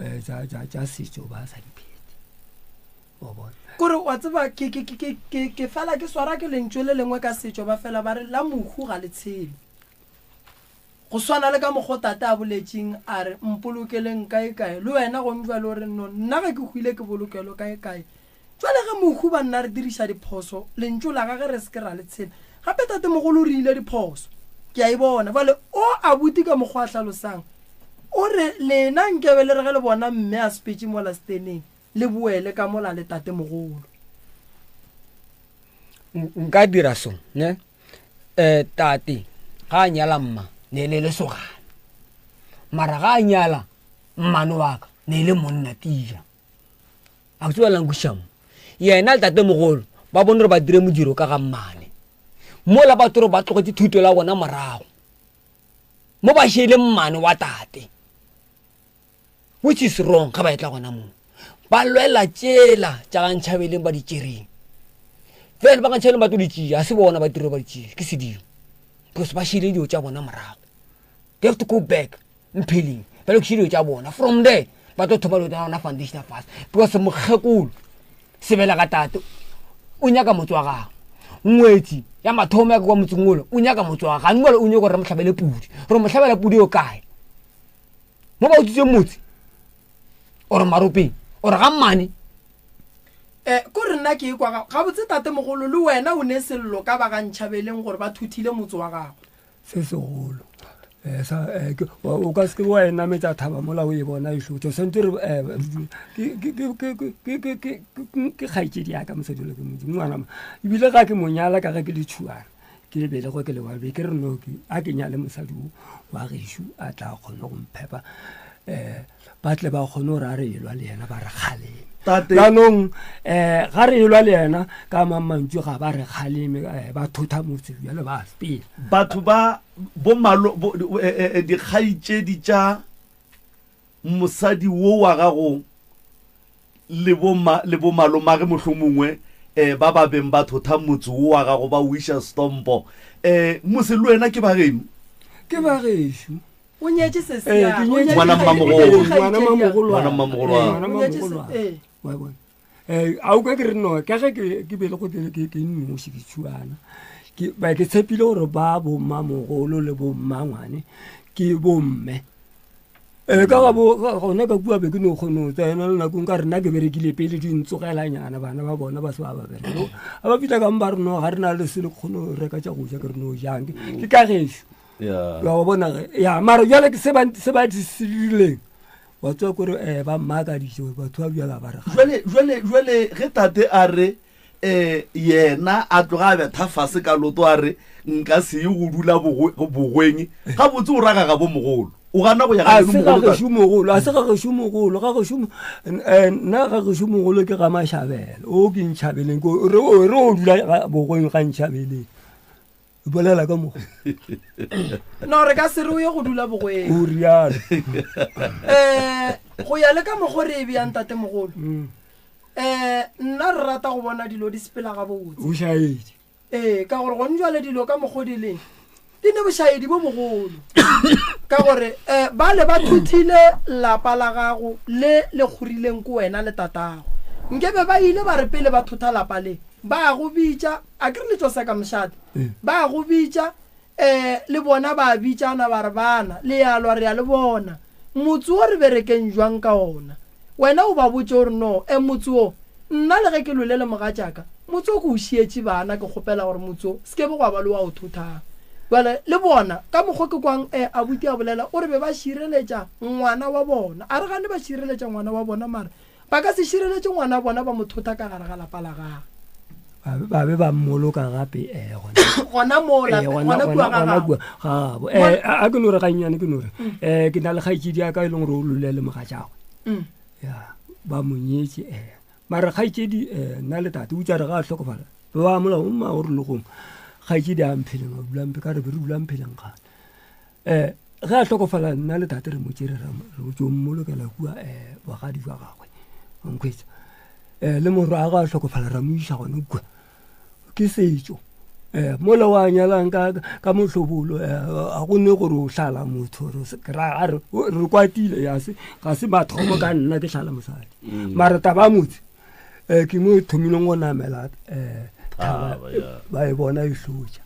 eh, tša setšo ba sa di phete wa bona
Kore wa tseba ke ke ke ke ke ke fela ke swara ke lentšwe le lengwe ka setšo ba fela ba re la mohu ga le tshele. Go swana le ka mokgo tate a boletšeng a re mpolokeleng kae kae le wena gong jwale o re no nna ge ke hwile ke bolokelwe kae kae. Jwale ge mohu ba nna re diriša diphoso lentšu la gage re se ke ra le tshela. Gape tatemogolo o re ile diphoso ke a e bona. Jwale o abuti ka mokgo a hlalosang o re lena nkebe le re ge le bona mme a sepetše mola steneng Le boele ka mola le tatemogolo.
Nka dira so, ne? Eh, tate, ga a nyala mma, ne le lesogana. Mara ga a nyala mmane wa ka, ne le monna tija. A ke tseba la nkwešiša mo. Yena le tatemogolo ba bone gore ba dire modiro ka ga mmane. Mola ba toro ba tlogetše thuto la bona morago. Mo ba šele mmane wa tate. Which is wrong ga ba etla gona moo. Ba lwela tšela tša ga Ntšhabeleng ba di tšereng. Fela ba ga Ntšhabeleng ba tlo di tšea, ga se bona ba tiro ba di tšea, ke sedimo. Because ba šile dilo tša bona morago. They have to go back Mpheleng, ba lokiše dilo tša bona. From there, ba tlo thoma dilo tša bona foundation fase. Because mokgekolo, sebelega tate, o nyaka motse wa gagwe. Ngwetsi ya mathomo ya ka kwa motseng ola, o nyaka motse wa gagwe. Gane o nyaka gore re mo hlabele pudi. Re mo hlabela pudi yo kae? Mo ba utswitseng motse or maropeng or ga mmane.
Eh, ko re nna ke ekwa gabotse tatemogolo le wena o ne sello ka ba ga Ntšhabeleng gore ba thuthile motse wa gago.
Se segolo. Eh, sa, eh, ke, wa, o ka se ke wa e nametsa thaba mola o e bona e hlotse. O swanetše re, eh, ke, ke, ke, ke, ke, ke, ke, ke, ke, ke kgaetšedi ya ka mosadi ole ke modimo ngwana ma. Ebile ga ke mo nyala ka ge ke le tšhuana. Ke belegwe ke le wa be ke re no ke a ke nyale mosadi o wa gešo a tla kgone go mphepa um ba tle ba kgone gore a re elwa le yena ba re kgaleme. Jaanong um ga re elwa le yena ka mang mantšu ga ba re kgaleme um ba thotha motse bjale ba sepela.
Batho ba bo malo bo, dikgaetšedi tša mosadi wo wa gago le bo le bo malomage mohlomongwe um ba ba beng ba thotha motse wo wa gago ba o iša stompo um mose le wena ke ba geno?
Ke ba gešo.
O nyetše sesi ya
Ee, ke nyetše
Ngwana mmamogolo.
Ngwana mmamogolo.
Ngwana mmamogolo wa.
Ngwana mmamogolo. Wa bona. Eh, a o ka ke re no, ka ge ke ke bele go ke ke nnoši ke tšhuana. Ke ba ke tshepile gore ba bo mmamogolo le bo mmangwane ke bomme. Ee, ka ga bo gona ka kua be ke no kgone go tsena le nakong ka rena ke berekile pele di ntsogelanyana bana ba bona ba se ba ba bereka. Ga ba fitlha ka mo ba re no ga re na le selo ke kgone go reka tša go ja ke re no jang ke ka gešo. Wa bona ge ya mara jwale ke se ba se ba di dirileng wa tswa kore eh ba mmakaditše gore batho ba bjala ba re
jwale jwale jwale ge tate a re um yena a tloga a betha fase ka loto a re nka se ye go dula bogweng gabotse o raga gabo mogolo o gana go ya
ga se ga gešo mogolo a se ga gešo mogolo ga gešo eh, nna ga gešo mogolo ke ga mashabela o ke ntšhabeleng re o dula bogweng ga ntšhabeleng. Bolela ka mokgwa.
No re ka se re o ye go dula bogweng.
O rialo.
Eh go ya le ka mokgwa re e beyang tatemogolo. Mm. Eh nna re rata go bona dilo di sepela gabotse.
Bošaedi.
Ee ka gore gone jwale dilo ka mokgwa di leng di ne bošaedi bo bogolo ka gore um bale ba thuthile lapa la gago le le kgorileng ko wena le tatago nkebe ba ile ba re pele ba thotha lapa le ba go bitša a ke re le tšo seka mošate ee. ba go bitša um le bona ba bitšana ba re bana le yalwa re ya le bona motse wo re berekeng jwang ka ona wena o ba botše gore no e motse wo nna le ge ke lwele le mogatšaka motse o ke o šietše bana ke kgopela gore motse o se ke be gwa ba le wa o thothang jale le bona ka mokgwa ke kwang um abuti a bolela o re be ba šireletša ngwana wa bona a re gane ba šireletša ngwana wa bona mara Ba ka se šireletše ngwana bona ba mo thotha ka gare ga lapa la gagwe.
Ba be ba mmoloka gape eh,
gona moo eh, gona kua ga gabo.
Gabo. Eh, a ke no re gannyane ke no re mm. eh ke na le kgaetšedi ya ka e leng gore o lole le mogatšagwe. Mm. Ya ba mo nyetše eh mara kgaetšedi eh nna le tate o tša re ga a hlokofala ba ba mola o mma gore le gongwe kgaetšedi a mpheleng a dula mpe ka re be re dula mpheleng gane um ge a hlokofala nna le tate re mo tšere re tšo mmolokela kua um bogadi jwa gagwe nkhwetsa um le morwa a ga a hlokofala ra mo iša gone kua ke setšo um mola wa nyalang ka ka mohlobolo um a go ne gore o hlala motho re kwatile ya se ga se mathomo ka nna ke hlala mosadi mm. mara taba motse um ke mo e thomileng go namela um thaba ba e bona e hlotša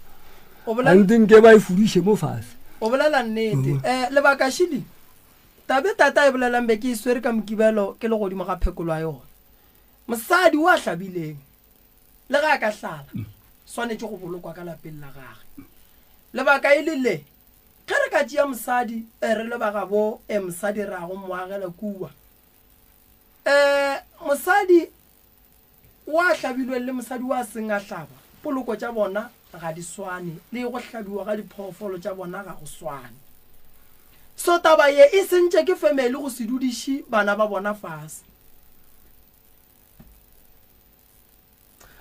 ante nke ba e fudiše mo fase
o bolela nnete um lebaka šili tabe tata e bolelang be ke e swere ka mokibelo ke le godimo ga phekolo ya yona mosadi o a hlabileng le ge a ka hlala mm. swanetše go bolokwa ka lapeng la gage lebaka e le le ge re ka tšea mosadi eh, re le ba gabo um mosadi re ya go mo agela kua um mosadi wa hlabilweng le mosadi wa seng a hlaba poloko tša bona ga di swane le go hlabiwa ga diphoofolo tša bona ga go swane so taba ye e sentše ke family go se dudiše bana ba bona fase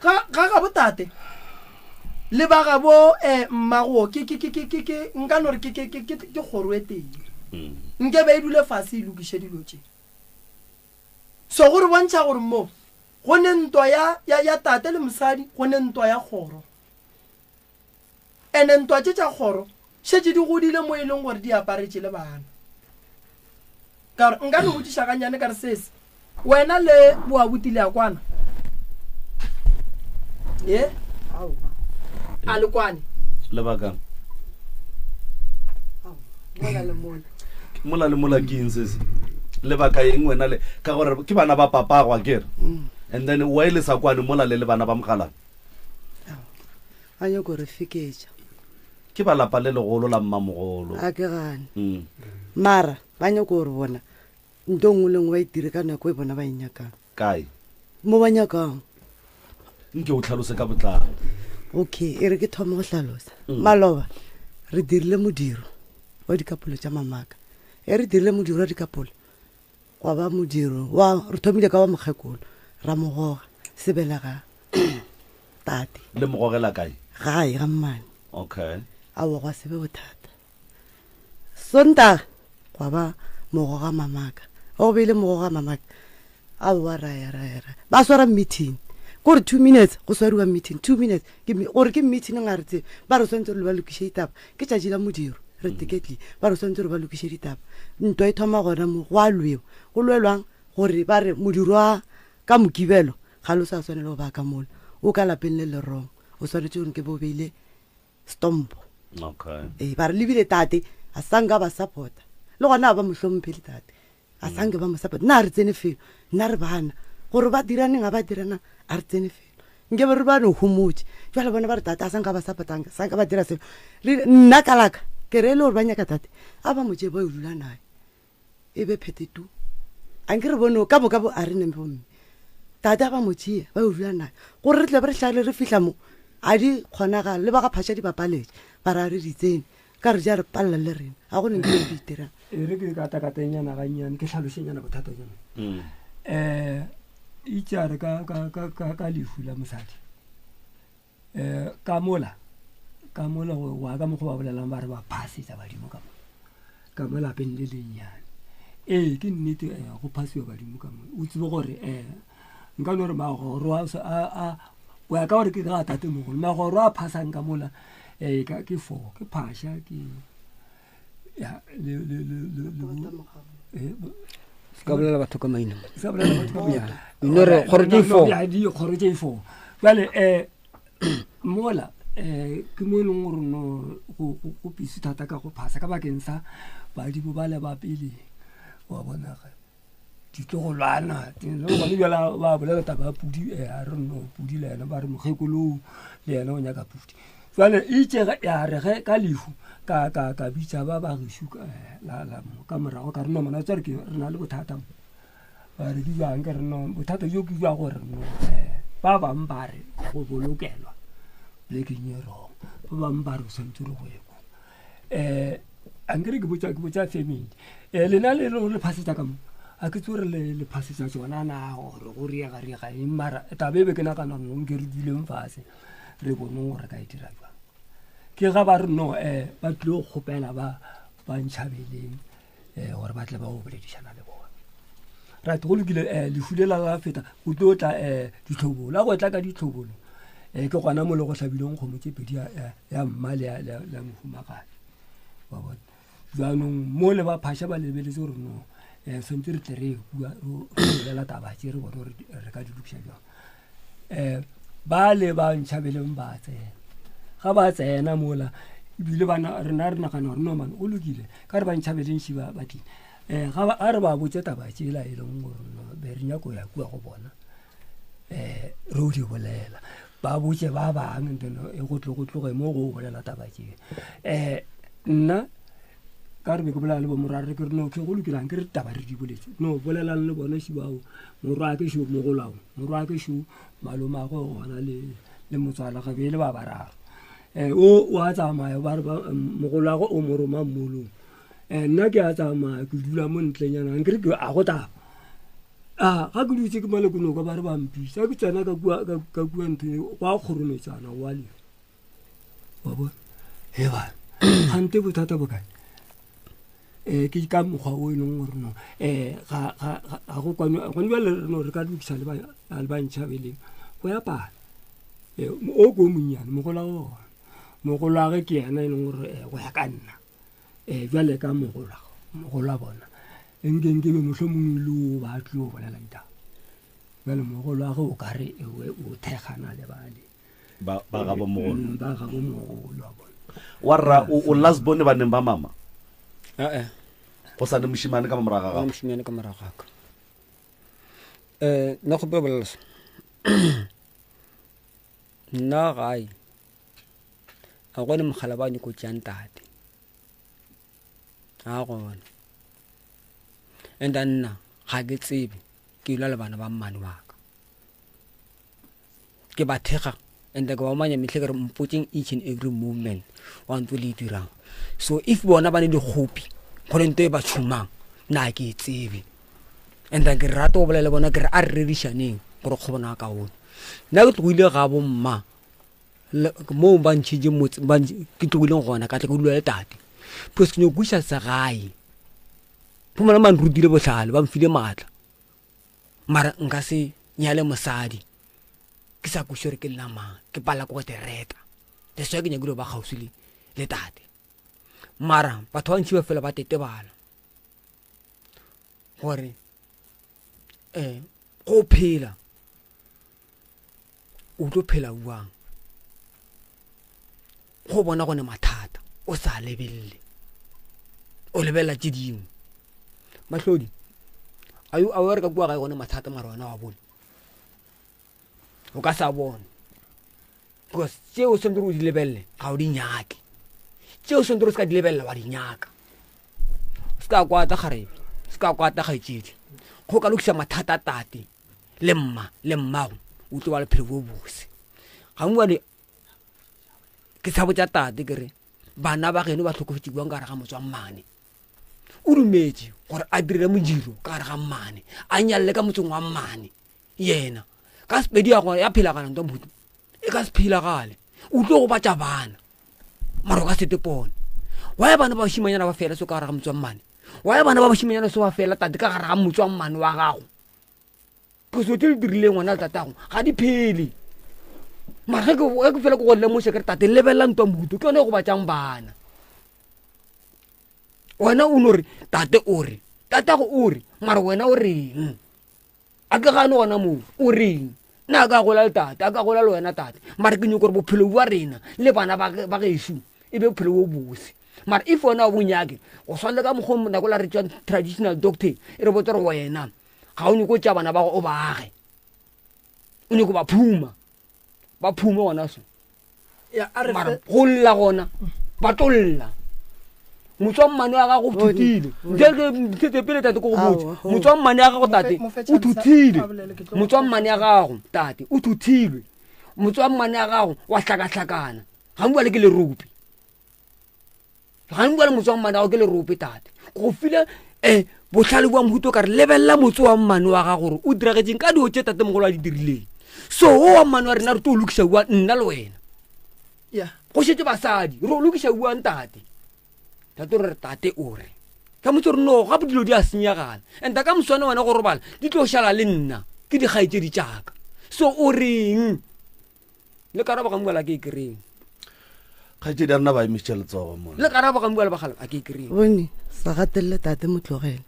ga ga gabo tate le ba gabo um mmago ke ke ke ke ke ke nka no re ke ke ke ke ke kgoro e tee mm. nke be e dule fase e lokiše dilo tše so go re bontšha gore mo go ne ntwa ya ya ya tate le mosadi go ne ntwa ya kgoro Ene ntwa tše tša kgoro šetše di godile mo e leng gore di aparetše le bana. Ka gore nka no botšiša gannyane ka re sese, wena le boabuti le a kwana? Ye? A le kwane?
Lebakang?
Mola le mola.
Mola le mola ke eng sese? Lebaka eng wena le ka gore ke bana ba papagwa ke re. Mm. And then why le sa kwane mola le le bana ba mogalana?
Ba nyako re feketša.
Ke ba lapa le legolo la mmamogolo.
A ke gane. Mm. Mara ba nyako gore bona nto nngwe le nngwe ba itire ka nako e bona ba e nyakang.
Kae?
Mo ba nyakang.
Nke o tlhalose ka botlalo.
Okay, e re ke thome go hlalosa. Mm. Maloba re dirile modiro wa dikapolo tša mamaka. E re dirile modiro wa dikapolo gwa ba modiro wa re thomile ka wa mokgekolo ra mo goga sebelega tate.
Le mo gogela kae?
Gae ga mmane.
Okay.
Aowa gwa se be bothata. Sontaga gwa ba mogoga mamaka. Ge go beile mogoga mamaka aowa ra ya ra ya ra ba swara meeting kore two minutes go swariwa meeting two minutes gore ke meeting ga re tsebe ba re swantse re ba lokiše ditaba ke tšatši la modiro re mm. teketli ba re swantse re ba lokiše ditaba ntwa e thoma gona mo go a lwewa go lwelwang gore ba re modiro wa Ka Mokibelo ga lo sa swanela go ba ka mola. O ka lapeng le le wrong. O swanetše gore nke be o beile stompo.
Okay.
Ee, ba re lebile tate a sa nka ba support-a. Le gona a ba mo hlomphe le tate. A sa nke ba mo support. Nna a re tsene felo. Nna re bana. Gore ba diraneng a ba diranang a re tsene felo. Nke be re ba no homotše. Jwale bona ba re tate a sa nka ba support-a sa nka ba dira selo. Nna ka laka ke re e le gore ba nyaka tate a ba mo tšee ba yo dula naye. e be phete tu a nke re bone ka moka bo a re neng bomme tate a ba mo tšea ba yo dula naye gore re tle be re hlale re fihla mo a di kgonagala le ba ga phaša di bapaletše ba ra re di tsene ka re ja re palela le rena ga go neng ke di itirang
e re ke katakatenyana gannyane ke tlhalošenyana bothata jona um itse a re ka lehu la mosadi um ka mola ka mola go ya ka mokgwa ba bolelang ba re ba phasetsa badimo ka mo ka mo lapeng le lennyane. Ee, ke nnete um go phasiwa badimo ka mo. O tsebe gore um nka no re magoro a go ya ka gore ke ga tatemogolo, magoro a phasang ka mola um ke four, ke phasha, ke ya le le le le le
se ka bolela batho ka maina
se ka bolela batho ka maina
no re kgoro tše four
ya di kgoro tše four jale eh mola eh ke mo e leng gore no go go pisi thata ka go phasa ka bakeng sa badimo ba le ba pele wa bona ge ditlogolwana gone bjala ba bolela taba ya pudi eh, a re no pudi le ena ba re mokgekoloo le yena o nyaka pudi jale itse ya re ge ka lehu ka ka ka bitsa ba ba gešo eh, ka morago ka re no mona tsare ke re na le bothata mo ba re ke jang ke re no bothata jo ke jwa gore no eh, ba bangwe ba re go bolokelwa plekeng e wrong ba bangwe ba re o tshwanetse re go ye ko um ankere ke botsa ke botsa family um lena le le phasetsa ka mo a ke tse gore le phasetsa tsona na gore go riega riega eng mara taba e be ke nagana gore nke re duleng fase re boneng gore ka e dira jang ke ga ba re no um ba tlile go kgopela ba ba ntšhabeleng um gore ba tle ba go boledišana le bona right go lokile um lehu le la la feta go tlo tla um ditlhobolo a go tla ka ditlhobolo um ke gona mo le go hlabileng kgomo tse pedi ya mma le ya mohumagadi wa bona jaanong mo le ba phasha ba lebeletse gore no um tshwanetse re tle re bua re bolela taba tse re bone gore re ka di lokisa jang um ba le ba ntšhabeleng ba tsena ga ba tsena mola ebile rena re nagana gore no mane o lokile ka re ba ntšhabeleng ši ba tlile um ga re ba botse taba tsela e leng gore be re nyako ya kua go bona um re o di bolela ba botse ba bangwe then e go tlo go tloge mo go bolela taba tše um nna ka re be ke bolela le bomorwarre ke re no ke go lokilang ke re taba re di boletse no bolelang le bone šibao morwa ke šo mogolao morwa ke šo malomago gona le le motswala ga be e le ba bararo um o o a tsamaya ba re mogolwago o mo roma mmolong um nna ke a tsamaya ke dula mo ntlenyana nkere ke a go taba a ga ke dutse ke male ke noka ba re ba mpisa ke tsena ka kua ka kua ntho go a kgorometsana wa le wa bona he ba gante bothata bo kae um ke ka mokgwa o e leng gore no um ga go kwane gone jale re no re ka lokisa le bantšhabeleng go ya pala o ko monnyane mogola ona mogolwage ke yena e leng gore go ya ka nna um jale ka mogolwa mogolwa bona nke nke be motlho mongwe le o ba tlile go bolela ditaba jale mogolwage o ka re ewe o thekgana le bale
ba gabo mogolo
mm, ba gabo mogolo wa bona
wa rra o last bone baneng ba mama
ee
go sa le mošimane ka moraga gago
mošimane ka morago gaka um nna kgopela bolela se nna gae a gone mogala ba nyako tšeang tate a gona and nna ga ke tsebe ke ilwa le bana ba mmane wa ka ke ba thekga and ke ba omanya metlhe ke re mpotseng each and every movement wa ntse le e dirang so if bona ba ne dikgopi go le nto e ba tšhomang nna ke e tsebe and ke rata go bolela le bona ke re a re rerišaneng gore kgobona kaone nna ke tlogile ga bomma moo ba ntšhitše motse ke tlogileng gona ka tla ke dula le tate because ke nyoko kwiša segae phomana ba nrutile bohlale ba mfile maatla mara nka se nyale mosadi ke sa kwiše gore ke nna mang ke pala ko go tereta that's why ke nyakile ba kgauswi le tate mara batho ba ntšhi ba fela ba tetebala gore um go phela o tlo phela jwang go bona gone mathata o sa lebelele o lebelela tše dingwe mahlodi a o re ka kua gae gone mathata mara wena wa bone o ka sa bone because tše o swanetse o di lebelele ga o di nyake tše o swanetse o se ka di lebelela wa di nyaka se ka kwata kgarebe se ka kwata kgaetšedi go ka lokisa mathata tate le mma le mmago o tlo ba le phelo bo bose gangwane ke sa botsa tate ke re bana ba geno ba tlhokofetse buang ka gare ga motswa mmane o dumetse gore a dire modiro ka gare ga mmane a nyalele ka motseng wa mmane yena ka sepedi ya phelagana ntwa mohutu e ka se phelagale o tlo go batša bana Mara o ka sete pone. Why bana ba bašimanyana ba fela so ka gare ga motswammane? Why bana ba bašimanyana so ba fela tate ka gare ga motswammane wa gago? Phoso tse di dirileng ngwana le tatago ga di phele. Mara ge ke fela ke go lemoša ke re tate lebelela ntwa mohuto ke yone e gobatšang bana. Wena o no re tate o re, tatago o re, mara wena o reng? A ke gane gona moo, o reng? Nna a ka gola le tate, a ka gola le wena tate, mara ke nyoko gore bophelo bja rena le bana ba gešo e be bophelo bo bose. Mara if wena o bo nyake, go swana le ka mokgwa nako la re tšwa traditional doctor e re botsa gore wena ga o nyako tša bana ba go o ba age, o nyako ba phuma, ba phume gona so. Mara go lla gona ba tlo lla. Motswammane wa gago o thuthile. Ntle pele tate ko go botse. Motswammane wa gago tate o thuthile. Motswammane wa gago tate o thuthilwe. Motswammane wa gago wa hlakahlakana. Ga bua le ke lerope. Ga bua le motswammane wa gago ke lerope tate. Go file eh bohlale bwa mohuto ka re lebelela motse wa mmane wa gago gore o diragetseng ka dilo tše tate mogolo a di dirileng. So o wa mmane wa rena re tlo o lokiša bua nna le wena. Go šetše basadi re o lokiša bua ntate. Tate o re tate o re. Ka motse re no gape dilo di a senyagala. And ka moswane wena go robala di tlo šala le nna ke dikgaetšedi tšaka. So o reng? Le karabo ga mmuala ke e kry-eng.
Kgaetšedi a rena ba emišitše letsogo mo.
Le karabo ga mmuala bagala a ke e kry-eng.
Bone sa gatelele tate mo tlogele.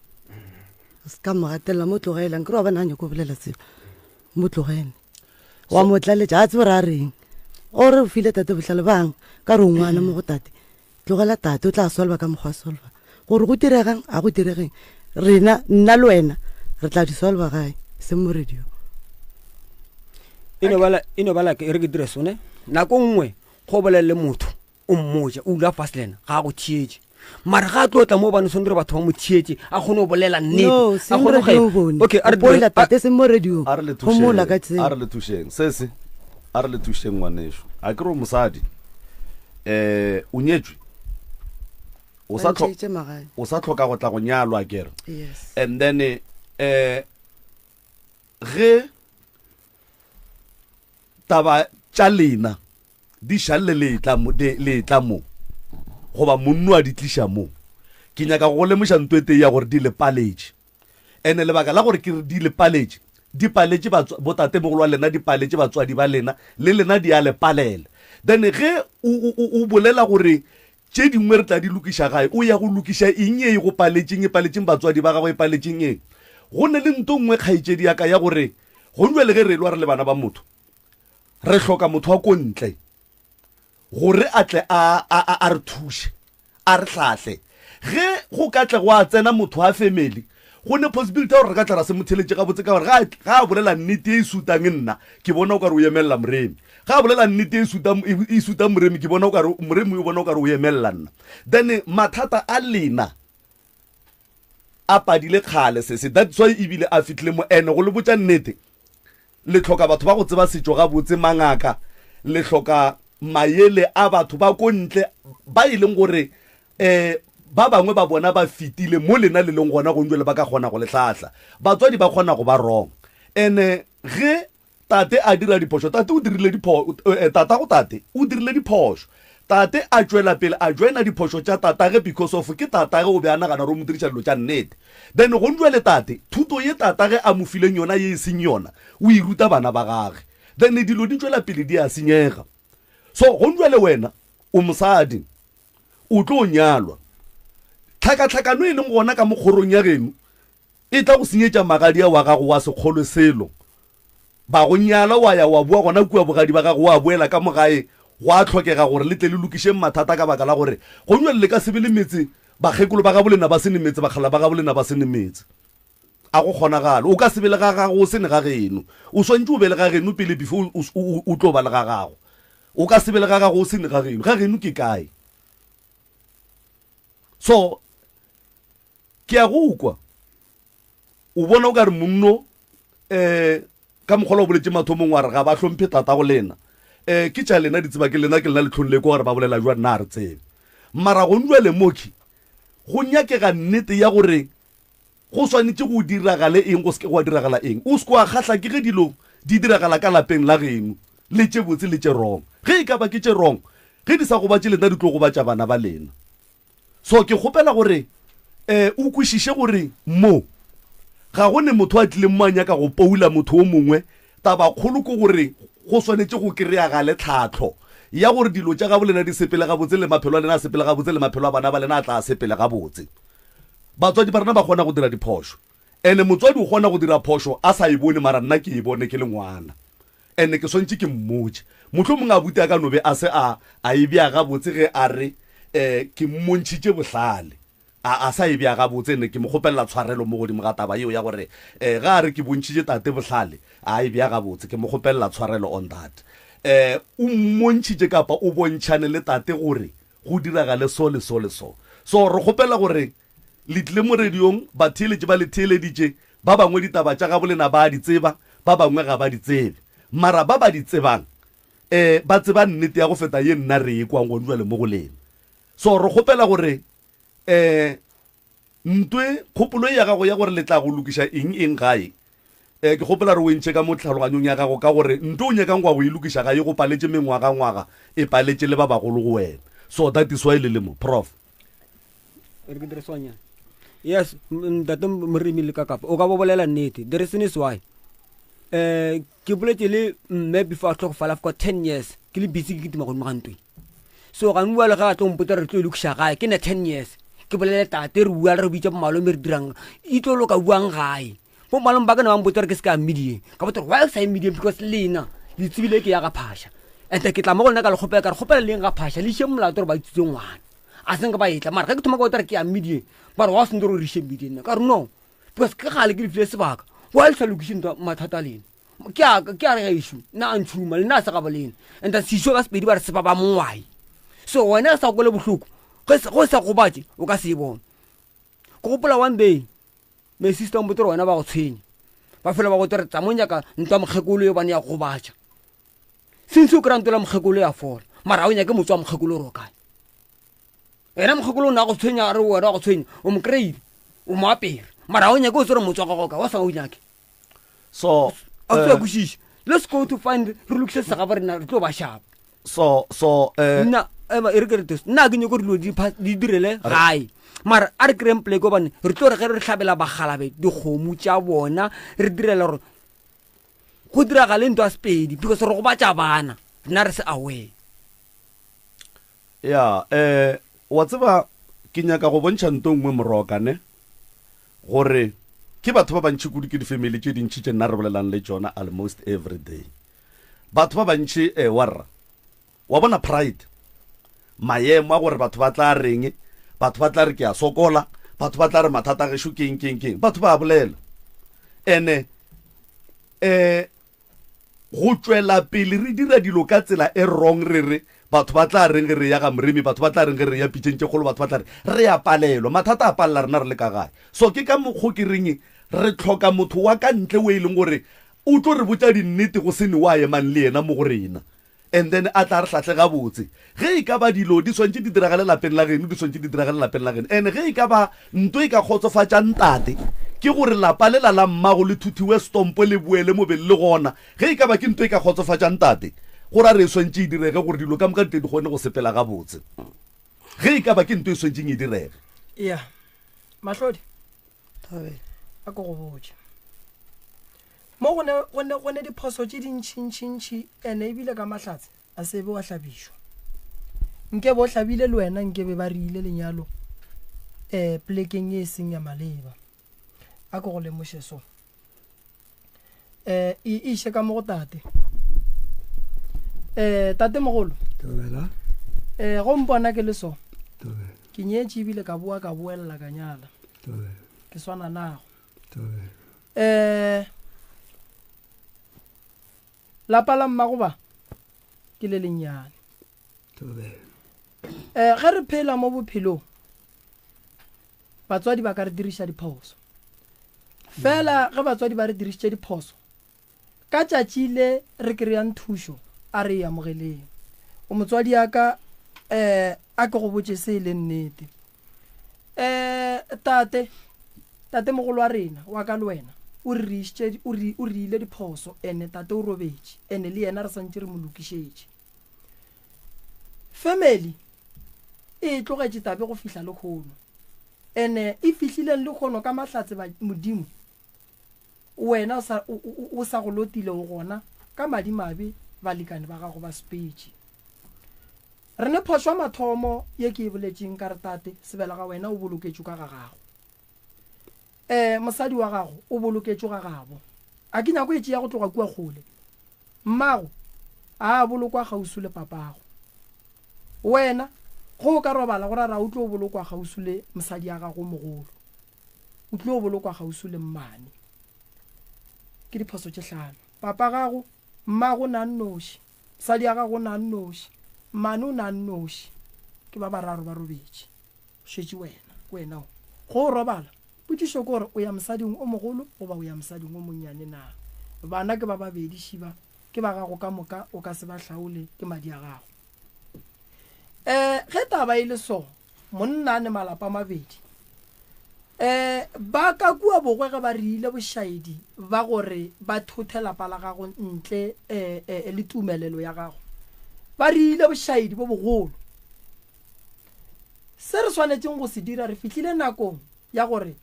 O se ka mo gatelela mo tlogele nkere wa bona a nyako bolela seo. Mo tlogele. Wa mo tlaletša a tsebe gore a reng. O re o file tate bohlale bang ka re o ngwana mo go tate. Tlogela tate o tla solva ka mokgwa solva. Gore go diregang a go diregeng. Rena nna le wena re tla di solva gae se mo radio.
E no bala e no bala ke re ke dire sone. Nako nngwe go bolele motho o mmotša o dula fase le yena ga a go theetše. Mara ga a tlo tla mo bane sone gore batho ba mo theetše a kgone go bolela nnete.
No,
A kgone go
bone.
Okay, a re
Gopola tate se mo radio.
A re le
Homola ka
thušeng.
tsela.
A re le thušeng. Sese a re le thušeng ngwanešu. A ke re o mosadi. Eh o nyetšwe. O sa
tlo
o sa hloka go tla go nyalwa ke re.
Yes.
And then eh ge taba tša lena di šalle le tla mo le tla mo goba monno a di tliša mo ke nyaka go lemoša ntho e tee ya gore di le paletše ene lebaka la gore ke re di le paletše di paletše botatemogolo wa lena di paletše batswadi ba lena le lena di a le palela then ge o bolela gore tše dingwe re tla di lokiša gae o ya go lokiša eng e go paletšeng e paletšeng batswadi ba gago e paletšeng eng go ne le nto nngwe kgaetšedi ya ka ya gore gong jwale ge re elwa re le bana ba motho re hloka motho wa ko ntle gore a tle a re thuše a re hlahle ge go ka tle go a tsena motho wa family go ne possibility ya gore re ka tla ra se mo theletše gabotse ka gore ga a bolela nnete e sutang nna ke bona o kare o emelela moremi ga a bolela nnete e sutang e sutang moremi ke bona o kare moremi o bona o kare o emelela nna then mathata a lena a padile kgale sese that's why ebile a fitlhile mo ene go le botša nnete Le hloka batho ba go tseba setšo gabotse, mangaka. Le hloka mayele a batho ba ko ntle ba e leng gore um ba bangwe ba bona ba fetile mo lena le leng gona gong jwale ba ka kgona go le hlahla. Batswadi ba kgona go ba wrong. And ge tate a dira diphošo, tate o dirile diphošo, eh, tatago tate o dirile diphošo. Tate a tšwela pele a joina diphošo tša tatage because of ke tatage o be a nagana gore o mo diriša dilo tša nnete. Then gong jwale tate, thuto ye tatage a mo fileng yona ye e seng yona, o e ruta bana ba gage. Then dilo di tšwela pele di a senyega. So gong jwale wena o mosadi, o tlo nyalwa. Tlhakatlhakano e leng gona ka mo kgorong ya geno e tla go senyetša magadia wa gago wa se kgolwe selo. Ba go nyala wa ya wa boa gona kua bogadi ba gago wa boela ka mo gae, gwa hlokega gore le tle le lokišeng mathata ka baka la gore gong jwale le ka se be le metse, bakgekolo ba gabolena ba se ne metse, bakgala ba gabolena ba se ne metse. A go kgonagale. O ka se be le ga gago o se ne ga geno. O swantše o be le ga geno pele before o tlo ba le ga gago. O ka se be le ga gago o se ne ga geno. Ga geno ke kae? So ke a go kwa. O bona o ka re monno um ka mokgwa o boletše mathomong wa re ga ba hlomphe tatago lena. Um ke tša lena di tseba ke lena ke lena letlhong le kwa gore ba bolela jwa nna a re tsebe. Mara gong jwale moki go nyakega nnete ya gore go swanetše go diragale eng go seke gwa diragala eng. O se wa kgahla ke ge dilo di diragala ka lapeng la geno le tše botse le tše wrong. Ge e ka ba ke tše wrong. Ge di sa gobatše lena di tlo gobatša bana ba lena. So ke kgopela gore um o kwešiše gore mo ga go ne motho a tlileng mo a nyaka go poula motho o mongwe. Tabakgolo ke gore go swanetše go kry-agale tlhahlo ya gore dilo tša gabo lena di sepele gabotse le maphelo a lena a sepele gabotse le maphelo a bana ba lena a tla sepele gabotse. Batswadi ba rena ba kgona go dira diphošo ene motswadi o kgona go dira phošo a sa e bone mara nna ke e bone ke le ngwana. Ene ke swantše ke mmotše. Mohlomongwe abuti a ka no be a se a, a e bea gabotse ge a re, eh, ke mmontšhitše bohlale. A, a sa e bea gabotse, ene ke mo kgopelela tshwarelo mo godimo ga taba yeo ya gore, eh, ge a re ke bontšhitše tate bohlale, a e bea gabotse. Ke mo kgopelela tshwarelo on that. Eh, o mmontšhitše kapa o bontšhane le tate gore go diragale so le so le so. So re kgopela gore Le tlile mo radiong, batheeletši ba le theeleditše, ba bangwe ditaba tša gabolena ba a di tseba, ba bangwe ga ba di tsebe. Mara ba ba di tsebang, eh, ba tseba nnete ya go feta ye nna re e kwang gone jwale mo go lena. So re kgopela gore, eh, ntwe, kgopolo ye ya gago ya gore le tla go lokiša eng eng gae, eh, ke kgopela re o e ntšhe ka mo tlhaloganyong ya gago, ka gore nto o nyakang go ya go e lokiša ga e go paletše mengwagangwaga, e paletše le ba bagolo go wena. So that is why le le mo. Prof.
re ke dire swanyana yes ntate moremi le ka kapa o ka bo bolela nnete the reason is why um ke boletse le mme before a tlhokofala for ten years ke le busy ke kitima godimo ga ntwe so ga bua le ga a tlo mpotsa re tlo e lokiša gae ke ne ten years ke bolele tate re bua re bitsa bomalome re dirang e tlo loka buang gae bo malome ba ka ne ba mpotsa gore ke se ka medieng ka botsa gore why o sa ye medieng because lena le tsebile ke ya ga phasha and ke tla mo go lena ka le kgopela ka re kgopela leng ga phasha le iše molato gore ba itsitse ngwana a seng ka ba etla mara ge ke thoma ka botsa gore ke ya medieng ba re wa sentse gore o re iše medieng nna ka re no because ke gale ke le file sebaka why le sa lokiše ntwa mathata a lena ke a ke a re gešo nna a ntšhuma le nna a se gabo lena and sešo ka sepedi ba re sepa ba mongwai so wena sa kwele bohloko go sa gobatše o ka se e bone ke gopola one day my sister mpotse gore wena ba go tshwenya ba fela ba go tere tsa mo nyaka ntwa mokgekolo yo bane ya gobatša since o kry-a ntwa la mokgekolo ya fola mara ga o nyake motse wa mokgekolo gore o kae ena mokgekolo o ne a go tshwenya a re wena wa go tshwenya o mo kry-ile o mo apere mara ga o nyake o tsere motse wa gago ka wa sa o nyake
so
a tlo kwešiša let's go to find re lokise segaba rena re tlo ba shapa
so so eh
nna ema e re ke re tes nna ke nyako dilo di direle gae mara a re kry-eng pleke gobane re tlo re ge re hlabela bagalabe dikgomo tša bona re direla gore go diragale ntwa sepedi because re gobatša bana rena re se aware
ya eh wa tseba ke nyaka go bontšha nto nngwe moroka ne gore ke batho ba bantši kudu ke difamily tše dintši tše nna re bolelang le tšona almost every day batho ba bantši eh, warra wa bona pride maemo a gore batho ba tla reng batho ba tla re ke a sokola batho ba tla re mathata a gešo keng keng keng batho ba bolela ene eh Go tšwela pele re dira dilo ka tsela e wrong re re batho ba tla reng ge re ya ga Moremi, batho ba tla reng ge re ya pitšeng tše kgolo, batho ba tla re re a palelwa. Mathata a palela rena re le ka gae. So ke ka mokgo ke reng re tlhoka motho wa ka ntle o e leng gore o tlo re botša dinnete go se ne wa emang le yena mo go rena. And then a tla re hlahle gabotse. Ge e ka ba dilo di swantše di diragale lapeng la geno, di swantše di diragale lapeng la geno. And ge e ka ba nto e ka kgotsofatša ntate, ke gore lapa lela la mmago le thuthiwe stompo le boele mo beng le gona. Ge e ka ba ke nto e ka kgotsofatšang tate, go ra re e swantše e direge gore dilo ka moka di tle di kgone go sepela gabotse. Ge e ka ba ke nto e swantšeng e direge.
Ya, Mahlodi, a ko go botše. Mo go ne, go ne, go ne diphoso tše dintšintšintši, ene ebile ka mahlatse a se be wa hlabišwa. Nke bo hlabile le wena nke be ba re ile lenyalo um plekeng ye e seng ya maleba. A ke go lemoše so. Um e iše ka mo go tate. Um tate mogolo.
Tobela.
Um go mpona ke le so. Tobela. Ke nyetše ebile ka boa ka boelela ka nyala.
Tobela.
Ke swana nago.
Tobela.
Eh, lapa la mmago ba ke le lennyane. Eh, ge re phela mo bophelong batswadi ba ka re diriša diphoso fela ge batswadi ba re dirišitše diphoso ka tšatši le re kry-ang thušo a re e amogeleng o motswadi ya ka um a ke go botše se e le nnete um tate tate mogolo wa rena wa ka le wena o re išitše o re o re ile diphoso ene tate o robetše ene le yena re santše re mo lokišetše. Family e tlogetše tabe go fihla lehono. Ene e fihlileng lehono ka mahlatse ba Modimo wena o sa, o, o, o sa go lotile o gona ka madimabe balekane ba gago ba sepetše. Re ne phošo ya mathomo ye ke e boletšeng ka re tate sebela ga wena o boloketšwe ka ga gago. E, mosadi wa gago o boloketšwe ga gabo. A ke nyako e tšea go tloga kua kgole. Mmago a a bolokwa kgauswi le papago. Wena ge o ka robala go ra ra o tlo bolokwa kgauswi le mosadi ya gago mogolo. O tlo bolokwa kgauswi le mmane. Ke diphoso tše hlano. Papa gago, mmago na nnoši. Mosadi ya gago o na nnoši. Mmane o na nnoši. Ke ba bararo ba robetše. Šetše wena, ke wena o. Go o robala, potšišo ke gore o ya mosading o mogolo goba o ya mosading o monnyane na? Bana ke ba babedi, Šiba, ke ba gago ka moka, o ka se ba hlaole, ke madi a gago. Um ge taba e le so, monna a ne malapa a mabedi. Um ba ka kua bogwe ge ba riile bošaedi ba gore ba thothe lapa la gago ntle um le tumelelo ya gago, ba riile bošaedi bo bogolo. Se re swanetšeng go se dira, re fihlile nakong ya gore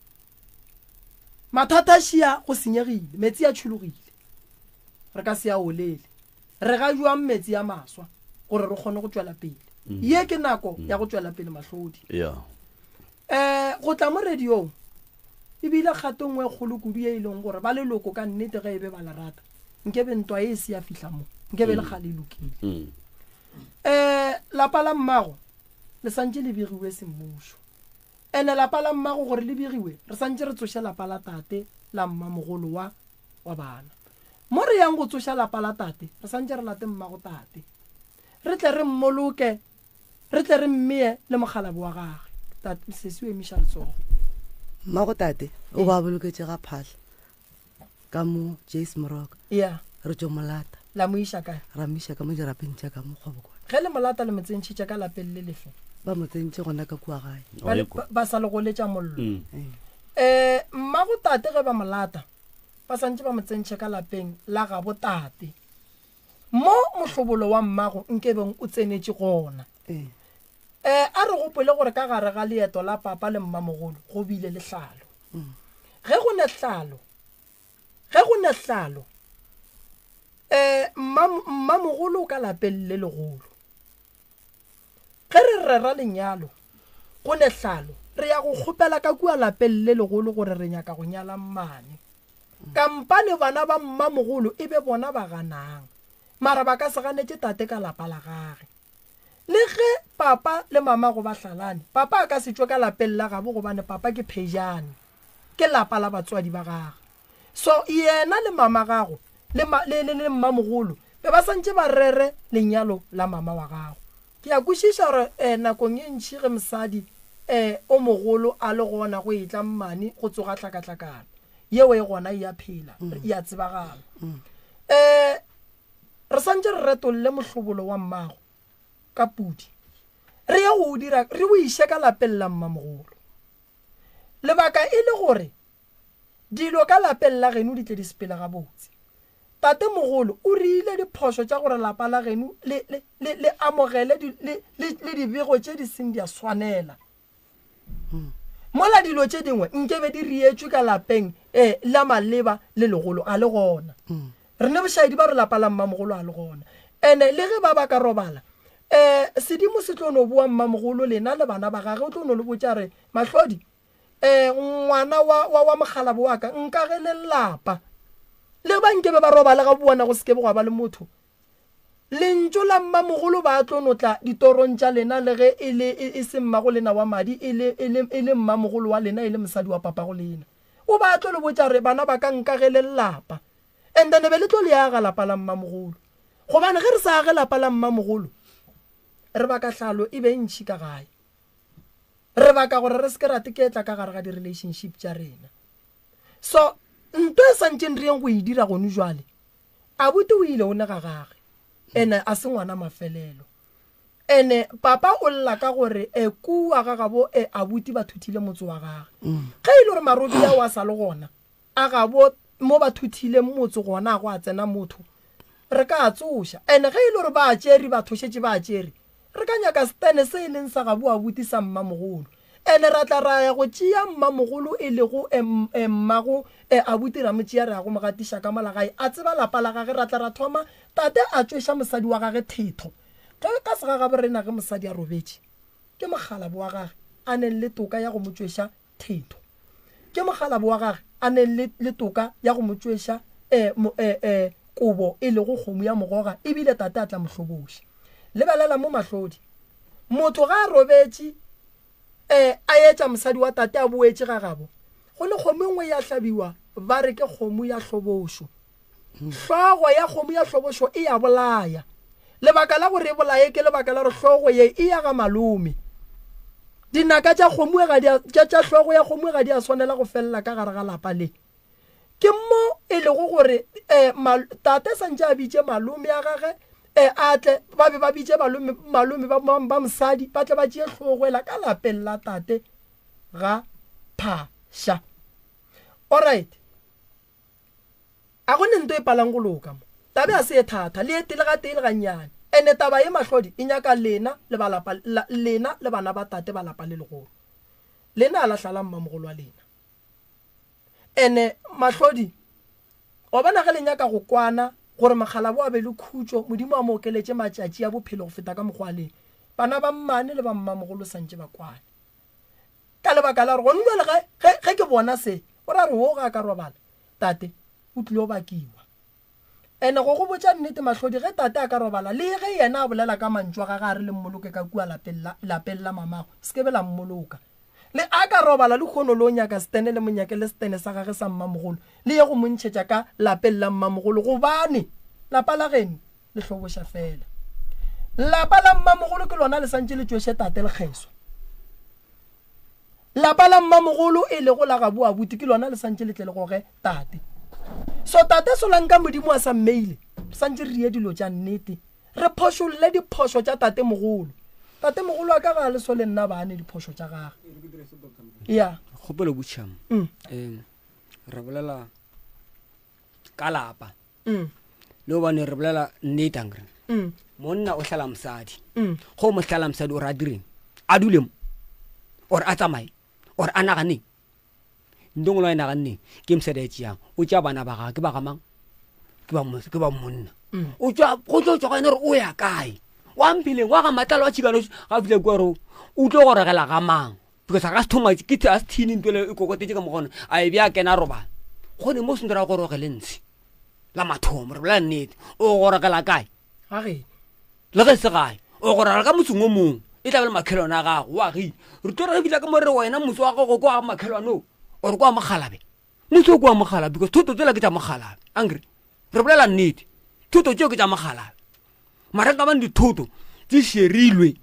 mathata a šia go senyegile, metsi a tšhologile, re ka se a olele. Re ga jwang metsi a maswa gore re kgone go tšwela pele? Mm. Ye ke nako mm. ya go tšwela pele mahlodi.
Yeah.
Eh, go tla mo radiong ebile kgato nngwe e kgolo kudu ye e leng gore ba leloko ka nnete ge e be ba le rata nkebe ntwa e se ya fihla mo nkebe le mm. kgale e lokile um lapa la mmago le santše le begiwe semmušo. Ene lapa la mmago gore le begiwe, re santše re tsoše lapa la tate la mmamogolo wa wa bana. Mo re yang go tsoša lapa la tate, re santše re late mmago tate. Re tle re mmoloke, re tle re mmeye le mokgalabo wa gage. Tate, sesi o emiša letsogo.
Mmago tate o ba boloketše ga phahla. ka mo jace moroka
ya
re tšo molata
la mo iša kae
ra mo iša ka mo dirapeng tša ka mo kgobokwane
ge le molata le mo tsentšhitše ka lapeng le lefe
ba mo tsentše gona ka kua gae
ba, ba, ba sa le goletša mollo um mmago tate ge ba molata ba santše ba mo tsentšhe ka lapeng la gabo tate mo mohlobolo wa mmago nkebeng o tsenetše gona um a re gopole gore ka gare ga leeto la papa le mmamogolo go bile le hlalo Ge go ne hlalo, ge go ne hlalo, eh, mma, mmamogolo o ka lapeng le legolo. Ge re rera lenyalo, go ne hlalo, re ya go kgopela ka kua lapeng le legolo gore re nyaka go nyala mmane. Kampane bana ba mmamogolo e be bona ba ganang, mara ba ka se ganetše tate ka lapa la gage. Le ge papa le mamago ba hlalane, papa a ka se tšwe ka lapeng la gabo gobane papa ke phejane, ke lapa la batswadi ba gagwe. So yena le mama gago le, le, le, le mmamogolo be ba santše ba rere lenyalo la mama wa gago. Ke a kwešiša gore eh, nakong e ntši ge mosadi eh, o mogolo a le gona go etla mmane go tsoga tlhakatlhakano. Yeo e gona e a phela, e a tsebagala. Eh, Re santše re retolle mohlobolo wa mmago ka pudi, re ye go o dira re o iše ka lapeng la mmamogolo. Lebaka e le gore dilo ka lapeng la geno di tle di sepele gabotse. Tatemogolo o riile diphošo tša gore lapa la geno le, le, le, le amogele di, le, le, le dibego tše di seng di a swanela. Mola dilo tše dingwe nke be di rietšwe ka lapeng e la maleba le legolo a le gona. Re ne bošaedi ba re lapa la mmamogolo a le gona. Ene le ge ba ba ka robala, um sedimo se tlo no boa mmamogolo lena le bana ba gage o tlo no le botša re Mahlodi, um ngwana wa, wa, wa mokgalabo wa ka nka ge le lapa. Le ba nke be ba robale ga bona go se ke be gwa ba le motho. Lentšu la mmamogolo ba tlo no tla ditorong tša lena le ge e le e, e se mmago lena wa madi e le, e le, e le mmamogolo wa lena e le mosadi wa papago lena. O ba tlo le botša re bana ba ka nkagele lapa. And then be le tlo le aga lapa la mmamogolo. Gobane ge re sa age lapa la mmamogolo re baka hlalo e be ntši ka gae. Re baka gore re se ke ra teketla ka gare ga di-relationship tša rena. So nto e santšeng re yeng go e dira gone jwale Abuti o ile o ne ga gage ene a se ngwana mafelelo. Ene papa o lla ka gore e kua ga gabo e abuti ba thuthile motse wa gage. Ge e le gore marobi ao a sa le gona a gabo mo ba thuthileng motse gona a go a tsena motho re ka a tsoša. Ene ge e le gore ba a tšere batho šetše ba a tšere. Re ka nyaka setene se e leng sa gabo abuti sa mmamogolo. Ene ra tla ra ya go tšea mmamogolo e lego e, mmago e, abuti ra mo tšea ra ya go mo gatiša ka mola gae. A tseba lapa la gage ra tla ra thoma tate a tšweša mosadi wa gage thetho. Ge ka segagabo rena ge mosadi a robetše ke mokgalabo wa gage a neng le toka ya go mo tšweša thetho. Ke mokgalabo wa gage a neng le, le toka ya go mo tšweša e, mo, e, e, kobo e lego kgomo ya mogoga ebile tate a tla mo hloboša. Lebelela mo Mahlodi. Motho ga a robetše e, a etša mosadi wa tate a boetše ga gabo, go ne kgomo e nngwe ya hlabiwa ba re ke kgomo ya hlobošo. Hlogo ya kgomo ya hlobošo e a bolaya. Lebaka la gore e bolaye ke lebaka la gore hlogo ye e ya ga malome. Dinaka tša kgomo ga di tša tša hlogo ya kgomo ga di a swanela go felela ka gare ga lapa le. Ke mo e lego gore eh, mal, tate santše a bitše malome a gage eh, a tle ba be ba bitše malome, malome ba, ba, ba mosadi ba tle ba tšee hlogo ela ka lapeng la tate ga Phasha. Alright. A go ne nto e palang go loka mo. Tabe a se e thata, le ete le gatee le gannyane. Ene taba ye Mahlodi e nyaka lena le ba lapa la, lena le bana ba tate ba lapa le legolo. Lena a la hlala mmamogolo wa lena. Ene Mahlodi, wa bona ge le nyaka go kwana gore mokgalabo a be le khutšo, Modimo a mo okeletše matšatši a bophelo go feta ka mokgwa a leng. Bana ba mmane le ba mmamogolo santše ba kwane. Ka lebaka la gore gone jwale ge, ge, ge ke bona se, o ra re wo ga a ka robala, tate o tlilo bakiwa. Ene go go botša nnete Mahlodi, ge tate a ka robala, le ge yena a bolela ka mantšu a gage a re le mmoloke ka kua lapeng la, lapeng la mamago, se ke be la mmoloka. Le a ka robala lehono le o nyaka setene le mo nyakele setene sa gage sa mmamogolo, le ye go mo ntšhetša ka lapeng la mmamogolo gobane lapa la geno le hloboša fela. Lapa la mmamogolo ke lona le santše le tšweše tate lekgeswa. Lapa la mmamogolo e lego la gabo abuti ke lona le santše le tle le goge tate. So tate Solanka Modimo a sa mmeile, re santše re die dilo tša nnete, re phošolle diphošo tša tate mogolo. Tate mogolo wa ka ga a le so le nna ba ne diphošo tša gage. Ya.
Kgopelo botšhamo. Mm. Um, re bolela ka lapa. Mm. Le gobane re bolela nnete ankere. Mm. Monna o hlala mosadi. Mm. Go mo hlala mosadi o re a direng? A dule mo. Or a tsamaye. Or a naganeng. Nto ngwe a e naganneng ke mosadi a e tšeang. O tšea bana ba gagwe ke ba ga mang? Ke ba ke ba monna. Mm. O tšwa go tlo tšwa go yena gore o ya kae? Wa mphileng wa ga matlalo wa tšhikano ga fihla kua gore o tlo gorogela ga mang? Because ga se thoma ke a se thini ntho e kokotetše ka mogona a e bea kena robala. Go ne mo sentse ra gorogele ntshe. La mathomo re bolela nnete. O gorogela kae?
Ga geno.
Le ge se gae o gorogela ka motseng o mongwe e tla be le makhelwane a gago wa gile. Re tlo re fihla ka mo re wena motse wa gago ko wa makhelwane o or ko wa mogalabe. Motse o ko wa mogalabe because thoto tsela ke tša mogalabe. Ankere re bolela nnete. Thoto tšeo ke tša mogalabe. Mara nka bane dithoto tse sherilwe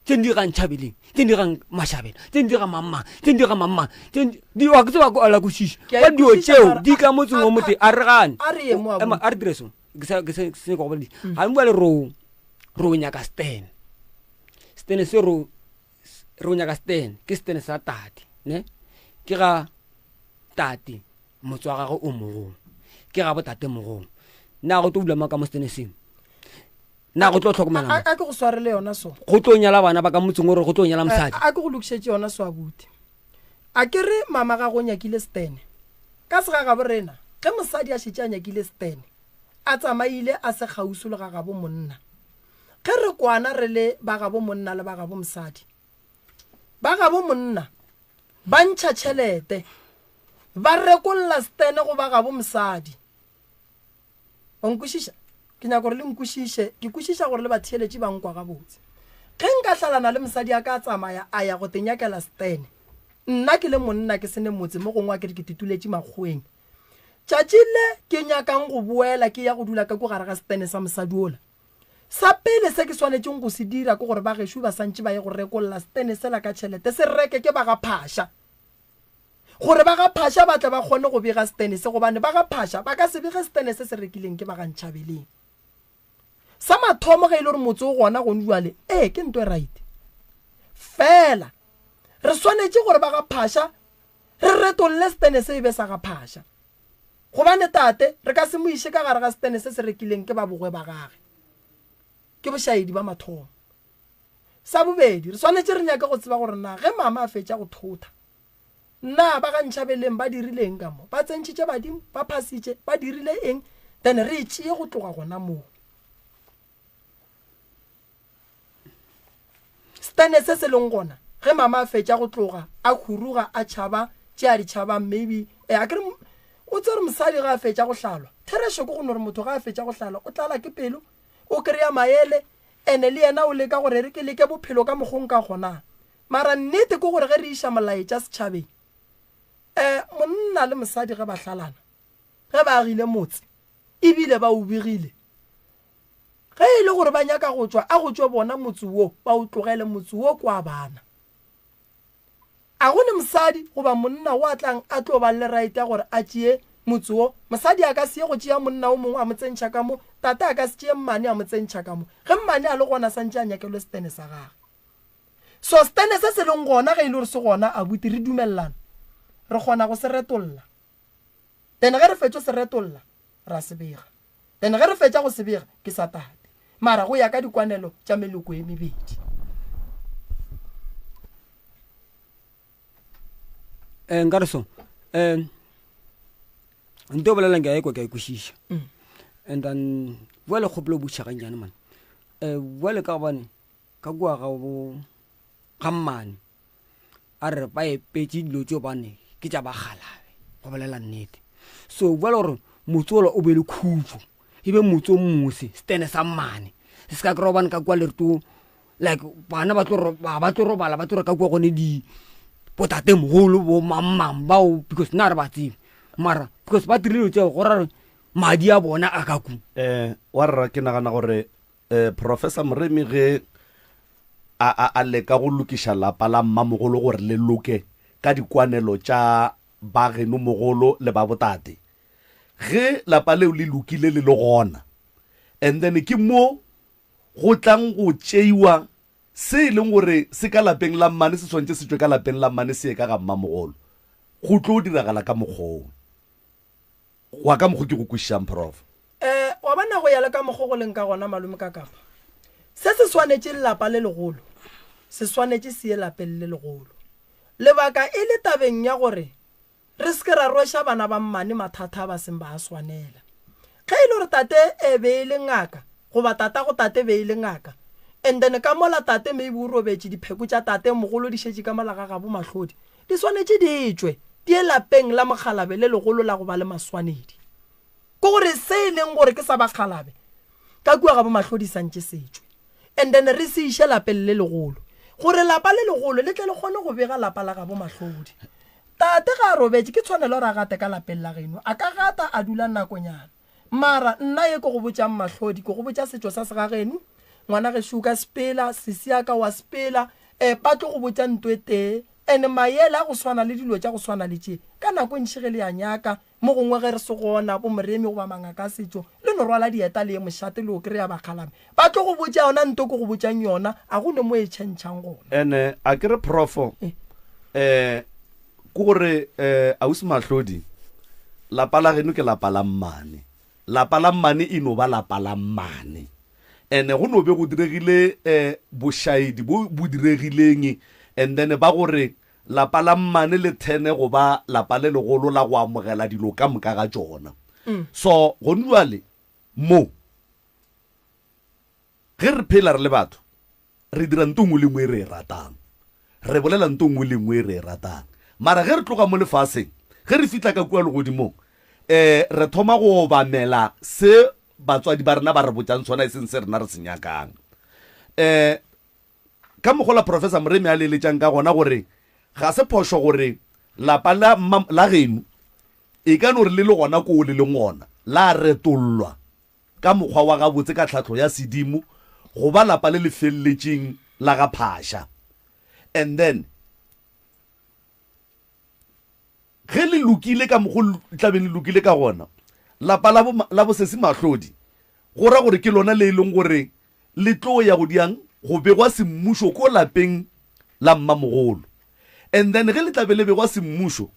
tse di gang tšhabeleng tse di gang mašabela tse di ga mamang tse di ga mamang tse di wa ke tseba ko ala kwešiša
Ke a
ba dio
ikwešiša,
tšeo
mara
di ka
a-
motseng o
a-
motee a re gane
a re ye mo, abuti.
Ema, a re dire so ke sa ke sa ke sa go boledi ga bua le ro ro nyaka sten sten se ro ro nyaka sten ke sten sa tate ne ke ga tate motse wa gagwe o mogolo ke ga botate mogolo na go tlo bula mo ka mo stene seng na go tlo tlhokomela
A ke go swarele yona so.
Go tlo nyala bana ba ka motseng gore go tlo nyala mosadi.
A ke go lokišetše yona so abuti. A ke re mama ga go nyakile stene. Ka se ga gabo rena ge mosadi a šetše a nyakile stene a tsamaile a se kgauswi le ga gabo monna. Ge re kwana re le ba gabo monna le ba gabo mosadi. Ba gabo monna ba ntšha tšhelete ba rekolla stene go ba gabo mosadi. Wa nkwešiša? Ke nyaka gore le nkwešiše. Ke kwešiša gore le batheeletši ba nkwa gabotse. Ge nka hlalana le mosadi a ka a tsamaya a ya go te nyakela stene, nna ke le monna ke se ne motse mo gongwe a ke re ke tituletše makgoweng. Tšatši le ke nyakang go boela ke ya go dula ka ko gare ga stene sa mosadi wola, sa pele se ke swanetšeng go se dira ke gore ba gešo ba santše ba ye go rekolla stene sela ka tšhelete, se reke ke ba ga Phasha. Gore ba ga Phasha ba tle ba kgone go bega setene se, gobane ba ga Phasha ba ka se bege setene se se rekileng ke ba ga Ntšhabeleng. Sa mathomo ge e le gore motse o gona gone jwale, ee ke nto e right. Fela re swanetše gore ba ga Phasha re retolle setene se e be sa ga Phasha. Gobane tate re ka se mo iše ka gare ga setene se se rekileng ke ba bogwe ba gage. Ke bošaedi ba mathomo. Sa bobedi, re swanetše re nyake go tseba gore na ge mama a fetša go thotha, na ba ga Ntšhabeleng ba dirile eng ka mo? Ba tsentšhitše badimo? Ba phasitše? Ba dirile eng? Then re e tšee go tloga gona moo. Stene se se leng gona, ge mama a fetša go tloga, a khuruga, a tšhaba tše a di tšhabang, maybe, eh, a ke re, o tsere mosadi ge a fetša go hlalwa. Therešo ke go no re motho ge a fetša go hlalwa, o tlala ke pelo, o kry-a maele, Ene le yena o leka gore re ke leke bophelo ka mokgo nka kgonang. Mara nnete ke gore ge re iša molaetša setšhabeng, um monna le mosadi ge ba hlalana, ge ba agile motse ebile ba o begile, ge e le gore ba nyaka go tšwa, a go tšwe bona motse wo, ba o tlogele motse wo kwa bana. A go ne mosadi goba monna wo a tlang a tlo ba le right ya gore a tšee motse wo. Mosadi a ka se ye go tšea monna o mongwe a mo tsentšha ka mo, tate a ka se tšee mmane a mo tsentšha ka mo. Ge mmane a le gona santše a nyakelwe setene sa gage. So setene se se leng gona ge e le gore se gona abuti re dumellana re kgona go se retolla. Then ge re fetšo se retolla ra se bega. Then ge re fetša go se bega ke sa tate. Mara go ya ka dikwanelo tša meloko e mebedi.
Eh, nka re so um nto o bolelang ke a ekwa ke a e kwešiša mm. and then bua le kgopolo o butšha gannyane mane um bua le ka gobane ka kua ga bo ga mmane a re ba epetše dilo tšeo bane ke tša bagalabe go bolela nnete so bjale gore motse ola o be le khutšo e be motse o mose stene sa mmane se se ka kry gobane ka kua lerto like bana ba tlo ba tlo robala ba tlo re ka kua gone di botatemogolo bo mangmang bao because nna re ba tsebe mara because ba dirile dilo tseo go ra madi a bona a ka ku
um wa rra ke nagana gore um professor moremi ge a, a, a leka go lokiša lapa la mmamogolo gore le loke ka dikwanelo tša ba geno mogolo le ba botate ge lapa leo le lokile le le gona and then ke mo go tlang go tšeiwa se e leng gore se ka lapeng la mmane se swantše se tšwe ka lapeng la mmane se ye ka ga mmamogolo go tlo diragala ka mokgwa owe Go ya ka mokgo ke go kwešišang, Prof.
Eh, wa bona go ya le ka mokgo go leng ka gona, Malome Kakapa. Se se swanetše lelapa le legolo, se swanetše se ye lapeng le legolo. Lebaka e le tabeng ya gore re se ke ra rweša bana ba mmane mathata a ba seng ba a swanela. Ge e le gore tate e be e le ngaka, goba tatago tate be e le ngaka, and then ka mola tate maybe o robetše, dipheko tša tate mogolo di šetše ka mola ga gabo Mahlodi, Di swanetše di tšwe di ye lapeng la mokgalabe le legolo la go ba le maswanedi. Ke gore se e leng gore ke sa bakgalabe ka kua ga bomahlodi santše se tšwe and then re se iše lapeng le legolo gore lapa le legolo le tle le kgone go bega lapa la gabo mahlodi. Tate ga a robetše ke tshwanelo gore a gate ka lapeng la geno. A ka gata a dula nakonyana. Mara nna ye ke go botšang Mahlodi, ke go botša setšo sa segageno, ngwana gešo o ka sepela, sesi ya ka wa sepela, eh, ba tlo go botša nto e tee, and maele a go swana le dilo tša go swana le tše, ka nako e ntši ge le a nyaka, mo gongwe ge re se gona, bo Moremi goba mangaka a setšo, le no rwala dieta le ye mošate le yo kry-a bakgalame, ba tlo go botša yona nto ke go botšang yona, a go ne mo e tšhentšhang gona.
Ene a ke re profo, eh, Ke gore eh, ausi Mahlodi, lapa la geno ke lapa la mmane. Lapa la mmane e no ba lapa la mmane. Ene go no be go diregile eh, bošaedi bo bo diregileng and then ba gore lapa la mmane le thene go ba lapa le legolo la go amogela dilo ka moka ga tšona. So gone jwale mo Ge re phela re le batho, re dira nto nngwe le nngwe e re e ratang. Re bolela nto nngwe le nngwe e re e ratang. Mara ge re tloga mo lefaseng, ge re fihla ka kua legodimong, um re thoma go obamela se batswadi ba rena ba re botšang sona, e seng se rena re se nyakang. Um ka mokgwa la Professor Moremi a le eletšang ka gona gore ga se phošo gore lapa la, la geno e ka no re le le gona koo le leng gona la retollwa ka mokgwa wa gabotse ka tlhahlo ya sedimo go ba lapa le le feleletšeng la ga Phasha. And then ge le lokile ka mokgo le tla beng le lokile ka gona, lapa la bo, la bosesi Mahlodi, go ra gore ke lona le e leng gore le tlo ya go diang go begwa semmušo ko lapeng la mmamogolo. And then ge le tla be le begwa semmušo,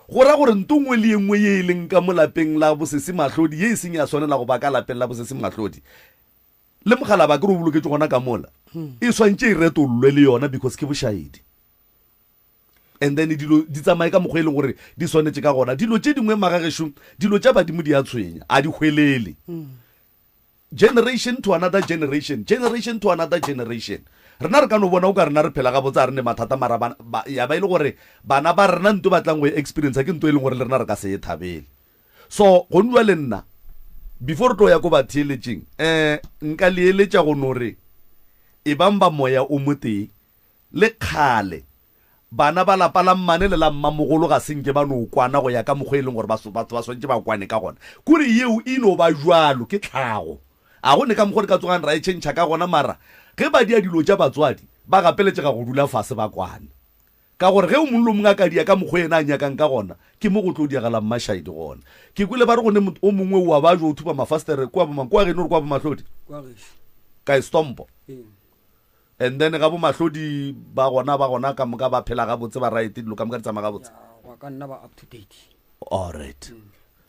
go ra gore nto nngwe le ye nngwe ye e leng ka mo lapeng la bosesi Mahlodi ye e seng ya swanela go ba ka lapeng la bosesi Mahlodi, Le mogala ba ke re o boloketše gona ka mola. E swantše e retollwe le yona because ke bošaedi. And then dilo di tsamaye ka mokgwa e leng gore di swanetše ka gona. Dilo tše dingwe magagešo, dilo tša badimo di a tshwenya, a di hwelele. Generation to another generation, generation to another generation. Rena re ka no bona o ka rena re phela gabotse, a re ne mathata, mara ba, ba, ya ba e le gore bana ba rena nto ba tlang go e experience ke nto e leng gore le rena re ka se e thabele. So go nua le nna before re tlo ya ko batheeletšeng, um nka le eletša go no re e bang ba moya o motee le kgale bana ba lapa la mmane le la mmamogolo ga se nke ba no kwana go ya ka mokgwa e leng gore batho ba swantše ba kwane ka gona. Kore yeo e no ba jwalo, ke tlhago. A go ne ka mokgwa re ka tsogang ra e tšhentšha ka gona, mara ge ba dia dilo tša batswadi ba gapeletšega go dula fase ba kwane. Ka gore ge o mongwe le o mongwe a ka dia ka mokgwa yena a nyakang ka gona, ke mo go tlo diagala mmašaedi gona. Ke kwele ba re go ne o mongwe o a bajwa o thuba mafastere kua bomang, kua geno gore kua boMahlodi?
Kua gešo.
Kae Stompo?
Ee.
And then ga bo Mahlodi ba gona, ba gona ka moka ba phela gabotse, ba right, dilo ka moka di tsamaya gabotse.
Ya, go ka nna ba up to date.
All right.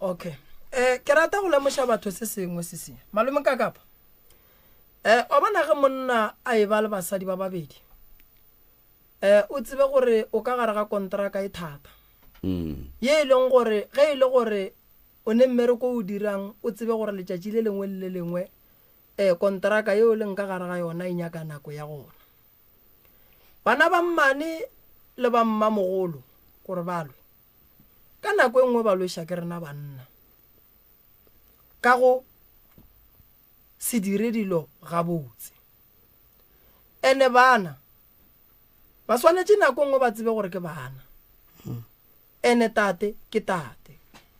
Okay. Eh, ke rata go lemoša batho se sengwe se se. Malome Kakapa. Eh, wa bona ge monna a e ba le basadi ba babedi. Eh, o tsebe gore o ka gare ga kontraka e thata. Ye e leng gore ge e le gore o ne mmereko o dirang, o tsebe gore letšatši le lengwe le le lengwe Ee, kontraka yeo o leng ka gare ga yona e nyaka nako ya gona. Bana ba mmane le ba mmamogolo gore ba lwe, ka nako e nngwe ba lweša ke rena banna ka go se dire dilo gabotse. Ene bana ba swanetše nako e nngwe ba tsebe gore ke bana. Ene tate ke tate.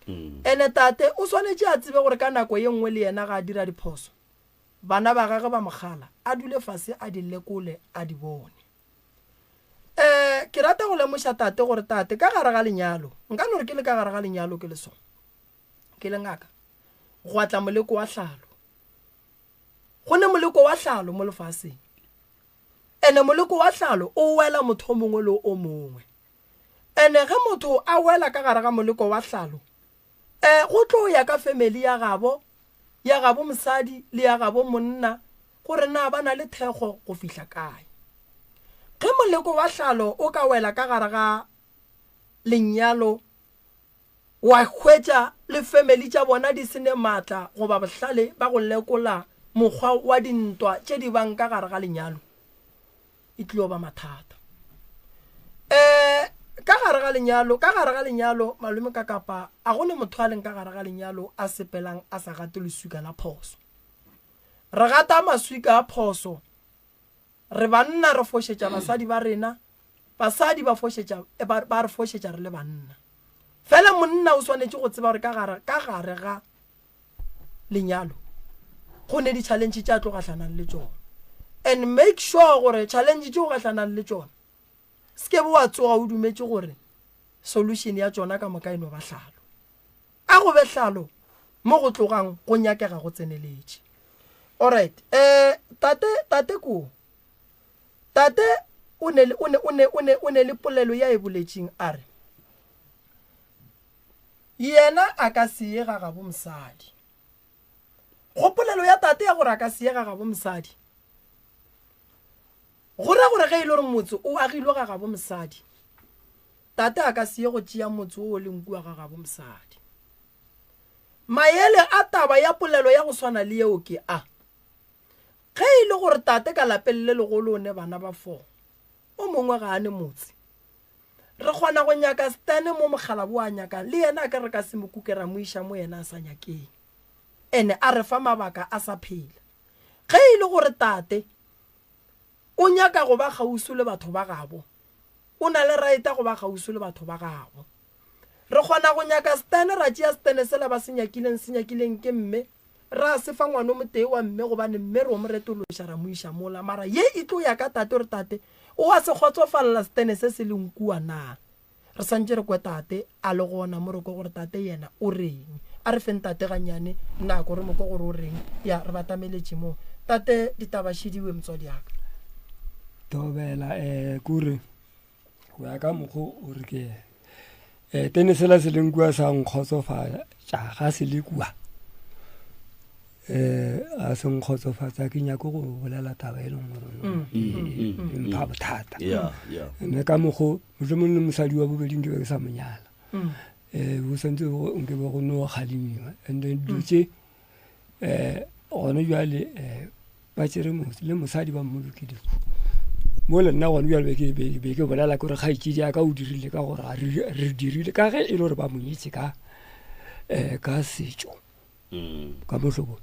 Ene tate o swanetše a tsebe gore ka nako ye nngwe le yena ga a dira diphoso, bana ba gagwe ba mo kgala, a dule fase a di lekole a di bone. Um ke rata go lemoša tate gore tate ka gare ga lenyalo, nka no re ke le ka gare ga lenyalo ke le so, ke le ngaka, gwa tla moleko wa hlalo. Go ne moleko wa hlalo mo lefaseng. Ene moleko wa hlalo o wela motho o mongwe le o mongwe. Ene ge motho a wela ka gare ga moleko wa hlalo, e, go tlo ya ka family ya gabo, ya gabo mosadi le ya gabo monna gore na ba na le thekgo go fihla kae. Ge moleko wa hlalo o ka wela ka gare ga lenyalo wa hwetša le family tša bona di se ne maatla goba bohlale ba go lekola mokgwa wa dintwa tše di bang ka gare ga lenyalo, e tlio ba mathata. Um ka gare ga lenyalo, ka gare ga lenyalo malome ka kapa a go ne motho a leng ka gare ga lenyalo a sepelang a sa gate leswika la phoso. Re gata maswika a phoso, re banna re fošetša basadi ba rena, basadi ba fošetša eh, ba, ba re fošetša re le banna. Fela monna o swanetše go tseba gore ka gare ka gare ga lenyalo go ne di-challenge tša tlo gahlanang le tšona and make sure gore challenge tše o gahlanang le tšona se ke be wa tsoga o dumetše gore solution ya tšona ka moka e no ba hlalo a go be hlalo mo go tlogang go nyakega go tseneletše alright eh tate tate ko tate o ne o ne o ne o ne o ne le polelo ya e boletšeng a re Yena a ka se ye ga gabo mosadi. Kgopolelo ya tate ya gore a ka se ye ga gabo mosadi go ra gore ge e le gore motse o agilwe ga gabo mosadi, tate a ka se ye go tšea motse wo o leng kua ga gabo mosadi. Maele a taba ya polelo ya go swana le yeo ke a, Ge e le gore tate ka lapeng le legolo o ne bana ba fo, o mongwe ga a ne motse, Re kgona go nyaka Stan mo mokgalabo a nyakang, le yena a ke re ka se mo kuke ra mo iša mo yena a sa nyakeng. Ene a re fa mabaka a sa phela. Ge e le gore tate o nyaka go ba kgauswi le batho ba gabo, o na le right ya go ba kgauswi le batho ba gabo. Re kgona go nyaka Stan ra tšea Stan sela ba se nyakileng se nyakileng ke mme, Ra se fa ngwana o motee wa mme gobane mme re o mo retološa ra mo iša mola. Mara ye e tlo ya ka tate gore tate o a se kgotsofalela setene se se leng kua na. Re santše re kwe tate a le gona mo re kwe gore tate yena o reng. A re feng tate gannyane nako re mo kwe gore o reng. Ya re batameletše mo. Tate ditaba šidiwe motswadi ya ka.
Thobela um kore go ya ka mokgo o re ke um tene sela se leng kua sa nkgotsofatša ga se le kua. Um a se nkgotsofatsa ke nyake go bolela taba e leng gore no, e mpha bothata. Ene ka mokgo mohlomong le mosadi wa bobedi nke be ke sa mo nyala. Um bo santse nke be go no kgalemiwa. And then dilo tše um gone jwale um ba tšere le mosadi ba mmolokile mo le nna gone jwale be ke bolela ke gore kgaetšedi ya ka o dirile ka gore re dirile ka ge e le gore ba mo nyetse ka um ka setšo ka mohlobo.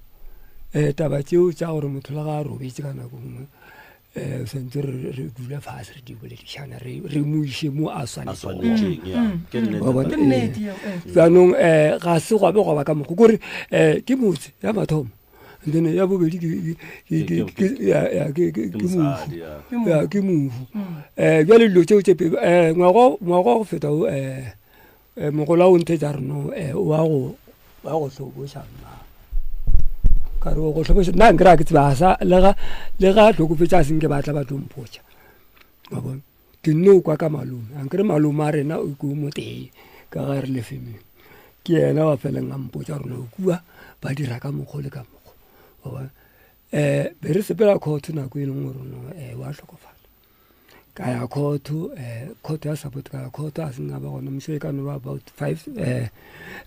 Um taba tšeo tša gore motho le ga a robetse ka nako nngwe um santse re dule fase re di boledišana re mo iše mo a
swanetšeng, ya. Ke nnete,
Wa bona?
tate.
Ke nnete eo, eh.
Jaanong um ga se gwa be gwa ba ka mokgwa kore um ke motse ya mathomo, and then ya bobedi ke mohu.
Mosadi, ya.
Ya, ke mohu. Um jwale dilo tseo tse pedi um ngwaga wa go feta o um mogola o nthetsa re no um wa go wa go hloboša mma ka re o go hloboša nna nkry-a ke tseba sa le ga le ga hlokofetše a senke ba tla ba tlo mpotša wa bona ke nno kwa ka malome a nkere malome a rena o ke o motee ka ga re le family ke yena wa feleng a mpotša gore no kua ba dira ka mokgwa le ka mokgwa wa bona um be re sepela court nako e leng gore no um wa hlokofala ka ya court um court ya support ka ya court a seng a ba gona mošo e ka no ba about 5 um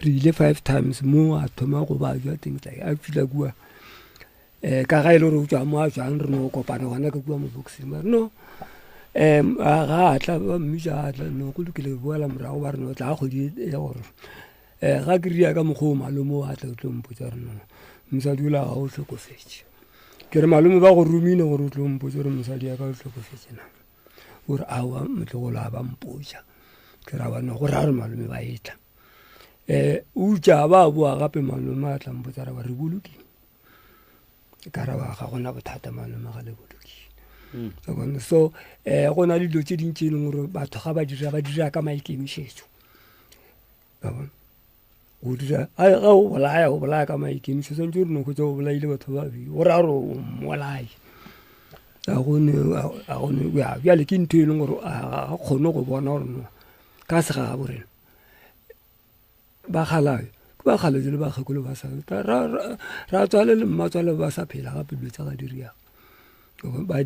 re ile 5 times mo a thoma go ba jwa things like a fihla kua um ka ga e le gore o tswa mo a tswang re no kopana gona ka kua mo boxing ba re no um ga a tla ba mmitša a tla no go lokile boela morago ba re no tla kgwedi ya gore um ga ke ria ka mokgwa o malome o a tla o tlo mpotsa gore no mosadi ola ga o hlokofetše ke re malome ba go romile gore o tlo mpotsa gore mosadi ya ka o hlokofetše na o re aowa motlogolo a ba mpotša ke ra bana go ra re malome ba etla um utša ba boa gape malome a tla mpotsa ra ba re bolokile ka ra ba ga gona bothata malome ga le bolokile Wa bona? So um go na le dilo tse dintsi e leng gore batho ga ba dira ba dira ka maikemišetšo Wa bona? Go dira a ga o bolaya o bolaya ka maikemišetšo santse o re no hwetša o bolaile batho ba babedi o ra gore o mmolai a gone a gone ya bjale ke ntho e leng gore ga a kgone go bona gore no ka segabo rena ba kgalayo ke ba kgale le bakgekolo ba sa ra tswale le mmatswale ba sa phela gape dilo tsa ga di riang ba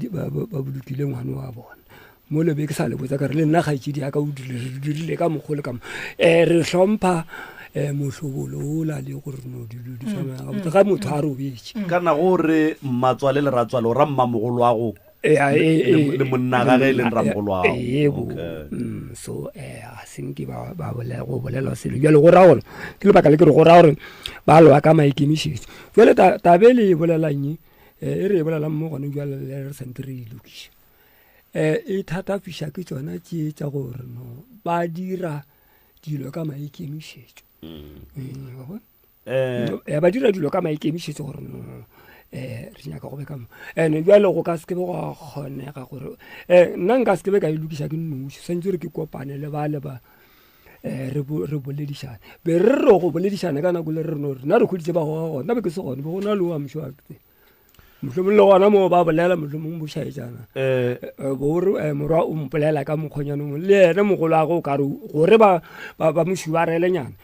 bolokile ngwana wa bona mo lebe ke sa le botsa ka re le nna kgaetšedi ya ka o dirile re dirile ka mokgwa le ka mo um re hlompha um mohlobolo ola le gore no dilo di tsamaya gabotse ga motho a robetše
kana go re mmatswale le ratswale o ra mmamogolo wa go le monna ga ge e leng ramogolo wa
gago. So ga se nke ba go bolela selo bjale go ra gore ke lebaka le ke re go ra gore ba lwa ka maikemišetšo jale tabe le e bolelang e e re e bolelang mo gone jale le re santse re e lokiša um e thatafiša ke tsona tše tša gore no ba dira dilo ka maikemišetšo. Wa bona? Ya ba dira dilo ka maikemišetšo gore no um re nyaka go be ka mo and jale go ka se ke be go kgonega gore um nna nka se ke be ka e lokiša ke nnoši swantse gore ke kopane le ba le ba um re boledišane be re re go boledišana ka nako le re no rena re hweditše ba goga gona be ke se gone be go na le wa mošo wa mohlomong le gona moo ba bolela mohlomong bošaetšana bore morwa o mpolela ka mokgonyana mongwe le ene mogolo wa go o kare gore ba mo šubarelenyana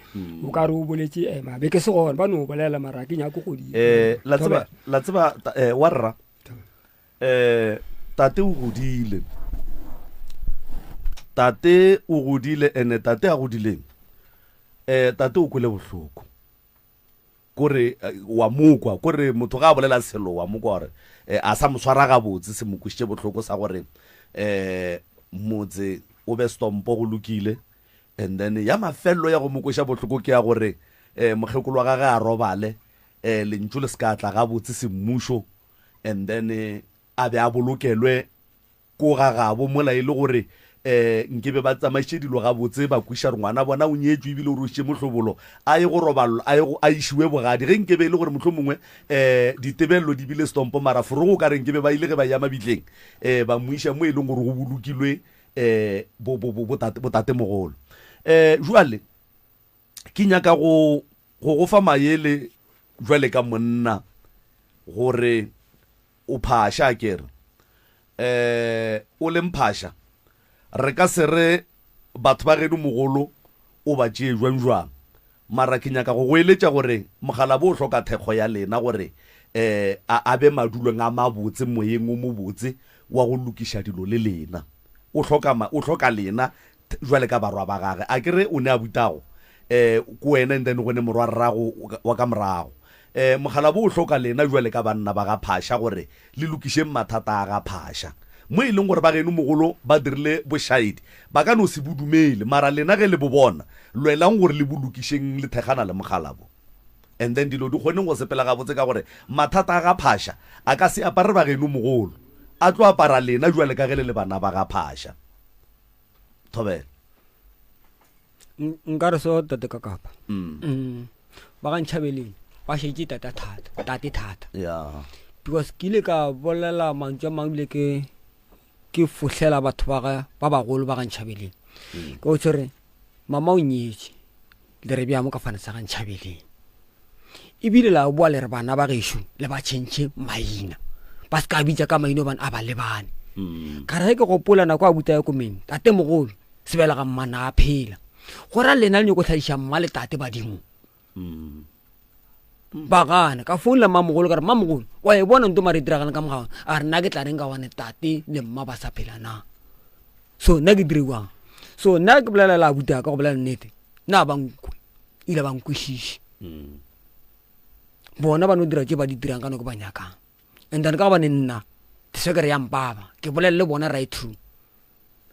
o kare o boletse ema be ke se gone ba no bolela mara ke nyako go di
la tseba la tseba wa rra um tate o godile tate o godile ene tate a godileng um tate o kwele bohloko kore wa mokwa kore motho ga a bolela selo wa mokwa gore a sa mo swara gabotse se mo kwešitše bohloko sa gore um motse o be stompo go lokile and then ya mafelelo ya go mo kweša bohloko ke ya gore um mokgekolo wa gage a robale um lentšu le se ka tla gabotse semmušo and then a be a bolokelwe Ko ga gabo mola e le gore um nke be ba tsamaišitše dilo gabotse, ba kwešiša gore ngwana bona o nyetšwe ebile o rwešitše mohlobolo, a ye go roballwa, a ye go, a išiwe bogadi. Ge nke be e le gore mohlomongwe um ditebelelo di bile stompo, mara forogo o ka re nke be ba ile ge ba eya mabitleng um ba mo iša mo e leng gore go bolokilwe um bo, bo, bo, botate, botatemogolo. Um jwale ke nyaka go, go go fa maele jwale ka monna gore O phaša a ke re. Eh, o leng phaša? Re ka se re batho ba geno mogolo o ba tšee jwang jwang. Mara ke nyaka go go eletša gore mokgalabo o hloka thekgo ya lena gore um a a be madulong a mabotse moyeng o mobotse wa go lokiša dilo le lena. O hloka ma, o hloka lena jwale ka barwa ba gage. A ke re o ne a butago um ko wena and then go ne morwarrago wa ka morago. Um mokgalabo o hloka lena jwale ka banna ba ga Phasha gore le lokišeng mathata a ga Phasha. Mo e leng gore ba geno mogolo ba dirile bošaedi, ba ka no se bo dumele, mara lena ge le bo bona, lwelang gore le bo lokišeng le thekgana le mokgalabo. And then dilo di kgoneng go sepela gabotse ka gore mathata a ga Phasha a ka se apare ba geno mogolo, a tlo apara lena jwale ka ge le le bana ba ga Phasha. Thobela.
Nka re so tate ka kapa. Ba ga Ntšhabeleng ba šetše tata thata, tate thata.
Yeah.
Because ke ile ka bolela mantšu a mangwe ebile ke ke fohlela batho ba ga ba bagolo ba ga Ntšhabeleng. Ke o tshwere mama o nyetše le re bea mo ka fane sa ga Ntšhabeleng. Ebile la boa le re bana ba gešo le ba tšhentšhe maina. Ba se ka bitša ka maina gobane a ba lebane. Ka re ge ke gopola nako a buta ya komeng, tate mogolo sebela ga mmana a phela. Go ra lena le nyoko hladiša mma le tate badimo. Ba gana ka founela mmamogolo ka re mmamogolo wa e bona nto mare e diragalang ka mogao a re nna ke tla reng ka gobane tate le mma ba sa phela na. So nna ke dire jwang? So nna ke bolela le abuti ka go bolela nnete nna ba nkwe ile ba nkwešiše. Bona ba no dira tše ba di dirang ka nako ba nyakang. And then ka gobane nna ke re ya mpaba ke bolele le bona right through.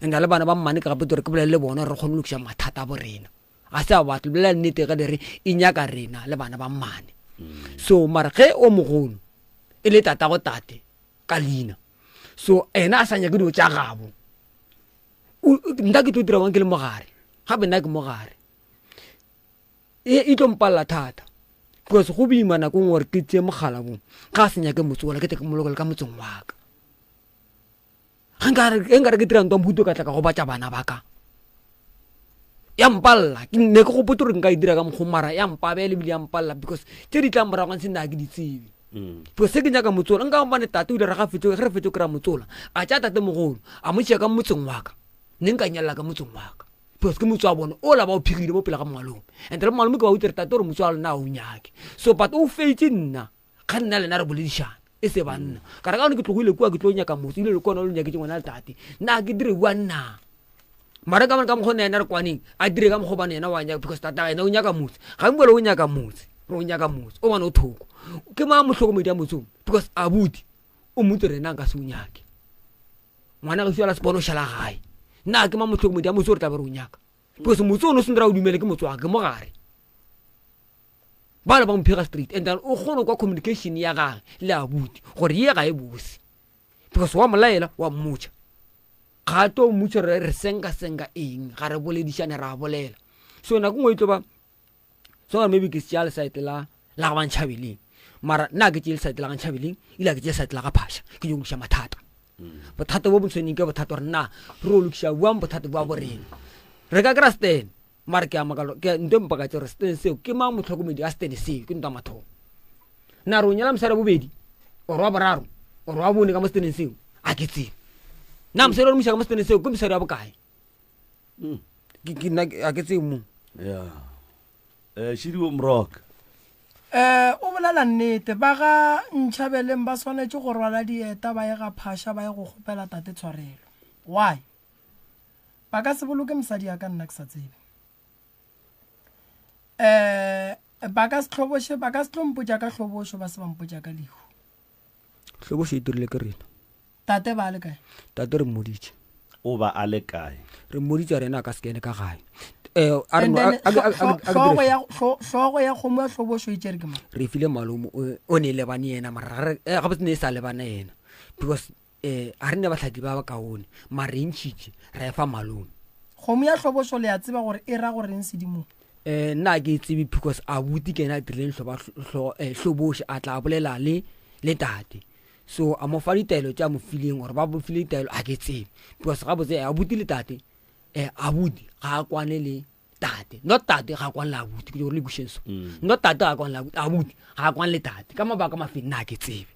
And le bana ba mmane ke gape gore ke bolele le bona gore re kgone go lokiša mathata a bo rena. Ga se a batla bolela nnete ge le re e nyaka rena le bana ba mmane. So mara ge o mogolo e le tatago tate ka leina, so ena a sa nyake dilo tša gabo, nna ke tlo dira bang ke le mogare, gape nna ke mogare. E tlo mpalela thata because go boima nako nngwe gore ke tseye mogala bo ga a se nyake motse ola ke tle ke molokele ka motseng wa ka. Ge nkare ke dira ntwa mohuto ka tla ka gobatša bana ba ka, ya mpalela. Ke ne ke gopotse gore nka e dira ka mokgwa mara ya mpabela ebile ya mpalela because tše di tlang morago se nna ga ke di tsebe. Because se ke nyaka motse ola, nka gobane tate o ile ra ga fetso, ge re fetso kry-a motse ola, a tšea tate mogolo a mo tšea ka motseng wa ka, ne nka nyalela ka motseng wa ka because ke motse wa bone ola ba o phigile mo pele ga mmalome. And le mmalome ke ba utlwe re tate gore motse wa lona ga o nyake, so but o fetše nna ga nna lena re boledišana e se banna. Ka re ka gone ke tlogile kua ke tlo nyaka motse, ebile le kona lo nyaketse ngwana le tate, nna ke dire bua nna. Mara ka ka mokgwa yena re kwaneng a dire ka mokgwa bane yena wa nyaka because tata yena o nyaka motse, ga mbole o nyaka motse, re o nyaka motse o bane o thoko ke mang mohlokomedi ya motse o, because abuti o motse rena nka se o nyake ngwana ge šala sepono šala gae, nna ke mang mohlokomedi ya motse o re tla be re o nyaka because motse o no se ndra o dumele ke motse wa ke mogare. Ba le ba mo phega straight and then o kgone kwa communication ya gage le abuti gore ye ga e bose because wa molaela wa mmotša ga tlo mmotša re re senka senka eng ga re boledišane ra bolela. So nako nngwe e tlo ba so maybe ke tšea lesaete la la ga Bantšhabeleng mara nna ke tšee lesaete la ga Ntšhabeleng ile ke tšee lesaete la ga Phasha ke nyoko lokiša mathata. Bothata bo bo tshweneng ke bothata gore nna re o lokiša bjang bothata bja borena re ka kry-a stand. Mara ke a makala, ke nto e mpakatša gore setene seo ke mang mohlokomedi a setene seo, ke nto ya mathomo. Na re o nyala mosadi wa bobedi or wa boraro or wa bone ka mo seteneng seo, a ke tsebe. Na mosadi wa mo iša ka mo seteneng seo ke mosadi wa bokae? Ke, ke, nna, a ke tsebe mo.
Ya. Eh, Šidiwo Mroka.
Eh, o bolela nnete. Ba ga Ntšhabeleng ba swanetše go rwala dieta ba ye ga Phasha ba ye go kgopela tate tshwarelo. Why? Ba ka se boloke mosadi ya ka nna ke sa tsebe. Eh, ba ka se hloboše, ba ka se tlo mpotša ka hlobošo, ba se ba mpotša ka lehu.
Hlobošo e dirile ke rena.
Tate ba le kae?
Tate re mmoditše.
O ba a le kae?
Re mmoditše a re yena a ka se kene ka gae. Eh, a re
And
no,
then
a- a- a- a- a- a-
hlogo ya hlogo ya kgomo ya hlobošo e tšere ke mang?
Re file malome, o ne e lebane yena, mara ga re, eh, gabotse ne e sa lebana yena because Eh, a re ne bahlaki ba bakaone, mara re ntšhitše ra e fa malome.
Kgomo ya hlobošo le a tseba gore e ra go reng sedimong?
Eh, nna a ke e tsebe because abuti ke yena a dirileng hloba, hlo, eh, hloboše, a tla bolela le, le tate. So a mo fa ditaelo tše a mo fileng or ba mo file ditaelo a ke tsebe because gabotse eh, abuti le tate, eh, abuti ga a kwane le tate, not tate ga a kwane le abuti, ke gore le kwešeng so. Not tate ga a kwane le abuti, abuti ga a kwane le tate ka mabaka mafeng nna a ke tsebe.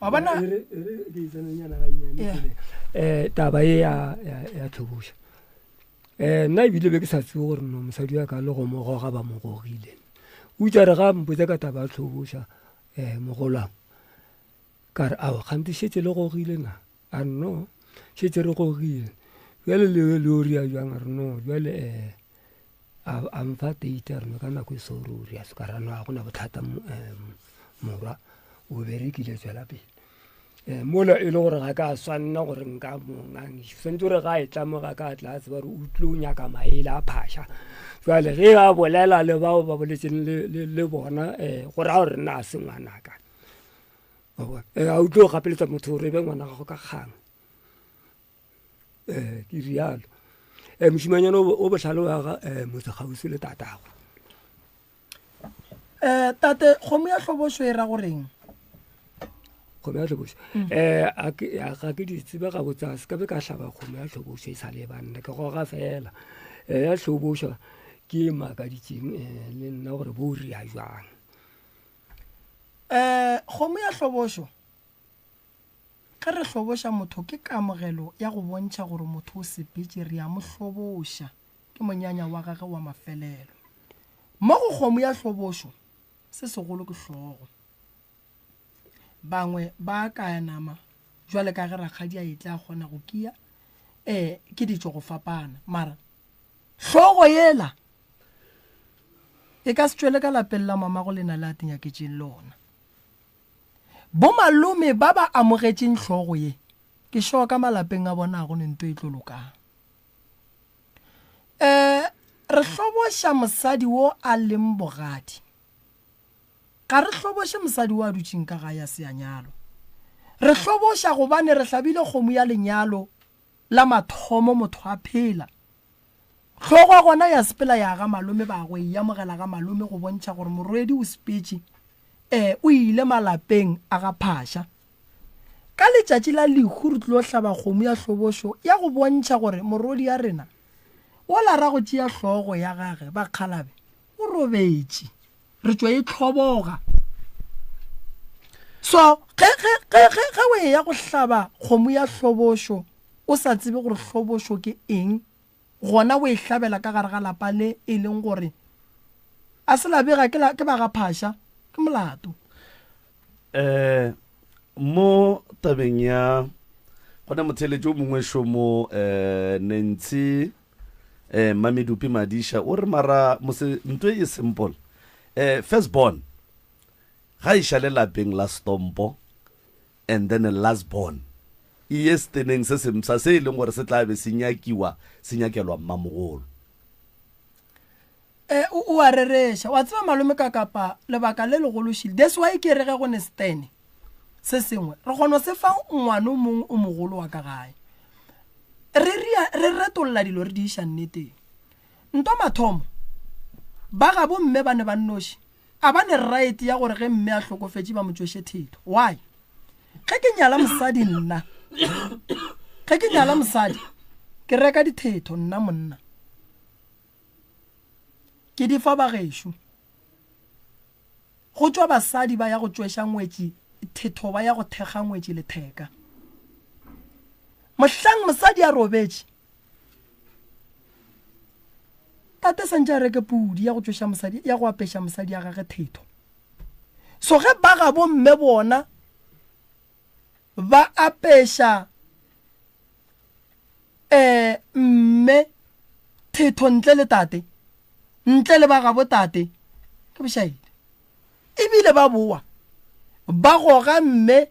Wa bona?
E re, e re ke itsenenyana gannyane
Yeah.
pele. Eh, taba e ya, ya, ya tlhoboša. Um nna ebile be ke sa tsebe gore no mosadi wa ka le go mo goga ba mo gogile. O itse a re ga mpotsa ka taba ya tlhoboša um mogolwang ka re ao kgante šetse le gogile na? A re no šetse re gogile. Bjale le le o ria jwang? A re no bjale um a mfa date a re no ka nako e so re o ria so ka ra no ga gona bothata morwa o berekile tswela pele. Um mola e le gore ga ka swanna gore nka mongangiša swanetse gore ga e tla mo ga ka tla tseba gore o tlile o nyaka maele a phasha jale ge a bolela le bao ba boletseng le bona um go raya gore nna a se ngwanaka a o tlo gapeletsa motho gore e be ngwana gago ka kgang um ke rialo um mošimanyana o botlhale wa ga um motse kgauswi le tatago
um tate kgomo ya hlobošo e ra goreng
kgomo ya tlhobošo um ga ke di tsebe gabotse a se ka be ka hlaba kgomo ya tlhobošo e sa le banna ke goga fela um ya tlhobošo ke e makaditseng um le nna gore bo ria jwang
um kgomo ya hlobošo Ge re hloboša motho ke kamogelo ya go bontšha gore motho o sepetše, re a mo hloboša, ke monyanya wa gagwe wa mafelelo. Mo go kgomo ya hlobošo, se segolo ke hlogo. Bangwe ba kaya nama jwale ka ge rakgadi a etla a kgona go kia, ee, ke ditšo go fapana, mara hlogo yela e ka se tšwele ka lapeng la mamago lena le a tinyaketšeng lona. Bomalome ba ba amogetšeng hlogo ye, ke sure ka malapeng a bona ga go ne nto e tlo lokang. Um re hloboša mosadi wo a leng bogadi. Ga re hloboše mosadi wo a dutšeng ka gae a se a nyalwa. Re hloboša gobane re hlabile kgomo ya lenyalo la mathomo motho a phela. Hlogo ya gona ya sepela ya ga malome ba go e amogela ga malome go bontšha gore morwedi o sepetše eh o ile malapeng a ga Phasha. Ka letšatši la lehu re tlilo hlaba kgomo ya hlobošo ya go bontšha gore morwedi ya rena wola ra go tšea hlogo ya gage bakgalabe o robetše re tšwa e hloboga. So ge ge ge ge ge o eya go hlaba kgomo ya hlobošo o sa tsebe gore hlobošo ke eng gona o e hlabela ka gare ga lapa le e leng gore a se la bega ke, la, ke ba ga Phasha, ke molato.
Eh, mo tabeng ya gona motheletši o mongwe šo mo eh, Nancy eh, Mamedupi Madisha o re mara mose nto e simple eh, first born ga e šale lapeng la stompo and then last born e ye seteneng se sempsha se e leng gore se tla be se nyakiwa se nyakelwa mmamogolo.
E, o, o a rereša. Wa tseba malome ka kapa lebaka le legolo šile. That's why ke re ge go ne setene se sengwe re kgona se fa ngwana o mongwe o mogolo wa ka gae. Re ria re retolla dilo re di iša nneteng. Nto mathomo ba gabo mme ba ne ba nnoši A ba ne right ya gore ge mme a hlokofetše ba mo tšweše thetho? Why? Ge ke nyala mosadi nna, ge ke nyala mosadi, ke reka dithetho nna monna. Ke di fa bagešo. Go tšwa basadi ba ya go tšweša ngwetši thetho ba ya go thekga ngwetši letheka. Mohlang mosadi a robetše, Tate santše a reke pudi ya go tšweša mosadi ya go apeša mosadi ya gage thetho. So ge ba gabo mme bona ba apeša eh mme thetho ntle le tate ntle le ba gabo tate ke bošaedi ebile ba boa ba goga mme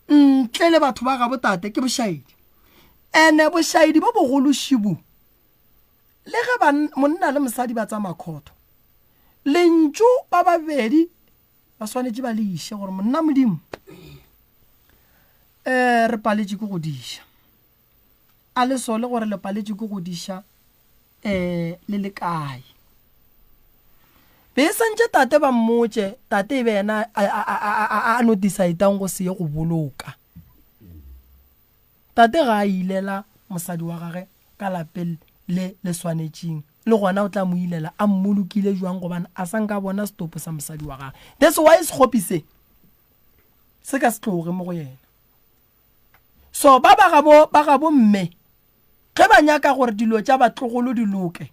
ntle le batho ba gabo tate ke bošaedi ene bošaedi bo bogolo šibu le ge monna le mosadi ba tsamaya khotho lentšu ba babedi ba swanetše ba le iše gore monna modimo um re paletše ke go diša a le sole gore le paletše ke go diša um le le kae be e santše tate ba mmotše tate e be yena a no decidang go se ye go boloka Tate ga a ilela mosadi wa gage ka lapeng le le swanetšeng, le gona o tla mo ilela a mmolokile jwang gobane a sa nka a bona setopo sa mosadi wa gage. That's why sekgopi se se ka se tloge mo go yena. So ba ba gabo ba gabo mme. Ge ba nyaka gore dilo tša batlogolo di loke,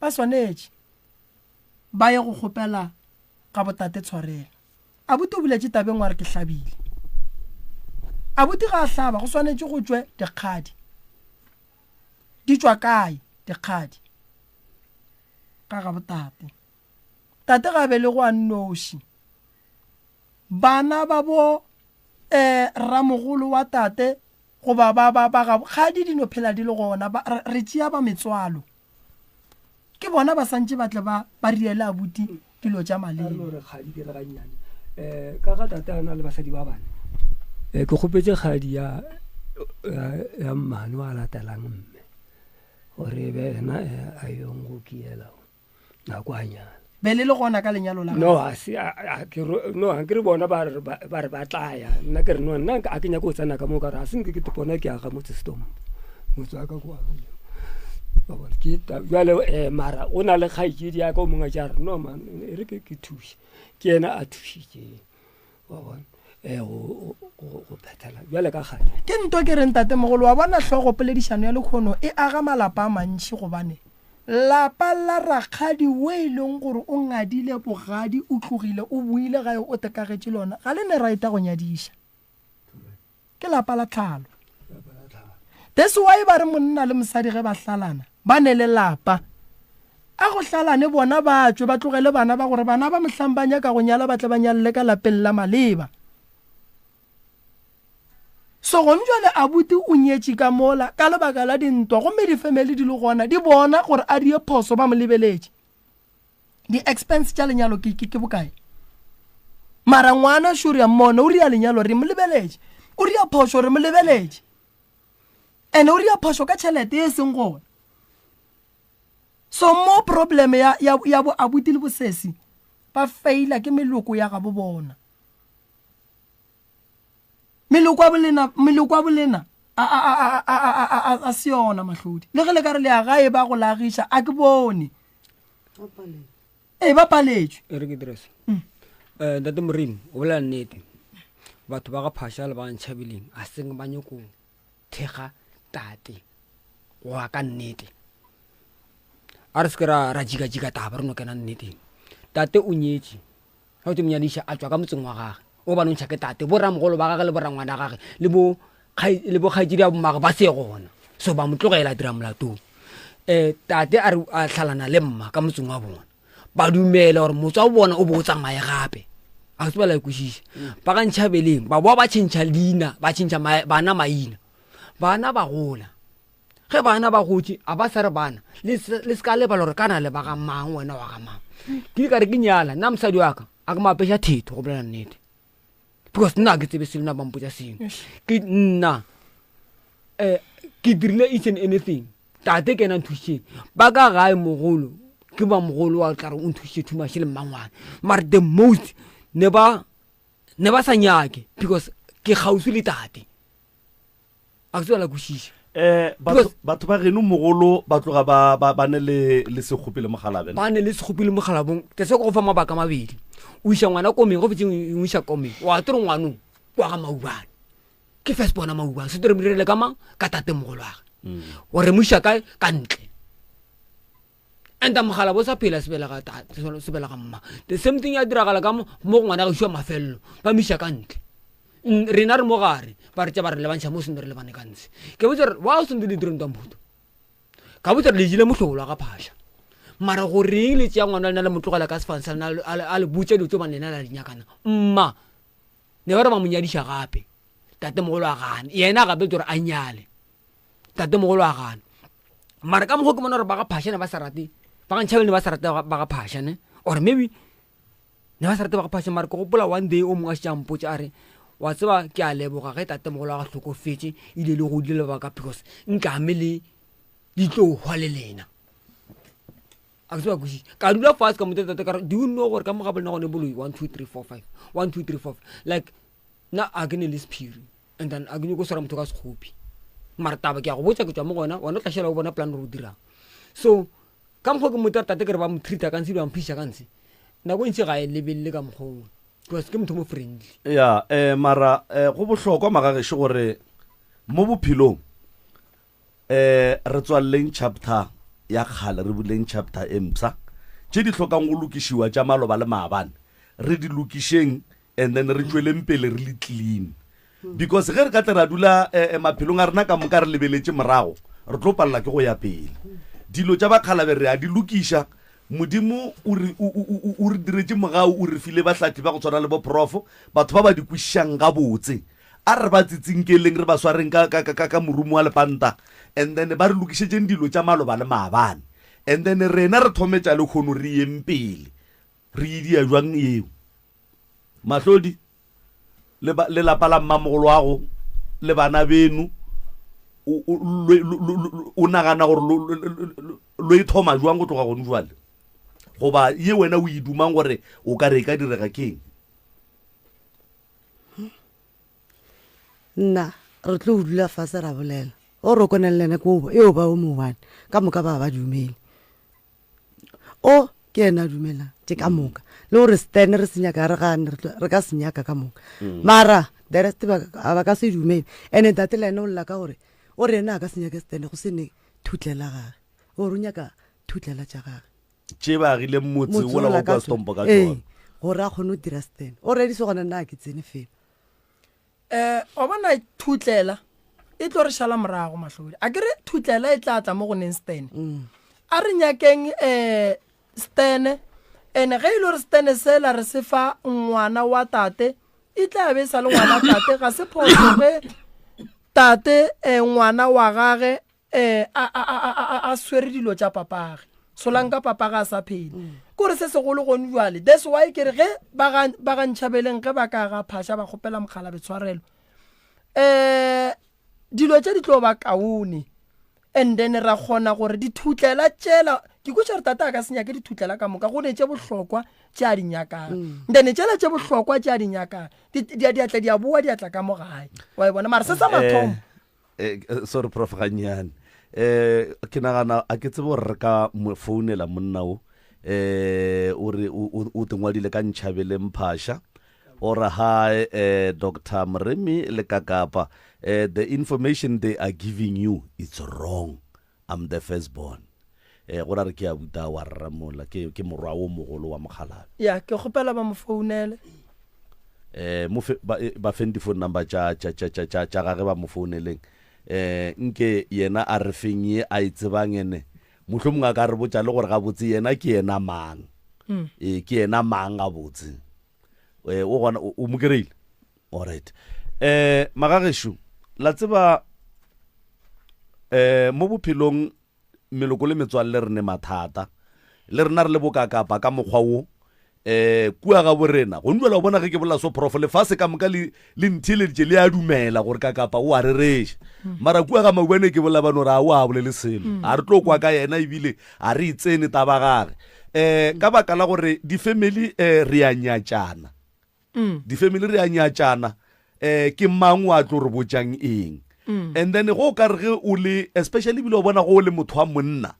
ba swanetše ba ye go kgopela ga botate tshwarelo. Abuti o boletše tabeng wa re ke hlabile. Abuti ga a hlaba go swanetše go tšwe dikgadi. Di tšwa kae dikgadi? Ka ga botate. Tate ga a belegwe a nnoši. Bana ba bo eh ramogolo wa tate goba ba ba ba ga kgadi di no phela di le gona ba re tšea ba metswalo. Ke bona ba santše ba tle ba ba riele abuti dilo tša maleba.
Ka re kgadi ke re gannyane eh ka ga tate a na le basadi ba bane eh ke kgopetše kgadi ya ya mmane wa latelang mme gore e be ena eh, a yong go kiela nako a nyala
be le le gona ka lenyalo la
no a se a ke no a ke re bona ba re ba re ba tla ya nna ke re no nna a ke nyaka go tsena ka mo ka re a se nke ke bona ke aga motse stom motse wa ka kwa ba bona ke jwale eh mara o na le kgaitsedi ya ka o mongwe ja re no man e re ke ke thuse ke yena a thušitšeng wa bona eh go go phethela jwale ka kgale
ke nto ke reng tatemogolo wa bona hlogo poledišano ya lekgono e aga malapa a mantši gobane lapa la rakgadi o e leng gore o ngadile bogadi o tlogile o boile gae o tekagetše lona ga le ne right go nyadiša ke lapa la tlhalo that's why ba re monna le mosadi ge ba hlalana ba ne le lapa a go hlalane bona ba tšwe ba tlogele bana ba gore bana ba mohlang ba nyaka go nyala ba tle ba nyalele ka lapeng la maleba so gone jwale abuti o nyetše ka mola ka lebaka la dintwa gomme difemeli di le gona di bona gore a die phoso ba mo lebeletše di-expense tša lenyalo ke, ke, ke bokae mara ngwana sure ya mmona o ria lenyalo re mo lebeletše o ria phošo re mo lebeletše ene o ria phošo ka tšhelete e seng gona so mo problem ya, ya, ya bo abuti le bosesi ba faila ke meloko ya gabo bona Meloko a bolena, meloko a bolena a, a, a, a, a, a, a, a, a se yona mahlodi. Le ge le ka re le ya gae ba go lagiša, a ke bone. Ee, ba paletšwe.
E re ke dire se. Um Ntate Moremi, o bolela nnete. Batho ba ga Phasha le ba ga Ntšhabeleng a seng ba nyoko thekga tate go ya ka nnete. A re se ke ra ra jika-jika taba re no kena nneteng. Tate o nyetše. Ga o tse monyadiša a tšwa ka motseng wa gage, o ba nontšha ke tate, bo ramogolo ba gage le bo rangwana gage le bo le bo kgaetšedi ya bommage ba se gona, so ba mo tlogela a dira molatong. Um tate a re a hlalana le mma ka motseng wa bona, ba dumela gore motse wa bona o bo o tsamaye gape. A ke tseba la e kwešiša. Ba ga Ntšhabeleng ba boa ba tšhentšha leina, ba tšhentšha bana maina. Bana ba gola. Ge bana ba gotše, a ba sa re bana, le se ka lebala gore kana le ba ga mang, wena wa ga mang. Ke ile ka re ke nyala, nna mosadi wa ka, a ke mo apeša thetho, go bolela nnete. Because nna ga ke tsebe selo, nna ba mpotša sengwe. Ke nna, um ke dirile each and anything. Tate ke yena a nthušitšeng. Ba ka gae mogolo, ke ba mogolo wa tla re o nthušitše too much le mmangwane. Mara the most, ne ba, ne ba sa nyake because ke kgauswi le tate. A ke tseba la kwešiša.
Eh, batho, batho ba geno mogolo ba tloga ba, ba, ba ne le, le sekgopi le mogalabe.
Ba ne le sekgopi le mogalabong. Ke se go fa mabaka mabedi. O iša ngwana komeng, go fetse o iša komeng. Wa tore ngwano kwa ga Maubane. Ke first bona Maubane. Se tore mo direle ka mang? Ka tate mogolo wa gage. O re mo iša kae? Ka ntle. And mogala bo sa phela sebelega tate, sebelega mma. The same thing ya diragala ka mo mo go ngwana ga išwa mafelelo. Ba mo iša ka ntle. Rena re mo gare ba re tša ba re lebantšha mo sente re lebane ka ntshe ke botsa gore wa o sente le dire ntwa mphutho ka botsa gore le jile mohlolo wa ga phasha mara goreng le tšea ngwana lena le mo tlogela ka sefane sa lena a le botša dilo tse bane lena la di nyakana mma ne ba re ba mo nyadiša gape tate mogolo a gane yena gape gore a nyale tate mogolo a gane mara ka mokgwa ke bona gore ba ga phasha ne ba sa rate ba ga ntšhabele ne ba sa rate ba ga phasha ne or maybe Ne ba sa rate ba go phasha mara ke gopola one day o mongwe a šetše a mpotša a re wa tseba ke a leboga ge tatemogolo wa ga hlokofetše ile le godile lebaka because nkame le di tlo hwa le lena a ke tseba kwešiša ka dula fase ka motse tate ka re do you know gore ka mo ga bolena gone boloi 1 2 3 4 5 1 2 3 4 like nna a ke ne le sephiri and then a ke nyako swara motho ka sekgopi mara taba ke a go botša ke tšwa mo gona wena o tla šala o bona plan gore o dirang so Ka mokgwa ke motho tate ke re ba mo treata ka ntshe ba mphiša ka ntshe nako e ntši ga e lebelele ka mokgwa o because ke motho mo friendly.
Ya eh, mara eh, go bohlokwa magagešo gore mo bophelong Um re tswaleleng chapter ya kgale re buleng chapter e mpsha. Tše di hlokang go lokišiwa tša maloba le maabane re di lokišeng and then re tšweleng pele re le clean. Because ge re ka tle ra dula eh, eh, maphelong a rena ka moka re lebeletše morago, re tlo palela ke go ya pele. Dilo tša bakgalabe re a di lokiša. Modimo o re, o, o, o, o re diretše mogau, o re file bahlahli ba go tshwana le bo profo, batho ba ba di kwešišang gabotse. A re ba tsitsinkeleng, re ba swareng ka, ka, ka, ka morumo wa lepanta, and then ba re lokišetšeng dilo tša maloba le maabane. And then rena re thome tša lehono re yeng pele. Re e dia jwang yeo? Mahlodi, le, ba, le lapa la mmamogolo wago, le bana beno, o, o, lo, lo, lo, lo, o nagana gore lo, lo, lo, lo, lo e thoma jwang go tloga gone jwale? Goba ye wena o e dumang gore o ka re e ka direga keng?
Nna re tlo dula fase ra bolela. O re kone le ene ke o eo ba o mo one. Ka moka ba ba dumele. O ke yena a dumelang tše ka moka. Le gore Stan re se nyaka re gane re tlo- re ka se nyaka ka moka. Mara the rest ba a ba ka se dumele. Ene ntate le ene o lla ka gore o re ena a ka se nyake Stan go se ne thutlela gage. O re o nyaka thutlela tša gage.
Tše ba agileng motse Motse wola wa kua Stompo ka tšona.
Gore a kgone go dira Stan. O ready se gona nna a ke tsene felo.
Um wa bona thutlela e tlo re šala morago Mahlodi. A ke re thutlela e tla tla mo go neng Stan. A re nyakeng um Stan ene ge e le gore Stan sela re se fa ngwana wa tate e tla be e sa le ngwana tate ga se phoso ge tate um ngwana wa gage um a, a, a, a, a, a swere dilo tša papage solanka papage a sa phele mm. kore se segolo gone jale that's why ke re ge ba ga ntšhabeleng ge ba ka ga phasha ba kgopela mokgalabe tshwarelo um dilo tše di tlo ba kaone and then ra kgona gore dithutlela tšela ke kweša gore tate a ka se nyake dithutlela ka moka go ne tše bohlokwa tše a di nyakang mm. then tšela tše bohlokwa tše a di nyakang diatla di a boa diatla ka mo gae wa e bona mara se sa eh, mathomo
Eh, eh, sorry prof gannyane eh ke nagana a ke tsebe gore re ka mo founela monna o eh o re o tengwadile ka ntšhabeleng phasha o re hi eh Dr Moremi le Kakapa eh the information they are giving you it's wrong I'm the first born eh go ra re ke a buta wa rra mola ke ke morwa o mogolo wa mokgalabe
ya ke kgopela ba mo founele
eh mo fe, ba, eh, ba feng di-phone number tša tša tša tša tša tša gage ba mo founeleng eh nke yena a re feng ye a e tsebang ene mohlomongwe a ka re botša le gore gabotse yena ke yena mang mm. e ke yena mang gabotse eh o gona o mo kry-ile alright eh magagešo la tseba eh mo bophelong Meloko le metswalle re ne mathata. Le rena re le bokakapa ka mokgwa wo. Eh, kua ga borena, go ndwela o bona ge ke bolela so prof, lefase ka moka le, le ntheeleditše le a dumela gore kakapa o a rereša. Mm. Mara kua ga Maubane ke bolela ba no re a o a bolele selo. Mm. A re tlo kwa ka yena ebile a re itsene taba gage. Eh, ka baka la gore di-family eh, re a nyatšana. Mm. Di-family re a nyatšana. Eh, ke mang wa tlo re botšang eng? Mm. And then go ka re ge o le especially ebile o bona go o le motho wa monna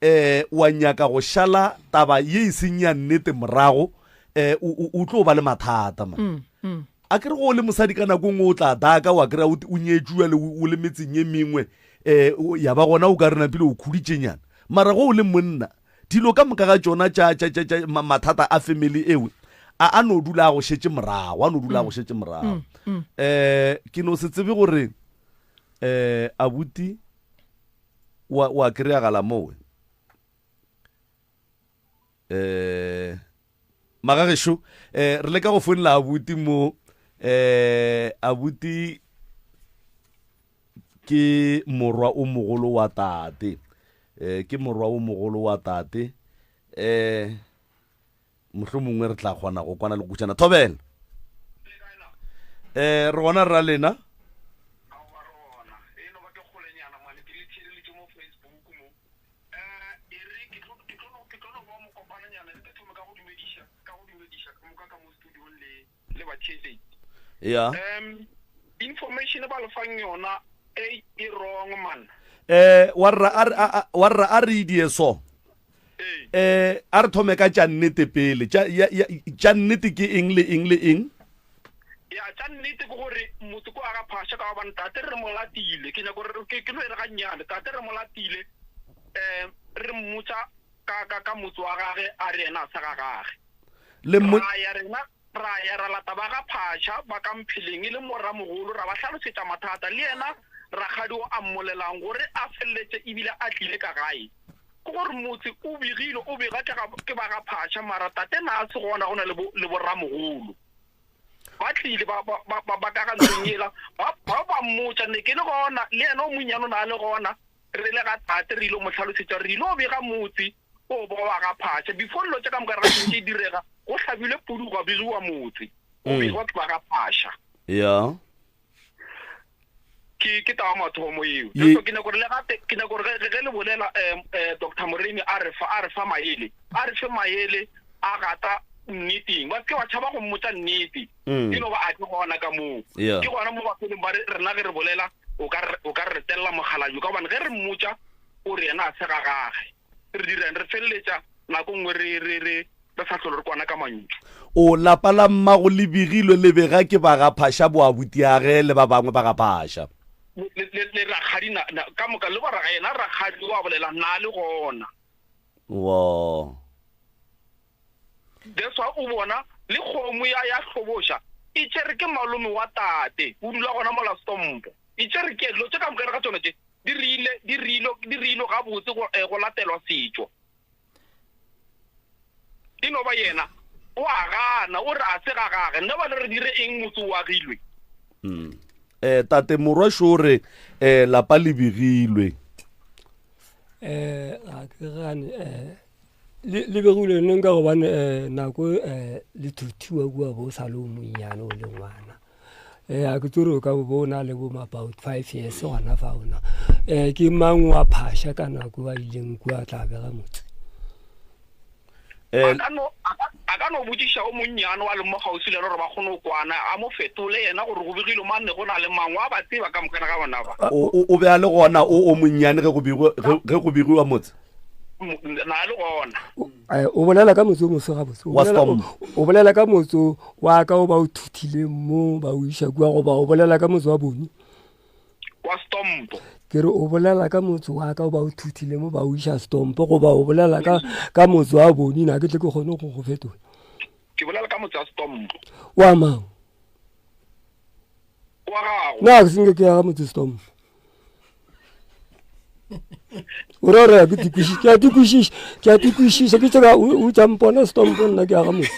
eh wa nyaka go šala taba ye e seng ya nnete morago eh o tlo ba le mathata man. Mm, mm. A ke re go o le mosadi ka nako nngwe o tla daka wa kry-a o nyetšwe le o le metseng ye mengwe eh ya ba gona o ka re napile o khuditšenyana mara go o le monna Dilo ka moka ga tšona tša, tša, tša, tša mathata a family ewe, a, a no dula a go šetše morago, a no dula a go mm. šetše morago. Mm, mm. Eh, ke no se tsebe gore eh abuti wa wa kry-agala mowe. Eh magagešo eh re leka go founela abuti mo eh abuti Ke morwa o mogolo wa tate. Eh, ke morwa o mogolo wa tate. Eh, mohlomongwe re tla kgona go kwana le go kutšana. Thobela. Eh, re gona rra lena.
Le batheeletši.
Ya.
Um, information ba le fang yona e e wrong man.
Eh, warra a re- a a- warra a re idie so.
Ee.
Eh, a re thome ka tša nnete pele. Tša ya, ya, tša nnete ke eng le eng le eng?
Ya, tša nnete ke gore motse ko aga phasha ka gobane tate re mo latile. Ke nyaka gore ke ke no e re gannyane. Tate re mo latile um re mmotša ka ka ka motse wa gage a re yena a se ga gage.
Le mmo
Ra ya rena ra ya ra lata ba ga phasha ba ka Mpheleng e le morramogolo ra ba hlalosetša mathata le yena rakgadi o a mmolelang gore a feleletše ebile a tlile ka gae. Ke gore motse o begile o bega ke ga ke ba ga phasha mara tate na a se gona go na le bo le borramogolo. Ba tlile ba, ba, ba, ba, ba ka ga ntlong yela, ba, ba ba mmotša, ne ke le gona, le yena o monnyane o na le gona, re le ga tate, re ile mo hlalosetša, re ile o bega motse o ba wa ga Phasha. Before dilo tše ka moka re ga tše direga, go hlabilwe pudu gwa begiwa motse, o begwa ke ba ga Phasha.
Ya.
Ke, ke taba mathomo eo. Ye, ke nyaka gore le gape, ke nyaka gore ge, ge le bolela, um, um, Doctor Moremi a re fa, a re fa maele, a re fe maele a gata nneteng. Ba se ke ba tšhaba go mmotša nnete. E no ba a ke gona ka moo.
Yeah.
Ke gona mo ba feleng ba re, rena ge re bolela, o ka re, o ka re retelela mokgalabje, ka gobane ge re mmotša, o re yena a se ga gage. Re dirang? Re feleletša nako nngwe re, re, re, re sa hlole re kwana ka mantšu.
O lapa la mmago le begilwe le bega ke ba ga Phasha bo abutiage le ba bangwe ba ga Phasha.
Le, le, le rakgadi na, na, ka moka le ba yena rakgadi wa bolela na le gona.
Wo.
That's why o bona le kgomo ya ya hloboša e tšere ke malome wa tate o dula gona mola Stompo. E tšere ke dilo tše ka moka ga tsona tše di rile di rile di rile gabotse go, eh, go latelwa setšo. E no ba yena o a gana o re a se ga gage nna ba le re dire eng motse o agilwe.
Eh tate morwa šo re eh lapa le begilwe.
Eh ga ke gane eh le le begilwe neng ka gobane eh nako eh le thuthiwa kua bo sa le o monnyane o le ngwana. Eh a ke tsore o ka bo o na le bo about 5 years gona fa ona. Eh ke mang wa phasha ka nako a ileng kua tla bega motse.
Eh
A ka no a ka- a ka no botšiša o monnyane wa leng mo kgauswi le yena gore ba kgone go kwana a mo fetole yena gore go begilwe mang ne go na le mang wa ba tseba ka mokana ga bona ba.
o o- o be a le gona o o monnyane ge go begwa ge ge go begiwa motse.
Na le gona.
Eh, o bolela ka motse o moso gabotse O
Wa
bolela-
Storm.
o bolela ka motse wa ka o ba o thuthileng mo ba o iša kua goba o bolela ka motse wa bone
Wa Stompo.
Ke re o bolela ka motse wa ka o ba o thuthile mo ba o iša Stompo goba o bolela ka ka motse wa bone na ke tle ke kgone go go fetola.
Ke bolela ka motse wa Stompo.
Wa mang?
Wa gago.
Na ke senke ke ya ga motse Stompo. O ra re ke dikwišiša, ke a dikwišiša, ke a dikwišiša ke tseba o tša mpona Stompo nna ke ya ga motse.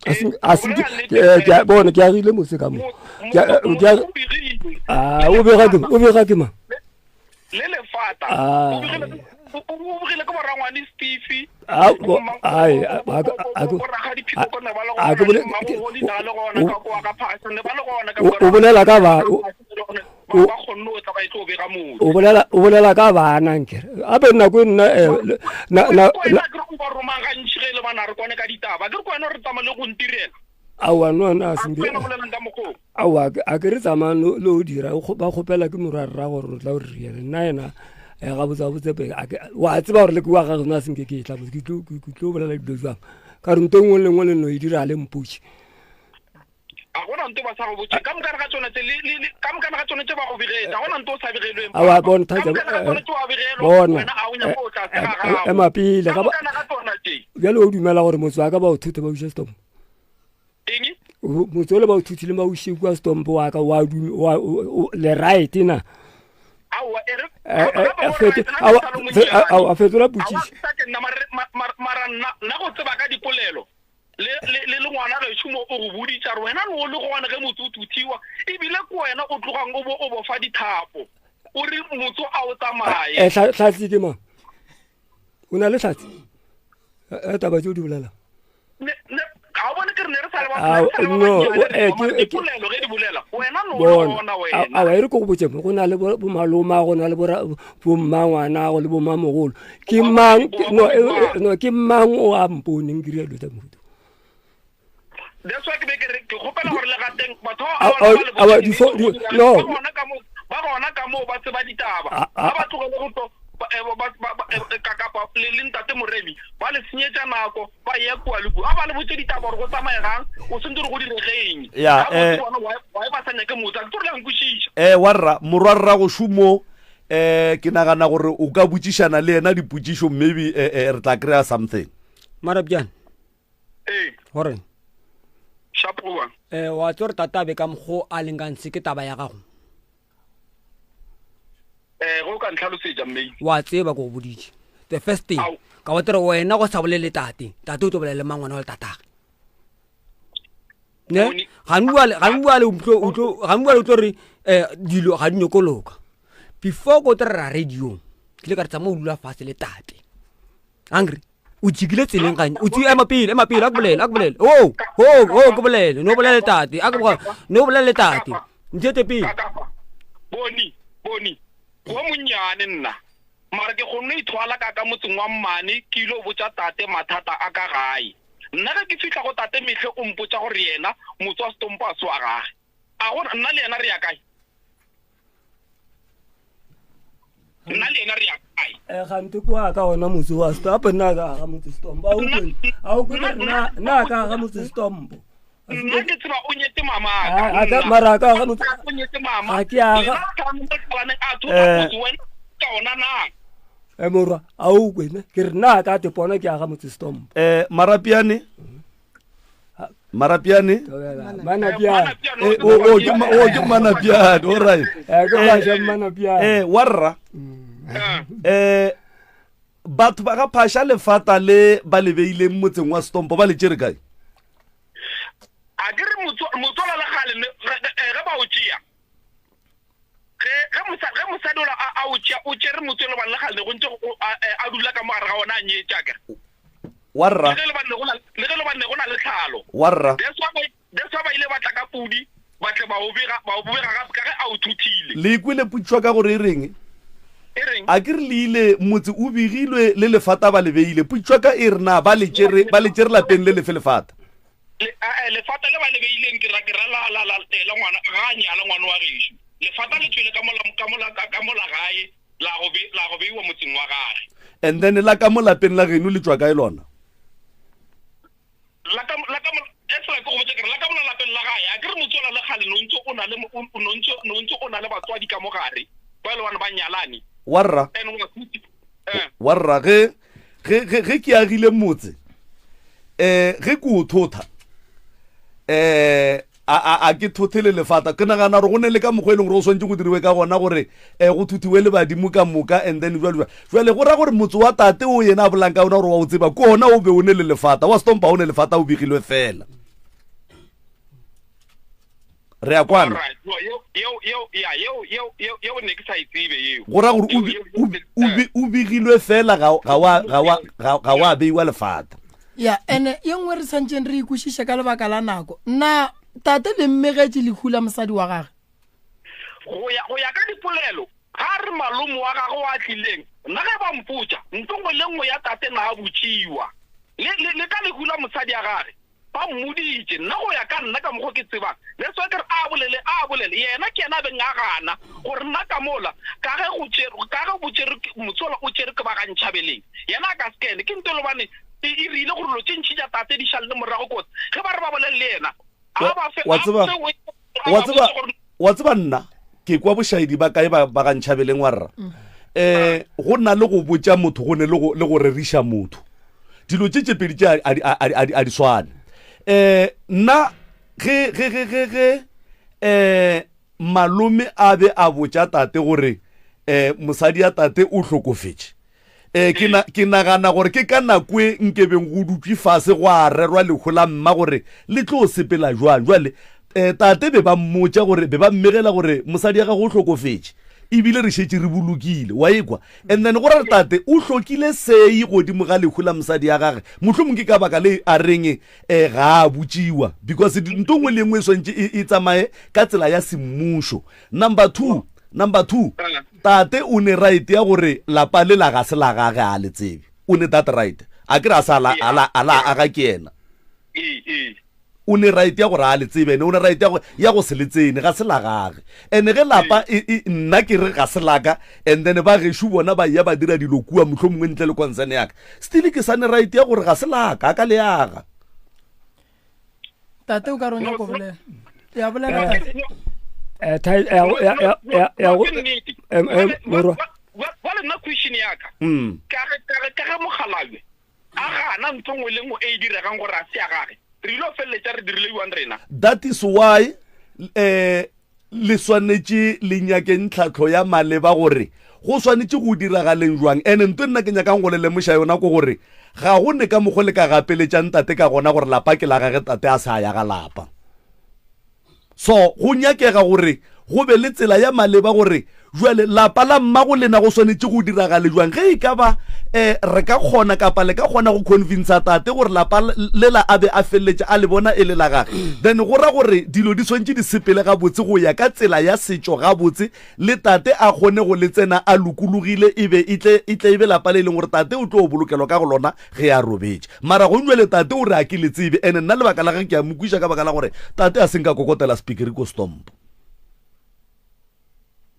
A se a se ke a bona ke agile motse ka mo. Ke a ke a ah o bega ke o bega ke mang?
Le lefata.
Ah.
O begile o begile ke borangwane Steve.
Ah, bo- ai, a- a- a-
Bo rakgadi Phikoko ne ba le
a ke
gona,
bole-
Mmagogodi na le gona
o-
ka kwa ga Phasha ne ba le gona ka
o
kwa
o bolela ka ba o
ba
o-
ba kgonne go tla ba e tlo bega motse.
o bolela o bolela ka bana nkere ape nako e nna eh, le- na na
Ko wena ke re o ba romang gantši ge e le bana re kwane ka ditaba. Ke re ko wena re tsamaya le go ntirela.
aowa no na
A
senke
ke wena bolelang ka mokgwa o.
aowa a ke re tsamayang lo o dira ba kgopela ke morwa rra gore o tla o re riele nna ena eh, gabotse gabotse pele wa tseba gore le ke wa gage na senke ke e tla ke tlo bolela dilo jwang ka re nto nngwe le nngwe le no e dira le mpotše
a gona nto ba sa go botše ka mokana ga tsone tse ka mokana ga tsone tse ba go begetse a gona nto o sa begelweng
awa bona
ka mokana ga tsone tse wa begelwa
bona
wena a o nyako o tla se ga gago
ema pele
ka mokana ga tsona tse
bjale o dumela gore motse wa ka ba o thuthe ba uše setompo
eng
motse ole ba o thuthileng ba o iše kua setompo wa ka wa le right na
aowa e re
Eh, eh, eh, aowa, fetola potšišo.
mara nna nna go tseba ka dipolelo le le le le ngwana gešo mo o go boditša re wena no le gona ge motse o thuthiwa ebile ke wena o tlogang o bo o bofa dithapo o re motse a o tsamaye
Eh, hlatse ke mang o na le hlatse Eh, taba tse o di bolelang
ga o bone ke re ne re sa le ba
Ah,
re sa le ba
no,
bannyane, re
eh,
thoma
ke-
dipolelo ge di bolela wena no o
bona
bona wena
awa e re ko go botse go na le bomaloma go na le bommangwana go le bommamogolo ke mang no, eh, eh, no ke mang o a mponeng ke ria dilo tsa mohuta
that's why ke be ke re ke kgopela gore le gateng batho
A-
ba
a-
ba
a-
le
no.
ba gona ka mo ba gona ka mo ba tseba ditaba
A- a-
ba ba tlogele go tlo Eh, eh, eh, kakapa le le ntate moremi ba le senyetša nako ba ya kua le kua a ba le botse ditaba gore go tsamaegang o sentse gore go diregeng
Ya,
wa ba sa nyake motse a ke tore la nkwešiša
um warra morwa rrago šomo um ke nagana gore o ka botšišana le yena dipotšišo maybe eh, re tla kry-a something
mara bjang
ee
gore
shapoa
um wa tse gore tata a be ka mokgo a leng ka ntshe ke taba ya gago
eh go ka ntlhalosetša mme
wa tseba ko go boditše the first thing ka wa tere wena go sa bolele tate tate o tlo bolela le mang ngwana wa le tatage ne gane bua le tlo re um dilo ga di nyoko loka before ko tere ra radiong ke ile ka re tsamaya o dula fatshe le tate angry o jikile tseleng gane o tsi ema pele ema pele a ke bolele a ke bolele o o o ke bolele no bolele tate a ke no bolele tate ntšete pele
boni boni go monnyane nna mara ke kgonne ithwala ka ka motseng wa mmane ke ile go botša tate mathata a ka gae nna ge ke fihla go tate mehle o mpotša gore yena motse wa setompo a se wa gage a gona nna le yena re ya kae nna le yena re ya kae
eh gante kwa ka ona motse wa stompo nna ka ga motse stompo a o kwe a o kwe nna nna ka ga motse stompo
nna ke tseba o nyetse mama
a ka mara ka ga motse
o nyetse mama
ga ke a ga
a thota eh. motse wena ka ona na
e morwa a o kwe ne ke re nna ka te pona ke aga motse stompo
eh marapiane marapiane
manapiane
eh, o o ke o ke manapiane all right
eh ke ba ja manapiane
eh warra eh batho ba ga phasha lefata le ba le beileng motseng wa stompo ba le tšere kae
a ke re motswala le gale ge ba o tšea ge mosadi ola a o tšea o tšere motse le bane le gale go ntse a dula ka mogare ga ona a nyetša kere
warra
le ge le bane go na le tlhalo
warra
that's why ba ile ba tla ka pudi ba tle ba o bega ba o bega gape ka ge a o thuthile
le kwele putšwa ka gore e reng
e reng
a ke re le ile motse o begilwe le lefata ba le beile putšwa ka e re na ba le tšere ba le tšere lapeng le lefe lefata
Eh, lefata le ba le beileng ke ra ke ra la la la la ngwana ga a nyala ngwana wa gešo lefata le tšwele ka mola ka mola ka mola gae la go be la go beiwa motseng wa gage
and then la ka mo lapeng la geno le tšwa kae lona
la ka la ka e fela ke go botša ke re la ka mola lapeng la gae a ke re motse ola le kgale no ntse o na le no ntse no ntse o na le batswadi ka mo gare ba e le bana ba nyalane
warra
and wa eh.
warra ge ge ge ge ke agile motse eh ge ke o thotha eh a a a ke thothe le lefata ke nagana gore go ne le ka mokgwa e leng gore o swantse go diriwe ka gona gore um go thuthiwe le badimo ka moka and then jalo jalo jale go ra gore motse wa tate o yena a bolang ka ona gore wa o tseba ke ona o be o ne le lefata wa stompa o ne lefata o begilwe fela re a kwana go ra gore o begilwe fela ga wa beiwa lefata
ya ene ye nngwe re swantseng re ikwešiše ka lebaka la nako nna tate le mmegetše lehu la mosadi wa gage
go ya ka dipolelo ga re malome wa gagwe wa tlileng nna ge ba mpotša ntlo nngwe le nngwe ya tate na a botšiwa le ka lehu la mosadi ya gage Ba mmoditše, nna go ya ka nna ka mokgo ke tsebang, that's why ke re a bolele, a bolele, yena ke yena a beng a gana gore nna ka mola, ka ge go tšerwe, ka ge bo tšerwe, motse wola o tšerwe ke ba ga Ntšhabeleng, yena a ka se kene. Ke nto e lobane e, e rile gore dilo tše ntši tša tate di šalele morago kotsi. Ge ba re ba bolele le yena, a ba fe,
Wa
a
tseba,
fe we, a
wa
ba
tseba,
botše gore
wa tseba nna ke kwa bošaedi ba kae ba ba ga Ntšhabeleng wa rra. Eh, go na le go botša motho go ne le go le go reriša motho. Dilo tše tše pedi tše a di a di a di a di swane. Eh, nna ge ge ge ge ge eh malome a be a botša tate gore eh mosadi ya tate o hlokofetše. Eh, ke na ke nagana gore ke ka nako e nkebeng go dutšwe fase go a rerwa lehu la mma gore le tlo sepela jwang. Jwale eh, tate be ba mmotša gore be ba mmegela gore mosadi ya gago o hlokofetše ebile re šetše re bolokile wa ekwa and then go ra re tate o hlokile sei godimo ga lehu la mosadi ya gage mohlomong ke ka baka le a reng um ga a botšiwa because nto nngwe le nngwe e swantše e, e tsamaye ka tsela ya semmušo number two number two tate o ne right ya gore lapa le la ga se la gage a le tsebe o ne that right a ke re a sa la a la a la aga ke yena
Ee, ee.
O ne right ya gore a le tsebe, ene o ne right ya go, ya go se le tsene, ga se la gage. Ene ge lapa e, e, nna ke re ga se laka, and then ba gešo bona ba ya ba dira dilo kua mohlomongwe ntle le concern ya ka, still ke sa ne right ya gore ga se laka, a ka le aga.
Tate o ka re o nyaka go bolela. Ya bolela
Eh,
tate.
eh, thai- eh, ya- ya- ya- ya go-
Ke nnete.
em, em, morwa
Bjale nna question ya ka
Mm.
ka ge ka ge ka ge mokgalabje a gana ntho nngwe le nngwe e e diregang gore a se ya gage re ile go feleletša re dirile yuang rena
That is why eh le swanetše le nyakeng tlhahlo ya maleba gore go swanetše go diragaleng jwang. Ene nto nna ke nyakang go le lemoša yona ke gore ga go ne ka mokgo le ka gapeletšang tate ka gona gore lapa ke la gage tate a sa ya ga lapa. So go nyakega gore go be le tsela ya maleba gore jwale lapa la mmago lena go swanetše go diragale jwang. Ge e ka ba um re ka kgona kapa le ka kgona go convincer tate gore lapa lela a be a feleletše a le bona e le la gage, then go ra gore dilo di swanetše di sepele gabotse go ya ka tsela ya setšo gabotse, le tate a kgone go le tsena a lokologile, e be e tle e tle e be lapa le e leng gore tate o tlo bolokelwa ka go lona ge a robetše. Mara gong jwale tate o re a ke le tsebe, ene nna lebaka la ge ke a mo kwiša ka baka la gore tate a se nka kokotela spikiri ko stompo.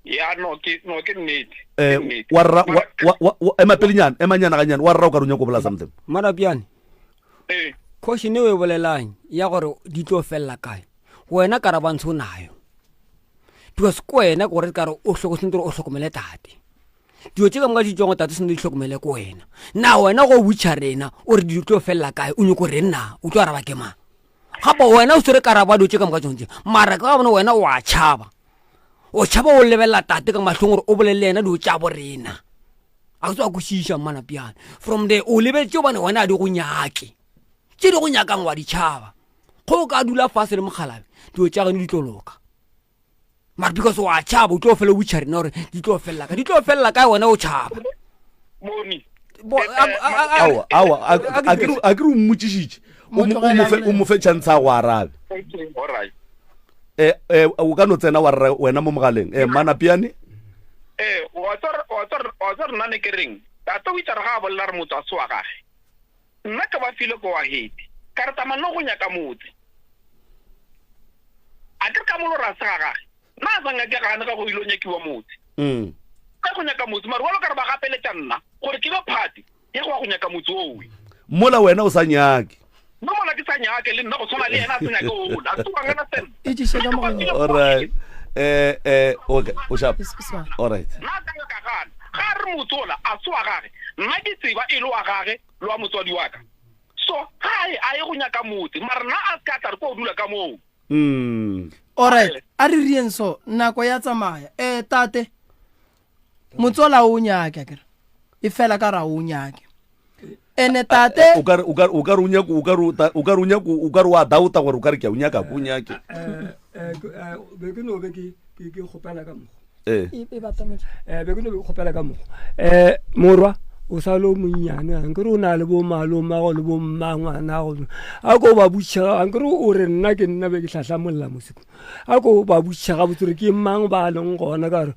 Ya no ke no ke nnete.
Eh, wa rra wa wa wa ema pelenyana, ema nyana ganyane, wa rra o ka re o nyaka go bolela something.
Marapiane.
Eh.
Question e o e bolelang ya gore di tlo felela kae? Wena karabantsho o nayo. Because ko wena gore ka re o hloko sentse o hlokomele tate. Dilo tše ka moka di tšwang go tate sentse di hlokomele ko wena. Na wena go butša rena o re di tlo felela kae o nyoko reng na o tlo araba ke mang? Gape wena o swere karabo ya dilo tše ka moka tšone tše. Mara ka gobane wena o a tšhaba. O tšhaba o lebelela tate ka mahlong gore o bolele le yena dilo tša bo rena. A ke tswa kwešiša mmanapiane. From there o lebeletse gobane wena a di go nyake. Tše di go nyakang wa di tšhaba. Go o ka dula fase le mokgalabe dilo tša geno di tlo loka. Mara because wa tšhaba o tlo fela o butšha rena gore di tlo felela kae. Di tlo felela kae wena o tšhaba.
Boni.
Aowa, aowa, a ke re o mmotšišitše. O mo fe chance a go arabe.
Okay, all right.
Eh, eh, o ka no tsena wa rra wena mo mogaleng. Eh, Manapiane?
Eh, wa tswa wa tswa wa tswa rena ne ke reng? Tate o itse re ga a bolela re motho a se wa gage. Nna ke ba file go ahead. Ka re tsamaya no go nyaka motse. A ke ka molo ra se ga gage. Nna a sa nyake gane ga go ile nyakiwa motse. Ka go nyaka motse mara walo ka re ba gapeletša nna gore ke be party ya go ya go nyaka motse owe.
Mola wena o sa nyake.
Nna mola ke sa nyake le nna go tshwana le yena a sa nyake ola. A tsoga ngana sen.
E tšiše ka mogala.
All right. Eh eh okay, o sharp. All right.
Nna ka nyaka gana. Ga re motse ola a se wa gage. Nna ke tseba e le wa gage le wa motswadi wa ka. So ga a ye go nyaka motse mara nna a se ka tla re ko dula ka moo.
Mm.
Alright, a re rieng so nako ya tsamaya. Eh tate motsola o nyake akere. E fela ka ra o nyake. Ene tate
o ka o ka o ka o nyako o ka o ka o nyako o ka wa dauta gore o ka re ke o nyaka ko nyake.
Eh eh be ke no be ke ke kgopela ka mokgwa.
Eh.
E batametse.
Eh be ke no be ke kgopela ka mokgwa. Eh morwa o sa le o monnyane ankere o na le bo malomago le bo mmangwanago a ko ba butšha ankere o re nna ke nna be ke hlahlamolla moseko a ko ba butšha gabotse gore ke mang ba leng gona ka gore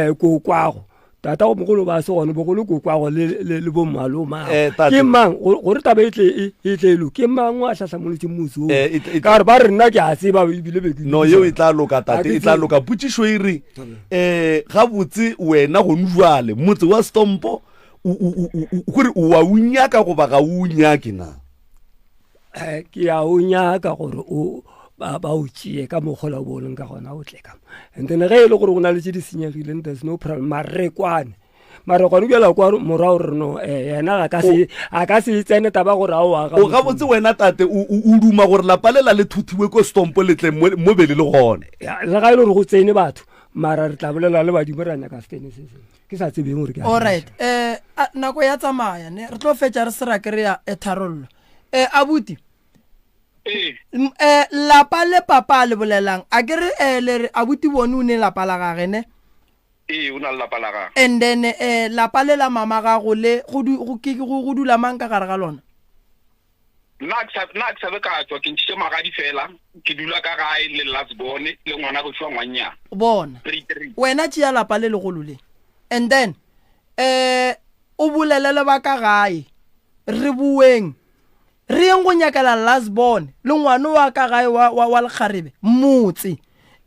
um ko kwago tata go mogolo ba se gone bogolo ko kwago le bo mmalomago
Eh, tate.
ke mang gore taba e tle e e tle e loke ke mang a hlahlamolotse motse o
Eh, e
ka gore ba re nna ke a tseba ebile be ke
no yeo e tla loka
Ha
tate
ke
e tla
tsebe.
loka potšišo e re um gabotse wena gone jwale motse wa stompo kore o wa o nyaka goba ga o nyake na
Eh, ke a o nyaka gore o ba ba o tšee ka mokgola o bo o leng ka gona o tle ka mo. And then ge e le gore go na le tše di senyegileng there's no problem mare re kwane mare gone bjala kwa morago re no eh, yena ga ka se a ka se tsene taba gore a o aga
o gabotse wena tate o o- o duma gore lapa lela le thuthiwe ko stompo le tle mo mo be le le gona
Ya, le ga e le gore go tsene batho mara re tla bolela le badimo ra nyaka setene se sengwe ke sa tsebeng gore ke a
Alright, eh a- nako ya tsamaya ne re tlo fetša re se ra kry-a e tharollo. Eh abuti.
Eh.
Eh lapa le papa a le bolelang a ke re eh le re abuti bone o ne lapa la gage ne.
Ee, o na le lapa la gage.
And then eh lapa le la mama gago le go go ke go go dula mang ka gare ga lona?
Nna ke sa nna ke sa be ka tswa ke ntšhitše magadi fela ke dula ka gae le last born le ngwana go tšwa ngwannyana.
Bona.
3 3.
Wena tšea lapa le legolo le. And then eh o bolele le ba ka gae re boeng. Re yeng go nyakela last born le ngwano wa ka gae wa, wa, wa lekgarebe motse.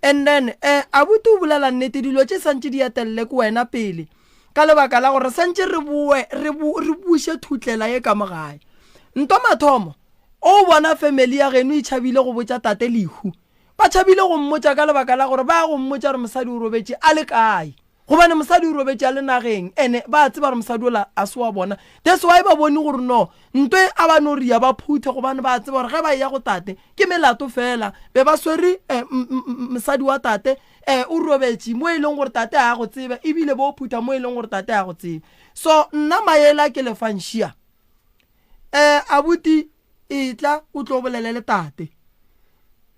And then eh, abuti o bolela nnete, dilo tše santše di etelele ke wena pele ka lebaka la gore santše re boe re, bo, re buše thutlela ye ka mo gae. Nto mathomo o bona family ya geno e tšhabile go botša tate lehu. Ba tšhabile go mmotša ka lebaka la gore ba ya go mmotša gore mosadi o robetše a le kae. Gobane mosadi o robetše a le nageng, ene ba a tseba gore mosadi ola a se wa bona. That's why ba bone gore no, nto e a ba no ria ba phuthe gobane ba a tseba gore ge ba eya go tate ke melato fela. Be ba swere eh, mosadi wa tate eh, o robetše mo e leng gore tate a go tsebe, ebile bo phutha mo e leng gore tate a go tsebe. So nna maele a ke lefang šia. Eh, abuti etla o tlo bolele le tate.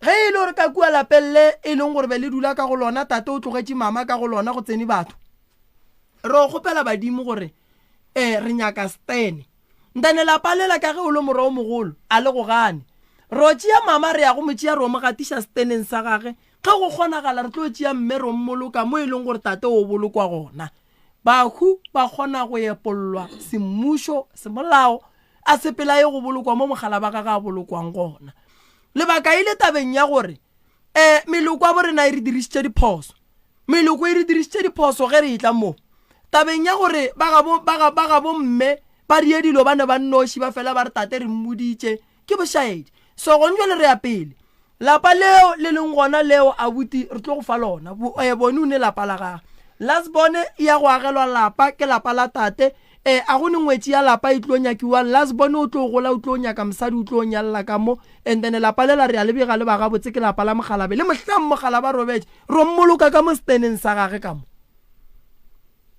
Ge e le gore ka kua lapeng le e leng gore be le dula ka go lona tate o tlogetše mama ka go lona go tsene batho. Re o kgopela badimo gore eh re nyaka stene. Ntane lapa lela ka ge o le morwa o mogolo a le go gane. Re o tšea mama re ya go mo tšea re o mo gatiša steneng sa gage. Ge go kgonagala re tlo tšea mme re o mmoloka mo e leng gore tate o bolokwa gona. Bahu ba kgona go epollwa semmušo, semolao, a sepela ye go bolokwa mo mogala ba gage a bolokwang gona. Lebaka e le tabeng ya gore um meloko ya borena e re dirišitše diphoso. Meloko e re dirišitše diphoso ge re etla mo tabeng ya gore ba gabo, ba ga, ba gabo mme ba rie dilo ba ne ba nnoši ba fela ba re tate re mmoditše ke bošaedi. So gone jwale re ya pele. Lapa leo le leng gona leo abuti re tlo go fa lona. Bo, eh, bone o ne lapa la gage. Last bone e ya go agelwa lapa ke lapa la tate. Eh, a go ne ngwetši ya lapa e tlo nyakiwang. Last bone o tlo gola o tlo nyaka mosadi o tlo nyalla ka mo. And then lapa lela re a le bega le ba gabotse ke lapa la mogalabe. Le mohlang mogala ba robetše ro mmoloka ka mo steneng sa gage ka mo.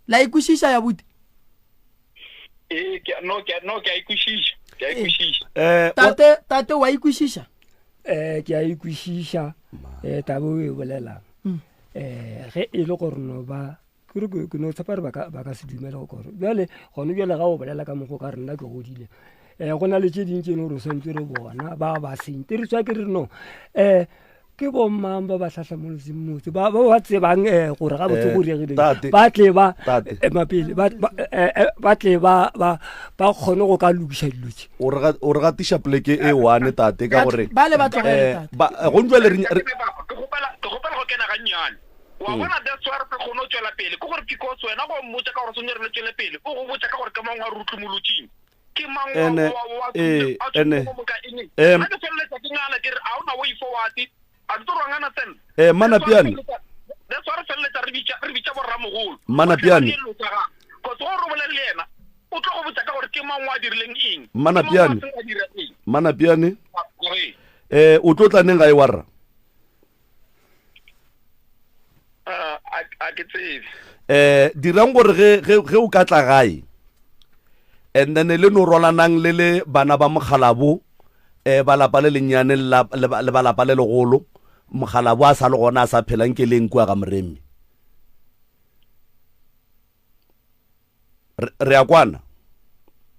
La e kwešiša ya buti?
Ee, ke no ke no ke a ikwešiša. Ke a ikwešiša.
Eh,
tate tate wa ikwešiša?
Eh, ke a ikwešiša. Eh, taba o e bolelang. Mm. Eh, ge e le gore no ba ke re ke no tshepa gore ba ka se dumele go kore bjale gone bjale ga o bolela ka mokgo ka re nna ke godile um go na le tše dintsi e le gore o swantse re bona ba ba sente re tswa ke re no um ke bomang ba ba tlhahlamoloseng motse ba ba tsebang um gore ga botse go diregile ba tle ba mapele ba tle ba ba kgone go ka lokiša dilo tse
o re gatiša poleke e one tate ka gore
ba le ba tlogele
tate go njwale
re ke gopela go kena gannyane wa bona that's why re sa kgone go tswela pele ke gore because wena go mmotsa ka gore sone re le tswele pele o go botsa ka gore ke mang wa rutlumolotseng ke mang wa
Ene,
wa wa
ee,
a
ene,
tswile mo ka eng
em,
a ke feleletsa ke ngala ke re a ona way forward a ke tlo re ngana tsena
eh, Manapiane,
that's why re feleletsa re bitsa re bitsa borramogolo
Manapiane.
cause go re bolele le yena o tlo go botsa ka gore ke mang wa dirileng eng
Manapiane.
Ke mang wa seng a dira eng
Manapiane,
Gore,
eh, o tlo tla neng gae wa rra?
Ah, a ke tsebe
eh dirang gore ge ge ge o ka tla gae and then le no rolanang le le bana ba mokgalabo eh ba lapa le lennyane le ba lapa le legolo mokgalabo a sa le gona a sa phelang ke leng kua ga moremi re a kwana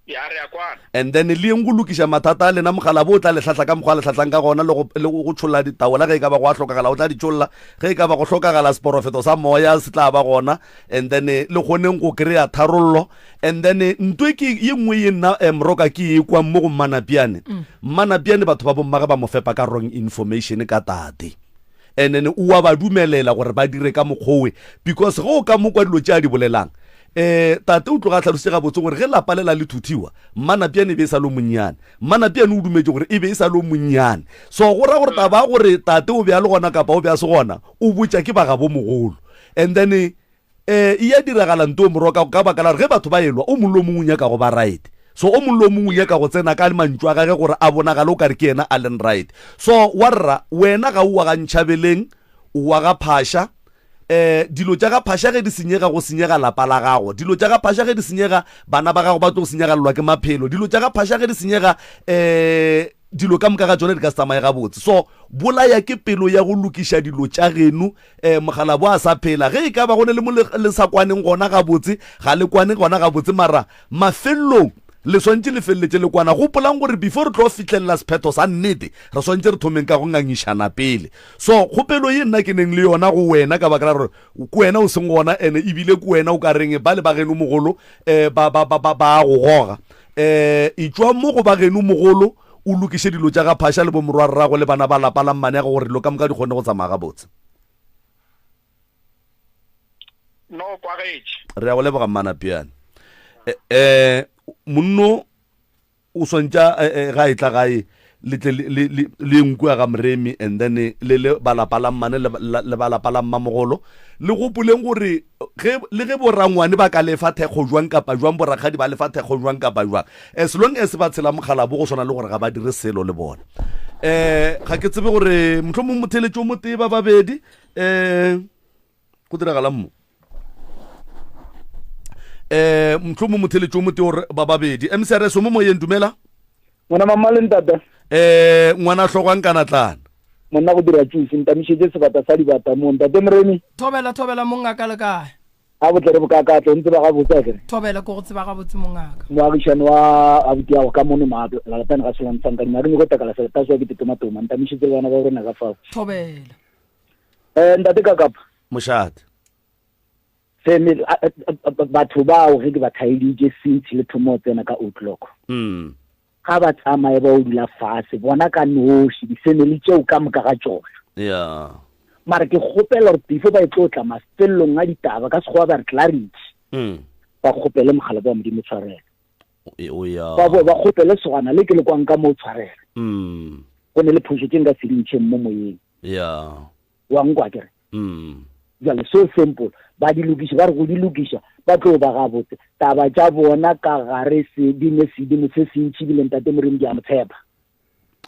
ya re a kwana
and then le yeng go lokiša mathata a lena mogalabo o tla le hlahla ka mokgwa a le hlahlang ka gona le go tšholla ditaola ge e ka ba go a hlokagala o tla di tšholla ge e ka ba go hlokagala seporofeto sa moya se tla ba gona and then eh, le kgoneng go kry-a tharollo and then eh, nto e ke ye nngwe ye nna eh, moroka ke e kwang mo go mmanapiane mm. mmanapiane batho ba bommage ba mo fepa ka wrong information ka tate and then o wa ba dumelela gore ba dire ka mokgowe because ge o ka mo kwa dilo tše a di bolelang um tate o tloga a tlhalositse gabotse gore ge lapa lela le thuthiwa mmanapiane e be e sa lo monnyane mmanapiane o dumetse gore e be e sa lo monnyane so go ra gore taba ya gore tate o be a le gona kapa o be a se gona o botša ke bagabo mogolo and then um e ya diragala nto moroka ka baka la gore ge batho ba elwa o mongwe le o mongwe o nyaka go ba right so o mongwe le o mongwe o nyaka go tsena ka mantšu a gage gore a bonagale o kare ke yena a leng right so wa rra wena ga o wa ga ntšhabeleng o wa ga phasha eh dilo tša ga phasha ge di senyega go senyega lapa la gago dilo tša ga phasha ge di senyega bana ba gago ba tlo senyegalelwa ke maphelo dilo tša ga phasha ge di senyega eh dilo ka moka ga tsone di ka se tsamaye gabotse so bolaya ke pelo ya go lokiša dilo tša geno um mogalabo a sa phela ge e ka ba go ne le mo le sa kwaneng gona gabotse ga le kwane gona gabotse mara mafelelong le swantše le feleletše le kwana gopolang gore before re tlo fihlelela sephetho sa nnete re swantše re thomeng ka go ngangišana pele so kgopelo ye nna ke neng le yona go wena ka baka la gore ke wena o seng gona ene ebile ke wena o ka reng ba le ba geno mogolo um ba go goga um etšwa mo go ba geno mogolo o lokiše dilo tša ga Phasha le bomorwarrago le bana ba lapa la mmaneago gore dilo ka moka di kgone go tsamaya gabotse.
No kwagetše.
Re a go leboga Mmanapiane. Eh, eh, monno o swantša eh, eh, ga e tla gae le tle le le nkua ga moremi and then le le balapa la mmane le balapa la mmamogolo le gopoleng gore ge le ge borangwane ba ka lefa thekgo jwang kapa jwang borakgadi ba lefa thekgo jwang kapa jwang as long as ba tshela mogala bo go swana le gore ga ba dire selo le bona um ga ke tsebe gore motlho mongwe motheletši o motee ba babedi um go diragalang mo eh motlho mo motheletši o motee gore ba babedi mcrs o mo moyeng dumela
ngwana mama le ntate
eh ngwana hlogwang kana tlana
monna go dira juice ntamišetše sebata sa dibata mo ntate moremi
thobela thobela mongaka le kae
a botle re bokakatlo ntse ba gabotse akere
thobela ko go tseba gabotse mongaka
moagišane wa abuti yago ka mono malatane ga selantshang ka dima ke nyoko takala selata soa ke tetomatoma ntamišetse le bana ba rona ka fao
thobela
um ntate kakapa
mošate
family batho bao ge ke ba thaeditše since le thomo tsena ka o'clock
mm.
ga ba tsamaye ba o dula fase bona ka noši di-family tšeo ka moka ga tšona
yeah.
mara ke kgopela gore before ba e tlo tla mafelelong a ditaba ka sekgowa ba re clarity
mm.
ba kgopele mogala wa modimo tshwarelo
e, o ya
ba boe ba kgopele sogana le ke le kwang ka moo tshwarelo
mm.
go ne le phošo tše nka se dintšheng mo moyeng
ya
wa nkwa kere
mm.
jale so simple ba di lokiša ba re go di lokiša ba tlo ba gabotse taba tša bona ka gare se di ne sedimo se sentši bile ntate morimo ke a mo tshepa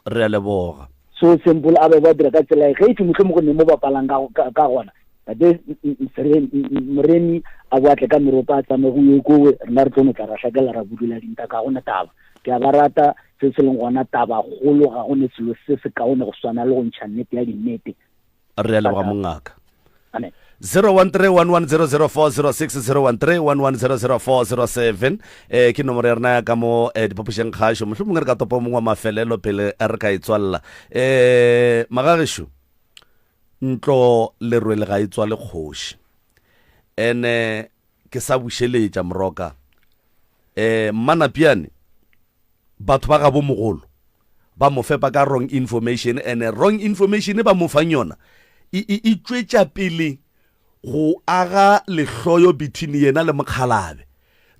re a leboga
so simple a be ba dira ka tsela e ge e motlho mo go ne mo bapalang ka gona tate moremi a boatle ka meropa a tsamaye go ye kowe rena re tlo no tla ra hlakela ra budula dinta ka gona taba ke a ba rata se se leng gona taba golo ga go ne selo se se kaone go swana le go ntšha nnete ya dinnete
re a leboga mongaka 01311004060 01311004007 eh ke nomoro ya rena ya ka mo eh, diphapošeng kgašo mohlho mongwe re ka topa mongwe wa mafelelo pele re ka e tswalela eh magagešo ntlo lerwele ga e tswale kgoši ene ke sa bušeletša moroka eh mmanapiane batho ba gabo mogolo ba mo fepa ka wrong information and wrong information ba mo fang yona e, e, e tšwetša pele go aga lehloyo between yena le mokgalabe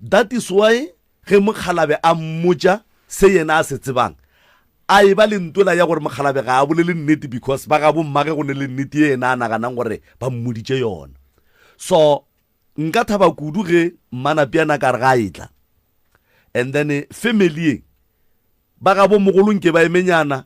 that is why ge mokgalabe a mmotša se yena a se tsebang a e ba le ntwela ya gore mokgalabe ga a bolele nnete because ba gabo mmage go ne le nnete ye yena a naganang gore ba mmoditše yona so nka thaba kudu ge mmanapiana ka re ga e tla and then eh, family ye ba ga bomogolo nke ba emenyana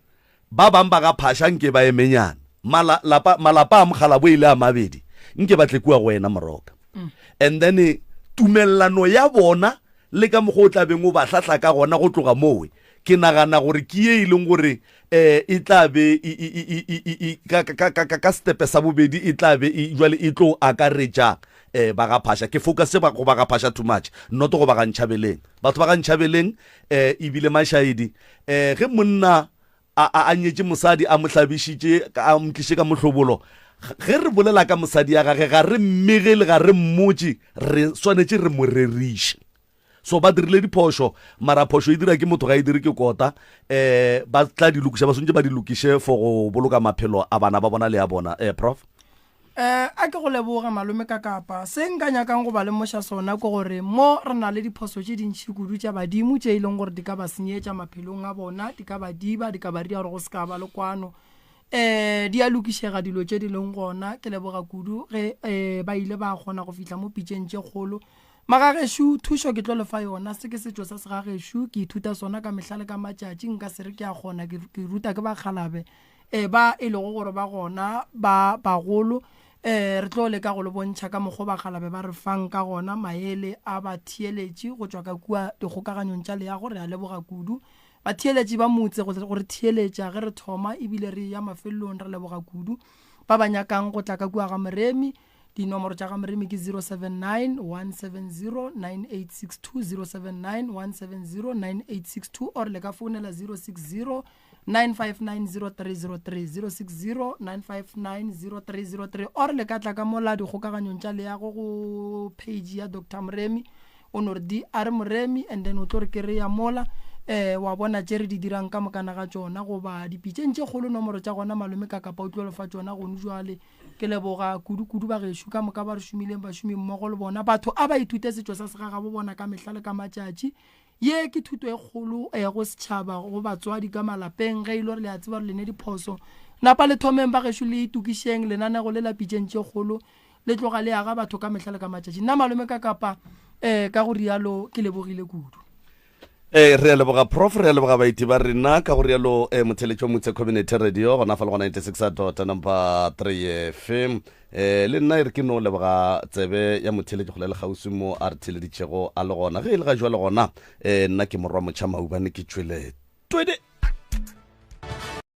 ba bang ba ga phasha nke ba emenyana malapa malapa a mogala bo ile a mabedi nke ba tle kua go wena moroka mm. and then eh, tumelelano ya bona le ka mokgwa o tlabeng o ba hlahla ka gona go tloga mowe ke nagana gore ke ye e leng gore um e tla be ka stepe sa bobedi e tla be jwale e tlo akaretša um ba ga phasha ke focus ba go ba ga phasha too much not go ba ga ntšhabeleng batho ba ga ntšhabeleng um ebile mašaedi um ge monna a nyetše mosadi a mo hlabišitše a mo tliše ka mohlobolo ge re bolela ka mosadi ya gage ga re mmegele ga re mmotše re swanetše re mo reriše so ba dirile diphošo mara phošo e dira ke motho ga e dire ke kota um ba tla di lokiša ba swantse ba di lokiše for go boloka maphelo a bana ba bona le a bona um prof
um a ke go leboge malome ka kapa se nka nyakang go ba lemoša sona ke gore mo re na le diphoso tše dintšhi kudu tša badimo tše e leng gore di ka ba senyetša maphelong a bona di ka ba diba di ka ba ria gore go se ka ba le kwano um di a lokišega dilo tše di leng gona ke leboga kudu ge um ba ile ba kgona go fihla mo pitšeng tše kgolo Magagešo, thušo ke tlo le fa yona. Se ke setšo sa segagešo, ke ithuta sona ka mehla le ka matšatši. Nka se re ke a kgona, ke, ke ruta ke bakgalabe e ba e lego gore ba gona ba bagolo. E, re tlo leka go le bontšha ka mokgwa bakgalabe ba re fang ka gona maele a batheeletši go tšwa ka kua dikgokaganyong tša leago. Re a leboga kudu batheeletši ba motse go re theeletša ge re thoma ebile re ya mafelelong. Re leboga kudu ba ba nyakang go tla ka kua ga Moremi. Dinomoro tša ga Moremi ke 079 170 9862, 079 170 9862 or le ka founela 060 959 0303, 060 959 0303 or le ka tla ka mola dikgokaganyong tša leago go page ya Doctor Moremi, o no re DR Moremi and then o tlo re kereya mola. um wa bona tše re di dirang ka mokana ga tšona goba dipitšeng tše kgolo nomoro tša gona malome ka kapa o tlo lefa tšona gone jwale. Ke leboga kudu-kudu bagešo ka moka ba re šomileng bašomi mmogo le bona batho a ba ithute setšo sa segagabo bona ka mehla le ka matšatši. Ye ke thuto e kgolo eh, go setšhaba go batswadi ka malapeng ge e le gore le a tseba gore le ne diphoso napa le thomeng bagešo le itokišeng lenanego le la pitšeng tše kgolo le tloga le aga batho ka mehla le ka matšatši. Nna malome ka kapa um ka go rialo ke lebogile kudu.
Ee, re a leboga Prof, re a leboga baeti ba rena ka go rialo eh, motheletši wa Motse Community Radio gona fa le go 96 dot number 3 FM. Eh, le nna e re ke no leboga tsebe ya motheletši go le kgauswi mo a re theleditšego a le gona. Ge e le ga jwale gona eh, nna ke morwa motšha maubane ke tšwele twede.